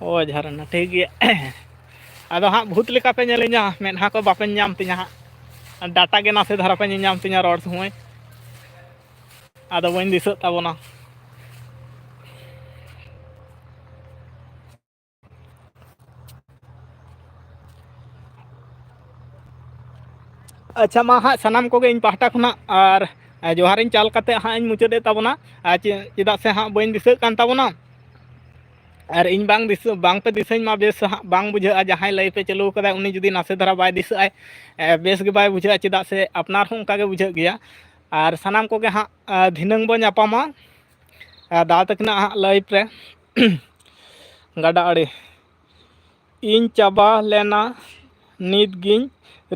ᱚ, ᱡᱷᱟᱨᱱᱟ, ᱴᱷᱤᱠ ᱜᱮᱭᱟ᱾ ᱟᱫᱚ ᱦᱟᱸᱜ ᱵᱷᱩᱛ ᱞᱮᱠᱟ ᱯᱮ ᱧᱮᱞᱤᱧᱟ, ᱢᱮᱫᱦᱟ ᱠᱚ ᱵᱟᱯᱮ ᱧᱟᱢ ᱛᱤᱧᱟ ᱦᱟᱸᱜ, ᱰᱟᱴᱟ ᱜᱮ ᱱᱟᱥᱮ ᱫᱷᱟᱨᱟ ᱯᱮ ᱧᱮᱧᱟᱢ ᱛᱤᱧᱟ ᱨᱚᱲ ᱥᱚᱢᱚᱭ᱾ ᱟᱫᱚ ᱵᱟᱹᱧ ᱫᱤᱥᱟᱹᱜ ᱛᱟᱵᱚᱱᱟ᱾ ᱟᱪᱪᱷᱟ, ᱢᱟ ᱦᱟᱸᱜ ᱥᱟᱱᱟᱢ ᱠᱚᱜᱮ ᱤᱧ ᱯᱟᱦᱴᱟ ᱠᱷᱚᱱᱟᱜ ᱟᱨ ᱡᱚᱦᱟᱨᱤᱧ ᱪᱟᱞ ᱠᱟᱛᱮ ᱦᱟᱸᱜ ᱤᱧ ᱢᱩᱪᱟᱹᱫᱮᱫ ᱛᱟᱵᱚᱱᱟ᱾ ᱟᱨ ᱪᱮ-, ᱪᱮᱫᱟᱜ ᱥᱮ ᱦᱟᱸᱜ ᱵᱟᱹᱧ ᱫᱤᱥᱟᱹᱜ ᱠᱟᱱ ᱛᱟᱵᱚᱱᱟ᱾ ᱟᱨ ᱤᱧ ᱵᱟᱝ ᱫᱤᱥᱟᱹ, ᱵᱟᱝ ᱯᱮ ᱫᱤᱥᱟᱹᱧ ᱢᱟ, ᱵᱮᱥ ᱦᱟᱸᱜ ᱵᱟᱝ ᱵᱩᱡᱷᱟᱹᱜᱼᱟ᱾ ᱡᱟᱦᱟᱸᱭ ᱞᱟᱭᱤᱵᱷ ᱮ ᱪᱟᱹᱞᱩ ᱠᱟᱫᱟᱭ, ᱩᱱᱤ ᱡᱩᱫᱤ ᱱᱟᱥᱮ ᱫᱷᱟᱨᱟ ᱵᱟᱭ ᱫᱤᱥᱟᱹᱜ ᱟᱭ, ᱮ, ᱵᱮᱥ ᱜᱮ ᱵᱟᱭ ᱵᱩᱡᱷᱟᱹᱜᱼᱟ᱾ ᱪᱮᱫᱟᱜ ᱥᱮ ᱟᱯᱱᱟᱨ ᱦᱚᱸ ᱚᱱᱠᱟ ᱜᱮ ᱵᱩᱡᱷᱟᱹᱜ ᱜᱮᱭᱟ᱾ ᱟᱨ ᱥᱟᱱᱟᱢ ᱠᱚᱜᱮ ᱦᱟᱸᱜ, ᱮ, ᱫᱷᱤᱱᱟᱹᱝ ᱵᱚᱱ ᱧᱟᱯᱟᱢᱟ, ᱮ, ᱫᱟᱫᱟ ᱛᱟᱹᱠᱤᱱᱟᱜ ᱦᱟᱸᱜ ᱞᱟᱭᱤᱵᱷ ᱨᱮ᱾ ᱜᱟᱰᱟ ᱟᱲᱮ᱾ ᱤᱧ ᱪᱟᱵᱟ ᱞᱮᱱᱟ, ᱱᱤᱛ ᱜᱤᱧ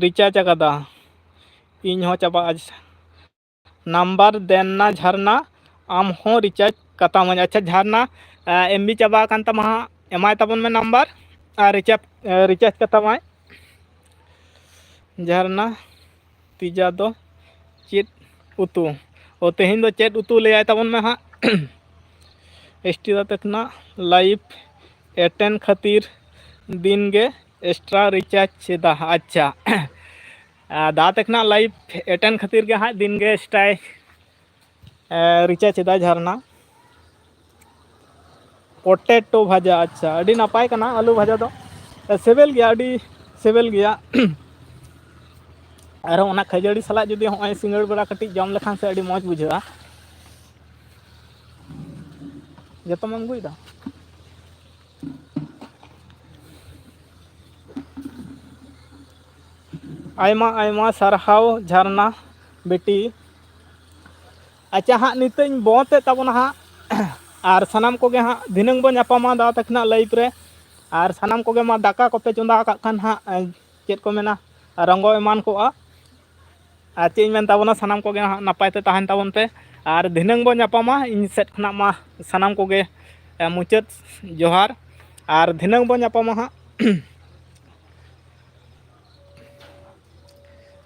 ᱨᱤᱪᱟᱨᱡᱽ ᱟᱠᱟᱫᱟ᱾ ᱤᱧ ᱦᱚᱸ ᱪᱟᱵᱟ᱾ ᱟᱪᱪᱷᱟ, ᱱᱟᱢᱵᱟᱨ ᱫᱮᱱ ᱱᱟ ᱡᱷᱟᱨᱱᱟ, ᱟᱢ ᱦᱚᱸ ᱨᱤᱪᱟᱨᱡᱽ ᱠᱟᱛᱟᱢᱟᱹᱧ᱾ ᱟᱪᱪᱷᱟ, ᱡᱷᱟᱨᱱᱟ, ᱮᱢ ᱵᱤ ᱪᱟᱵᱟ ᱟᱠᱟᱱ ᱛᱟᱢᱟ ᱦᱟᱸᱜ, ᱮᱢᱟᱭ ᱛᱟᱵᱚᱱ ᱢᱮ ᱱᱟᱢᱵᱟᱨ, ᱟᱨ ᱨᱤᱪᱟᱨᱡᱽ, ᱨᱤᱪᱟᱨᱡᱽ ᱠᱟᱛᱟᱢᱟᱭ᱾ ᱡᱷᱟᱨᱱᱟ, ᱛᱤᱡᱟ ᱫᱚ ᱪᱮᱫ ᱩᱛᱩ? ᱚ, ᱛᱮᱦᱮᱧ ᱫᱚ ᱪᱮᱫ ᱩᱛᱩ, ᱞᱟᱹᱭᱟᱭ ᱛᱟᱵᱚᱱ ᱢᱮ ᱦᱟᱸᱜ᱾ ᱮᱥ ᱴᱤ ᱫᱟᱫᱟ ᱛᱟᱹᱠᱤᱱᱟᱜ ᱞᱟᱭᱤᱵᱷ ᱮᱴᱮᱱ ᱠᱷᱟᱹᱛᱤᱨ ᱫᱤᱱ ᱜᱮ ᱮᱠᱥᱴᱨᱟ ᱨᱤᱪᱟᱨᱡᱽ ᱮᱫᱟ᱾ ᱟᱪᱪᱷᱟ, ᱟᱨ ᱫᱟᱫᱟ ᱛᱟᱹᱠᱤᱱᱟᱜ ᱞᱟᱭᱤᱵᱷ ᱮᱴᱮᱱ ᱠᱷᱟᱹᱛᱤᱨ ᱜᱮ ᱦᱟᱸᱜ ᱫᱤᱱ ᱜᱮ ᱮᱠᱥᱴᱨᱟᱭ, ᱮ, ᱨᱤᱪᱟᱨᱡᱽ ᱮᱫᱟ ᱡᱷᱟᱨᱱᱟ᱾ ᱯᱚᱴᱮᱴᱳ ᱵᱷᱟᱡᱟ, ᱟᱪᱪᱷᱟ, ᱟᱹᱰᱤ ᱱᱟᱯᱟᱭ ᱠᱟᱱᱟ ᱟᱹᱞᱩ ᱵᱷᱟᱡᱟ ᱫᱚ᱾ ᱮ, ᱥᱤᱵᱤᱞ ᱜᱮᱭᱟ, ᱟᱹᱰᱤ ᱥᱤᱵᱤᱞ ᱜᱮᱭᱟ᱾ ᱟᱨᱦᱚᱸ ᱚᱱᱟ ᱠᱷᱟᱹᱡᱟᱹᱲᱤ ᱥᱟᱞᱟᱜ ᱡᱩᱫᱤ ᱦᱚᱸᱜᱼᱚᱭ ᱥᱤᱸᱜᱟᱹᱲ ᱵᱮᱲᱟ ᱠᱟᱹᱴᱤᱡ ᱡᱚᱢ ᱞᱮᱠᱷᱟᱱ ᱥᱮ ᱟᱹᱰᱤ ᱢᱚᱡᱽ ᱵᱩᱡᱷᱟᱹᱜᱼᱟ᱾ ᱡᱚᱛᱚᱢ ᱮᱢ ᱟᱹᱜᱩᱭᱮᱫᱟ? ᱟᱭᱢᱟ ᱟᱭᱢᱟ ᱥᱟᱨᱦᱟᱣ ᱡᱷᱟᱨᱱᱟ ᱵᱤᱴᱤ᱾ ᱟᱪᱪᱷᱟ, ᱦᱟᱸᱜ ᱱᱤᱛᱚᱜ ᱤᱧ ᱵᱚᱸᱫᱮᱫ ᱛᱟᱵᱚᱱᱟ ᱦᱟᱸᱜ, ᱟᱨ ᱥᱟᱱᱟᱢ ᱠᱚᱜᱮ ᱦᱟᱸᱜ ᱫᱷᱤᱱᱟᱹᱝ ᱵᱚᱱ ᱧᱟᱯᱟᱢᱟ ᱫᱟᱫᱟ ᱛᱟᱹᱠᱤᱱᱟᱜ live ᱨᱮ᱾ ᱟᱨ ᱥᱟᱱᱟᱢ ᱠᱚᱜᱮ ᱢᱟ ᱫᱟᱠᱟ ᱠᱚᱯᱮ ᱪᱚᱸᱫᱟ ᱟᱠᱟᱫ ᱠᱷᱟᱱ ᱦᱟᱸᱜ, ᱪᱮᱫ ᱠᱚ ᱢᱮᱱᱟ, ᱨᱚᱸᱜᱚ ᱮᱢᱟᱱ ᱠᱚᱜᱼᱟ᱾ ᱟᱨ ᱪᱮᱫ ᱤᱧ ᱢᱮᱱ ᱛᱟᱵᱚᱱᱟ, ᱥᱟᱱᱟᱢ ᱠᱚᱜᱮ ᱦᱟᱸᱜ ᱱᱟᱯᱟᱭ ᱛᱮ ᱛᱟᱦᱮᱱ ᱛᱟᱵᱚᱱ ᱯᱮ᱾ ᱟᱨ ᱫᱷᱤᱱᱟᱹᱝ ᱵᱚᱱ ᱧᱟᱯᱟᱢᱟ᱾ ᱤᱧ ᱥᱮᱫ ᱠᱷᱚᱱᱟᱜ ᱢᱟ ᱥᱟᱱᱟᱢ ᱠᱚᱜᱮ, ᱮ, ᱢᱩᱪᱟᱹᱫ ᱡᱚᱦᱟᱨ᱾ ᱟᱨ ᱫᱷᱤᱱᱟᱹᱝ ᱵᱚᱱ ᱧᱟᱯᱟᱢᱟ ᱦᱟᱸᱜ᱾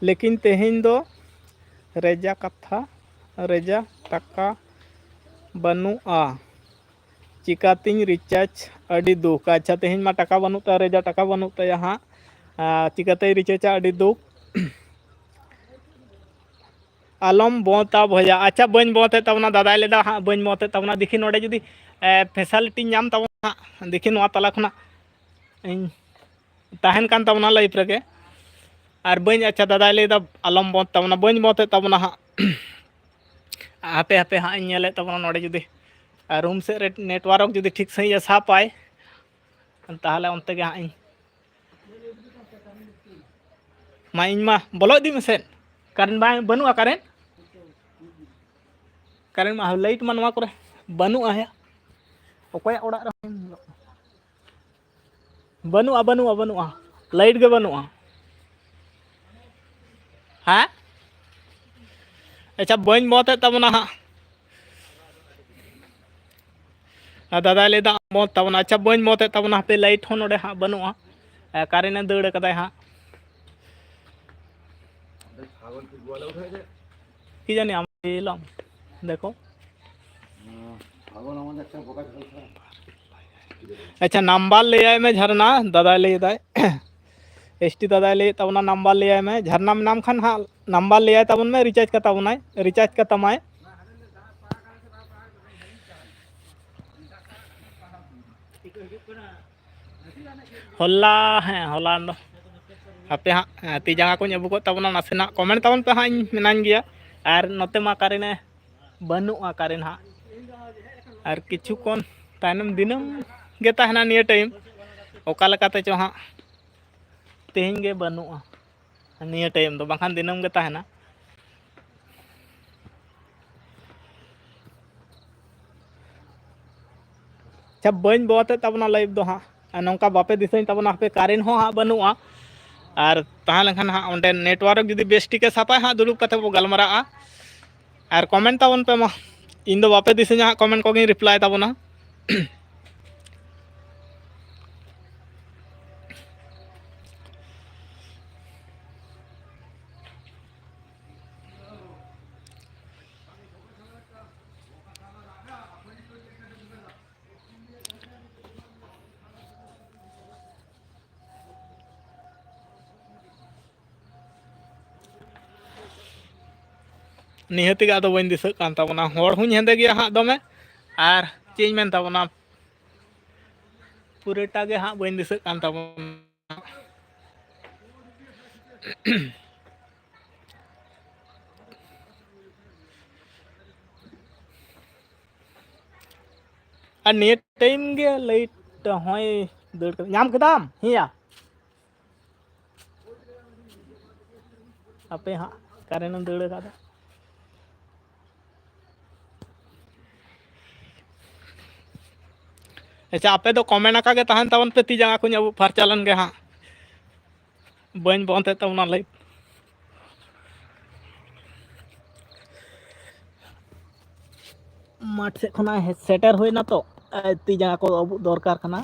ᱞᱮᱠᱤᱱ ᱛᱮᱦᱮᱧ ᱫᱚ ᱨᱮᱡᱟ ᱠᱟᱛᱷᱟ, ᱨᱮᱡᱟ ᱴᱟᱠᱟ ᱵᱟᱹᱱᱩᱜᱼᱟ, ᱪᱤᱠᱟᱹᱛᱤᱧ recharge, ᱟᱹᱰᱤ ᱫᱩᱠ᱾ ᱟᱪᱪᱷᱟ, ᱛᱮᱦᱮᱧ ᱢᱟ ᱴᱟᱠᱟ ᱵᱟᱹᱱᱩᱜ ᱛᱟᱭᱟ, ᱨᱮᱡᱟ ᱴᱟᱠᱟ ᱵᱟᱹᱱᱩᱜ ᱛᱟᱭᱟ ᱦᱟᱸᱜ᱾ ᱟᱨ ᱪᱤᱠᱟᱹᱛᱮᱭ rechargeᱟ, ᱟᱹᱰᱤ ᱫᱩᱠ᱾ ᱟᱞᱚᱢ ᱵᱚᱸᱫᱟ ᱵᱷᱚᱭᱟ᱾ ᱟᱪᱪᱷᱟ, ᱵᱟᱹᱧ ᱵᱚᱸᱫᱮᱫ ᱛᱟᱵᱚᱱᱟ, ᱫᱟᱫᱟᱭ ᱞᱟᱹᱭᱫᱟ ᱦᱟᱸᱜ ᱵᱟᱹᱧ ᱵᱚᱸᱫᱮᱫ ᱛᱟᱵᱚᱱᱟ᱾ ᱫᱮᱠᱷᱤ ᱱᱚᱰᱮ ᱡᱩᱫᱤ, ᱮ, facility ᱧᱟᱢ ᱛᱟᱵᱚᱱᱟ ᱦᱟᱸᱜ, ᱫᱮᱠᱷᱤ ᱱᱚᱣᱟ ᱛᱟᱞᱟ ᱠᱷᱚᱱᱟᱜ ᱤᱧ ᱛᱟᱦᱮᱱ ᱠᱟᱱ ᱛᱟᱵᱚᱱᱟ live ᱨᱮᱜᱮ᱾ ᱟᱨ ᱵᱟᱹᱧ, ᱟᱪᱪᱷᱟ, ᱫᱟᱫᱟᱭ ᱞᱟᱹᱭᱫᱟ ᱟᱞᱚᱢ ᱵᱚᱸᱫ ᱛᱟᱵᱚᱱᱟ, ᱵᱟᱹᱧ ᱵᱚᱸᱫᱮᱫ ᱛᱟᱵᱚᱱᱟ ᱦᱟᱸᱜ᱾ ᱦᱟᱯᱮ, ᱦᱟᱯᱮ ᱦᱟᱸᱜ ᱤᱧ ᱧᱮᱞᱮᱫ ᱛᱟᱵᱚᱱᱟ ᱱᱚᱰᱮ ᱡᱩᱫᱤ, ᱟᱨ room ᱥᱮᱫ ᱨᱮ network ᱡᱩᱫᱤ ᱴᱷᱤᱠ ᱥᱟᱺᱦᱤᱡ ᱮ ᱥᱟᱵᱟᱭ, ᱛᱟᱦᱚᱞᱮ ᱚᱱᱛᱮ ᱜᱮ ᱦᱟᱸᱜ ᱤᱧ, ᱢᱟ ᱤᱧ ᱢᱟ ᱵᱚᱞᱚ ᱤᱫᱤᱜ ᱢᱮᱥᱮ᱾ Current ᱵᱟᱝ, ᱵᱟᱹᱱᱩᱜᱼᱟ current᱾ Current ᱢᱟ, light ᱢᱟ ᱱᱚᱣᱟ ᱠᱚᱨᱮ ᱵᱟᱹᱱᱩᱜᱼᱟ ᱭᱟ᱾ ᱚᱠᱚᱭᱟᱜ ᱚᱲᱟᱜ ᱨᱮᱦᱚᱸ ᱧᱮᱞᱚᱜ ᱠᱟᱱᱟ᱾ ᱵᱟᱹᱱᱩᱜᱼᱟ, ᱵᱟᱹᱱᱩᱜᱼᱟ, ᱵᱟᱹᱱᱩᱜᱼᱟ, light ᱜᱮ ᱵᱟᱹᱱᱩᱜᱼᱟ᱾ ᱦᱮᱸ? ᱟᱪᱪᱷᱟ, ᱵᱟᱹᱧ ᱵᱚᱸᱫᱮᱫ ᱛᱟᱵᱚᱱᱟ ᱦᱟᱸᱜ᱾ ᱟᱨ ᱫᱟᱫᱟᱭ ᱞᱟᱹᱭᱫᱟ ᱵᱚᱸᱫ ᱛᱟᱵᱚᱱᱟ᱾ ᱟᱪᱪᱷᱟ, ᱵᱟᱹᱧ ᱵᱚᱸᱫᱮᱫ ᱛᱟᱵᱚᱱᱟ, ᱦᱟᱯᱮ, light ᱦᱚᱸ ᱱᱚᱰᱮ ᱦᱟᱸᱜ ᱵᱟᱹᱱᱩᱜᱼᱟ᱾ ᱮ, current ᱮ ᱫᱟᱹᱲ ᱠᱟᱫᱟᱭ ᱦᱟᱸᱜ᱾ কি জানি, আমি এলাম। দেখো। আচ্ছা, number ᱞᱟᱹᱭᱟᱭ ᱢᱮ ᱡᱷᱟᱨᱱᱟ, ᱫᱟᱫᱟᱭ ᱞᱟᱹᱭ ᱮᱫᱟᱭ᱾ ᱮᱥ ᱴᱤ ᱫᱟᱫᱟᱭ ᱞᱟᱹᱭᱮᱫ ᱛᱟᱵᱚᱱᱟ, number ᱞᱟᱹᱭᱟᱭ ᱢᱮ᱾ ᱡᱷᱟᱨᱱᱟ ᱢᱮᱱᱟᱢ ᱠᱷᱟᱱ ᱦᱟᱸᱜ number ᱞᱟᱹᱭᱟᱭ ᱛᱟᱵᱚᱱ ᱢᱮ, recharge ᱠᱟᱛᱟᱢᱟᱭ, recharge ᱠᱟᱛᱟᱢᱟᱭ᱾ ᱦᱚᱞᱟ, ᱦᱮᱸ, ᱦᱚᱞᱟ ᱫᱚ ᱦᱟᱯᱮ ᱦᱟᱸᱜ, ᱮ, ᱛᱤ ᱡᱟᱸᱜᱟ ᱠᱚᱧ ᱟᱹᱵᱩᱠᱚᱜ ᱛᱟᱵᱚᱱᱟ ᱱᱟᱥᱮᱱᱟᱜ᱾ ᱠᱚᱢᱮᱱᱴ ᱛᱟᱵᱚᱱ ᱯᱮ ᱦᱟᱸᱜ, ᱤᱧ ᱢᱮᱱᱟᱧ ᱜᱮᱭᱟ᱾ ᱟᱨ ᱱᱚᱛᱮ ᱢᱟ ᱠᱟᱨᱮᱱ ᱮ ᱵᱟᱹᱱᱩᱜᱼᱟ, ᱠᱟᱨᱮᱱ ᱦᱟᱸᱜ᱾ ᱟᱨ ᱠᱤᱪᱷᱩ ᱠᱷᱚᱱ ᱛᱟᱭᱱᱚᱢ ᱫᱤᱱᱟᱹᱢ ᱜᱮ ᱛᱟᱦᱮᱱᱟ ᱱᱤᱭᱟᱹ ᱴᱟᱭᱤᱢ᱾ ᱚᱠᱟ ᱞᱮᱠᱟᱛᱮ ᱪᱚ ᱦᱟᱸᱜ ᱛᱮᱦᱮᱧ ᱜᱮ ᱵᱟᱹᱱᱩᱜᱼᱟ ᱱᱤᱭᱟᱹ ᱴᱟᱭᱤᱢ ᱫᱚ, ᱵᱟᱝᱠᱷᱟᱱ ᱫᱤᱱᱟᱹᱢ ᱜᱮ ᱛᱟᱦᱮᱱᱟ᱾ ᱟᱪᱪᱷᱟ, ᱵᱟᱹᱧ ᱵᱚᱱᱫᱮᱫ ᱛᱟᱵᱚᱱᱟ ᱞᱟᱭᱤᱵᱷ ᱫᱚ ᱦᱟᱸᱜ᱾ ᱟᱨ ᱱᱚᱝᱠᱟ ᱵᱟᱯᱮ ᱫᱤᱥᱟᱹᱧ ᱛᱟᱵᱚᱱᱟ, ᱦᱟᱯᱮ ᱠᱟᱨᱮᱱᱴ ᱦᱚᱸ ᱦᱟᱸᱜ ᱵᱟᱹᱱᱩᱜᱼᱟ᱾ ᱟᱨ ᱛᱟᱦᱮᱸ ᱞᱮᱱᱠᱷᱟᱱ ᱦᱟᱸᱜ ᱚᱸᱰᱮ ᱱᱮᱴᱣᱟᱨᱠ ᱡᱩᱫᱤ ᱵᱮᱥ ᱴᱷᱤᱠᱮ ᱥᱟᱵᱟᱭ ᱦᱟᱸᱜ, ᱫᱩᱲᱩᱵ ᱠᱟᱛᱮ ᱵᱚ ᱜᱟᱞᱢᱟᱨᱟᱜᱼᱟ᱾ ᱟᱨ ᱠᱚᱢᱮᱱᱴ ᱛᱟᱵᱚᱱ ᱯᱮ ᱢᱟ, ᱤᱧ ᱫᱚ ᱵᱟᱯᱮ ᱫᱤᱥᱟᱹᱧᱟ ᱦᱟᱸᱜ, ᱠᱚᱢᱮᱱᱴ ᱠᱚᱜᱮᱧ ᱨᱤᱯᱞᱟᱭ ᱛᱟᱵᱚᱱᱟ᱾ ᱱᱤᱦᱟᱹᱛᱤ ᱜᱮ ᱟᱫᱚ ᱵᱟᱹᱧ ᱫᱤᱥᱟᱹᱜ ᱠᱟᱱ ᱛᱟᱵᱚᱱᱟ, ᱦᱚᱲ ᱦᱚᱸᱧ ᱦᱮᱸᱫᱮ ᱜᱮᱭᱟ ᱦᱟᱸᱜ ᱫᱚᱢᱮ, ᱟᱨ ᱪᱮᱫ ᱤᱧ ᱢᱮᱱ ᱛᱟᱵᱚᱱᱟ, ᱯᱩᱨᱟᱹᱴᱟ ᱜᱮ ᱦᱟᱸᱜ ᱵᱟᱹᱧ ᱫᱤᱥᱟᱹᱜ ᱠᱟᱱ ᱛᱟᱵᱚᱱᱟ᱾ ᱟᱨ ᱱᱤᱭᱟᱹ ᱴᱟᱭᱤᱢ ᱜᱮ ᱞᱟᱭᱤᱴ ᱦᱚᱸᱭ ᱫᱟᱹᱲ ᱠᱮᱫᱟ᱾ ᱧᱟᱢ ᱠᱮᱫᱟᱢ? ᱦᱮᱸᱭᱟ᱾ ᱦᱟᱯᱮ ᱦᱟᱸᱜ, ᱠᱟᱨᱮᱱᱴ ᱮ ᱫᱟᱹᱲ ᱟᱠᱟᱫᱟ᱾ ᱟᱪᱪᱷᱟ, ᱟᱯᱮ ᱫᱚ ᱠᱚᱢᱮᱱᱴ ᱟᱠᱟ ᱜᱮ ᱛᱟᱦᱮᱱ ᱛᱟᱵᱚᱱ ᱯᱮ, ᱛᱤ ᱡᱟᱸᱜᱟ ᱠᱚᱧ ᱟᱹᱵᱩᱜ ᱯᱷᱟᱨᱪᱟ ᱞᱮᱱ ᱜᱮ ᱦᱟᱸᱜ᱾ ᱵᱟᱹᱧ ᱵᱚᱱᱫᱮᱫ ᱛᱟᱵᱚᱱᱟ ᱞᱟᱭᱤᱵᱷ᱾ ᱢᱟᱴᱷ ᱥᱮᱫ ᱠᱷᱚᱱᱟᱜ ᱦᱮᱡ ᱥᱮᱴᱮᱨ ᱦᱩᱭᱱᱟ ᱛᱚ, ᱛᱤ ᱡᱟᱸᱜᱟ ᱠᱚ ᱟᱹᱵᱩᱜ ᱫᱚᱨᱠᱟᱨ ᱠᱟᱱᱟ᱾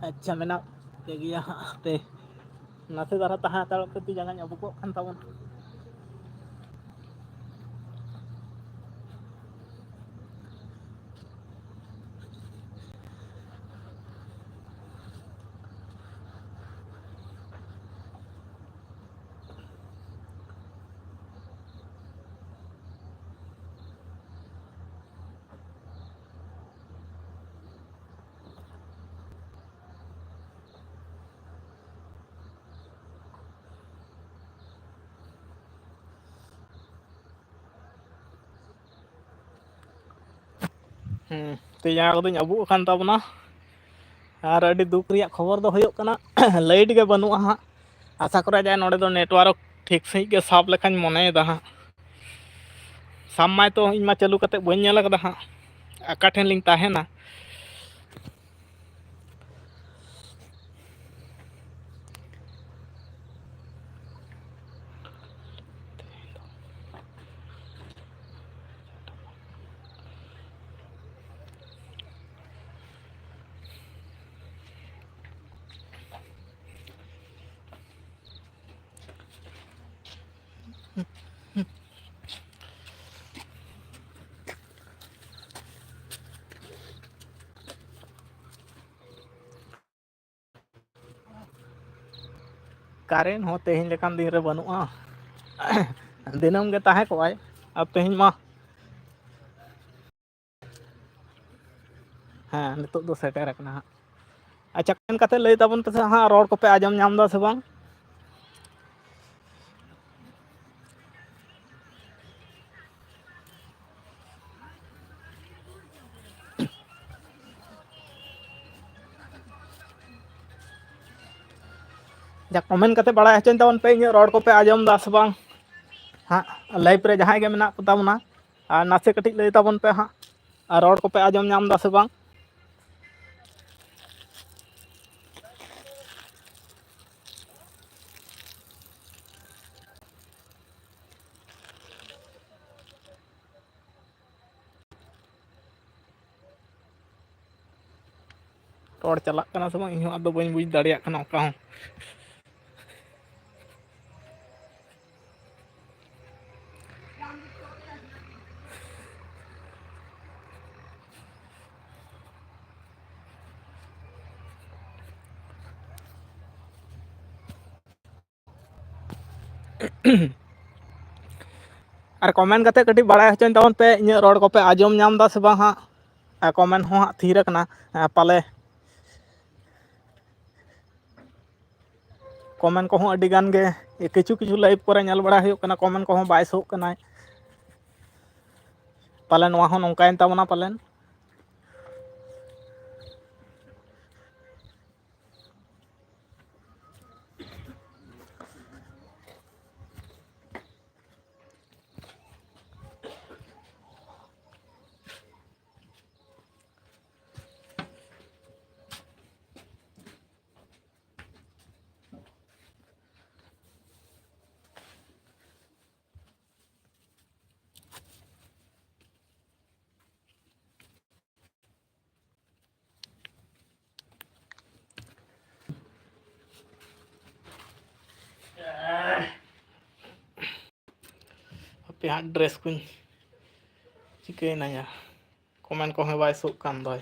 ᱟᱪᱪᱷᱟ, ᱢᱮᱱᱟᱜ ᱠᱮᱫ ᱜᱮᱭᱟ ᱦᱟᱸᱜ, ᱦᱟᱯᱮ ᱱᱟᱥᱮ ᱫᱷᱟᱨᱟ ᱛᱟᱦᱮᱸ ᱦᱟᱛᱟᱲᱚᱜ ᱯᱮ, ᱛᱤ ᱡᱟᱸᱜᱟᱧ ᱟᱹᱵᱩᱠᱚᱜ ᱠᱟᱱ ᱛᱟᱵᱚᱱ᱾ ᱦᱮᱸ, ᱛᱤ ᱡᱟᱸᱜᱟ ᱠᱚᱫᱚᱧ ᱟᱵᱩᱜ ᱟᱠᱟᱱ ᱛᱟᱵᱚᱱᱟ᱾ ᱟᱨ ᱟᱹᱰᱤ ᱫᱩᱠ ᱨᱮᱭᱟᱜ ᱠᱷᱚᱵᱚᱨ ᱫᱚ ᱦᱩᱭᱩᱜ ᱠᱟᱱᱟ, ᱞᱟᱭᱤᱴ ᱜᱮ ᱵᱟᱹᱱᱩᱜᱼᱟ ᱦᱟᱸᱜ᱾ ᱟᱥᱟ ᱠᱚᱨᱮ ᱡᱮ ᱱᱚᱰᱮ ᱫᱚ ᱱᱮᱴᱣᱟᱨᱠ ᱴᱷᱤᱠ ᱥᱟᱺᱦᱤᱡ ᱜᱮ ᱥᱟᱵ ᱞᱮᱠᱟᱧ ᱢᱚᱱᱮᱭᱮᱫᱟ ᱦᱟᱸᱜ᱾ ᱥᱟᱵ ᱢᱟᱭ ᱛᱚ ᱤᱧ ᱢᱟ ᱪᱟᱹᱞᱩ ᱠᱟᱛᱮ ᱵᱟᱹᱧ ᱧᱮᱞ ᱟᱠᱟᱫᱟ ᱦᱟᱸᱜ, ᱚᱠᱟ ᱴᱷᱮᱱ ᱞᱤᱧ ᱛᱟᱦᱮᱱᱟ᱾ ᱠᱟᱨᱮᱱᱴ ᱦᱚᱸ ᱛᱮᱦᱮᱧ ᱞᱮᱠᱟᱱ ᱫᱤᱱ ᱨᱮ ᱵᱟᱹᱱᱩᱜᱼᱟ᱾ ᱫᱤᱱᱟᱹᱢ ᱜᱮ ᱛᱟᱦᱮᱸ ᱠᱚᱜᱼᱟᱭ, ᱟᱨ ᱛᱮᱦᱮᱧ ᱢᱟ, ᱦᱮᱸ, ᱱᱤᱛᱚᱜ ᱫᱚ ᱥᱮᱴᱮᱨ ᱟᱠᱟᱱᱟ ᱦᱟᱸᱜ᱾ ᱟᱪᱪᱷᱟ, ᱢᱮᱱ ᱠᱟᱛᱮ ᱞᱟᱹᱭ ᱛᱟᱵᱚᱱ ᱯᱮᱥᱮ ᱦᱟᱸᱜ, ᱨᱚᱲ ᱠᱚᱯᱮ ᱟᱸᱡᱚᱢ ᱧᱟᱢ ᱮᱫᱟ ᱥᱮ ᱵᱟᱝ? ᱡᱟ, ᱠᱚᱢᱮᱱᱴ ᱠᱟᱛᱮ ᱵᱟᱲᱟᱭ ᱦᱚᱪᱚᱧ ᱛᱟᱵᱚᱱ ᱯᱮ, ᱤᱧᱟᱹᱜ ᱨᱚᱲ ᱠᱚᱯᱮ ᱟᱸᱡᱚᱢ ᱮᱫᱟ ᱥᱮ ᱵᱟᱝ ᱦᱟᱸᱜ᱾ ᱞᱟᱭᱤᱵᱷ ᱨᱮ ᱡᱟᱦᱟᱸᱭ ᱜᱮ ᱢᱮᱱᱟᱜ ᱠᱚ ᱛᱟᱵᱚᱱᱟ, ᱟᱨ ᱱᱟᱥᱮ ᱠᱟᱹᱴᱤᱡ ᱞᱟᱹᱭ ᱛᱟᱵᱚᱱ ᱯᱮ ᱦᱟᱸᱜ, ᱟᱨ ᱨᱚᱲ ᱠᱚᱯᱮ ᱟᱸᱡᱚᱢ ᱧᱟᱢ ᱮᱫᱟ ᱥᱮ ᱵᱟᱝ? ᱨᱚᱲ ᱪᱟᱞᱟᱜ ᱠᱟᱱᱟ ᱥᱮ ᱵᱟᱝ, ᱤᱧ ᱦᱚᱸ ᱟᱫᱚ ᱵᱟᱹᱧ ᱵᱩᱡᱽ ᱫᱟᱲᱮᱭᱟᱜ ᱠᱟᱱᱟ ᱚᱠᱟ ᱦᱚᱸ᱾ ᱟᱨ comment ᱠᱟᱛᱮ ᱠᱟᱹᱴᱤᱡ ᱵᱟᱲᱟᱭ ᱦᱚᱪᱚᱧ ᱛᱟᱵᱚᱱ ᱯᱮ, ᱤᱧᱟᱹᱜ ᱨᱚᱲ ᱠᱚᱯᱮ ᱟᱸᱡᱚᱢ ᱧᱟᱢ ᱮᱫᱟ ᱥᱮ ᱵᱟᱝ ᱦᱟᱸᱜ᱾ ᱟᱨ comment ᱦᱚᱸ ᱦᱟᱸᱜ ᱛᱷᱤᱨ ᱟᱠᱟᱱᱟ, ᱟᱨ ᱯᱟᱞᱮ comment ᱠᱚᱦᱚᱸ ᱟᱹᱰᱤ ᱜᱟᱱ ᱜᱮ, ᱠᱤᱪᱷᱩ ᱠᱤᱪᱷᱩ live ᱠᱚᱨᱮ ᱧᱮᱞ ᱵᱟᱲᱟ ᱦᱩᱭᱩᱜ ᱠᱟᱱᱟ, comment ᱠᱚᱦᱚᱸ ᱵᱟᱭ ᱥᱳᱜ ᱠᱟᱱᱟᱭ᱾ ᱯᱟᱞᱮ ᱱᱚᱣᱟ ᱦᱚᱸ ᱱᱚᱝᱠᱟᱭᱮᱱ ᱛᱟᱵᱚᱱᱟ ᱯᱟᱞᱮᱱ᱾ ᱦᱟᱯᱮ ᱦᱟᱸᱜ dress ᱠᱚᱧ ᱪᱤᱠᱟᱹᱭᱮᱱᱟ ᱭᱟ, comment ᱠᱚᱦᱚᱸ ᱵᱟᱭ ᱥᱳᱜ ᱠᱟᱱ ᱫᱚᱭ᱾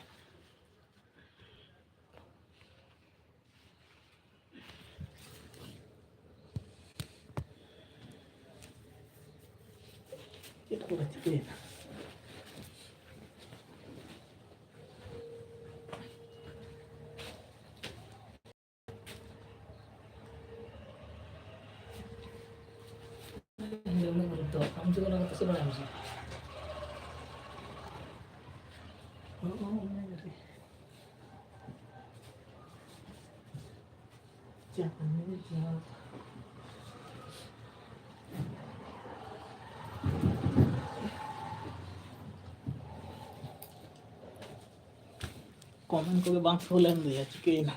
ᱪᱮᱫ ᱠᱚ ᱪᱤᱠᱟᱹᱭᱮᱱᱟ? Comment ᱠᱚᱜᱮ ᱵᱟᱝ ᱥᱳ ᱞᱮᱱ ᱫᱚᱭᱟ, ᱪᱤᱠᱟᱹᱭᱮᱱᱟ?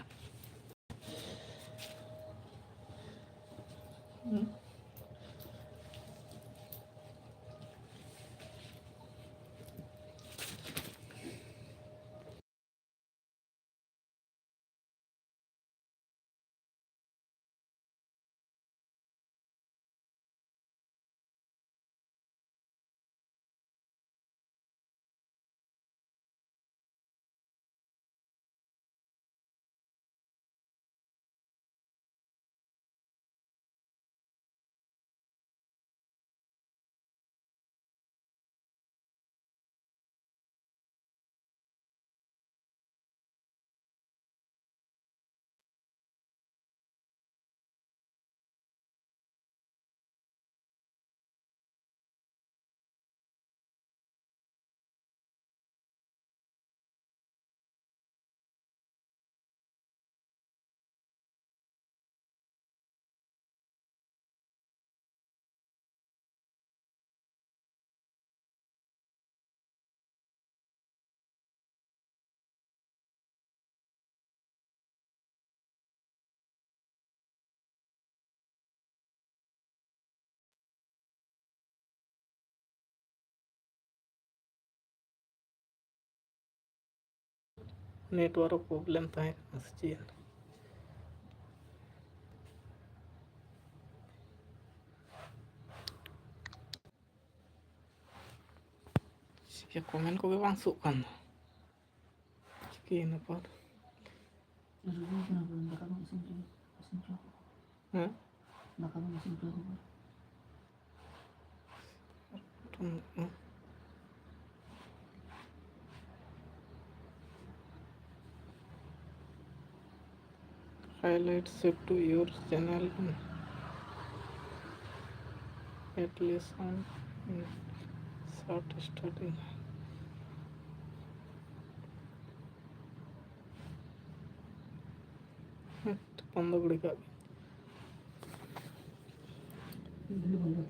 ᱱᱮᱴᱣᱟᱨᱠ ᱯᱨᱚᱵᱞᱮᱢ ᱛᱟᱦᱮᱸ ᱠᱟᱱᱟ ᱥᱮ ᱪᱮᱫ? ᱪᱤᱠᱟᱹ ᱠᱚᱢᱮᱱᱴ ᱠᱚᱜᱮ ᱵᱟᱝ ᱥᱩᱜ ᱠᱟᱱ ᱫᱚ? ᱪᱤᱠᱟᱹᱭᱮᱱᱟ ᱯᱟᱨ? ᱨᱩᱣᱟᱹ ᱠᱟᱱᱟ ᱵᱚᱱ, ᱫᱟᱠᱟ ᱵᱚᱱ ᱤᱥᱤᱱ ᱦᱚᱪᱚ, ᱤᱥᱤᱱ ᱦᱚᱪᱚ᱾ ᱦᱮᱸ? ᱫᱟᱠᱟ ᱵᱚᱱ ᱤᱥᱤᱱ ᱦᱚᱪᱚ ᱠᱚᱣᱟ᱾ Highlight save to your channel at least on start starting. ᱦᱮᱸ, ᱵᱚᱱᱫᱚ ᱜᱷᱩᱲᱤ ᱠᱟᱜ ᱜᱮ᱾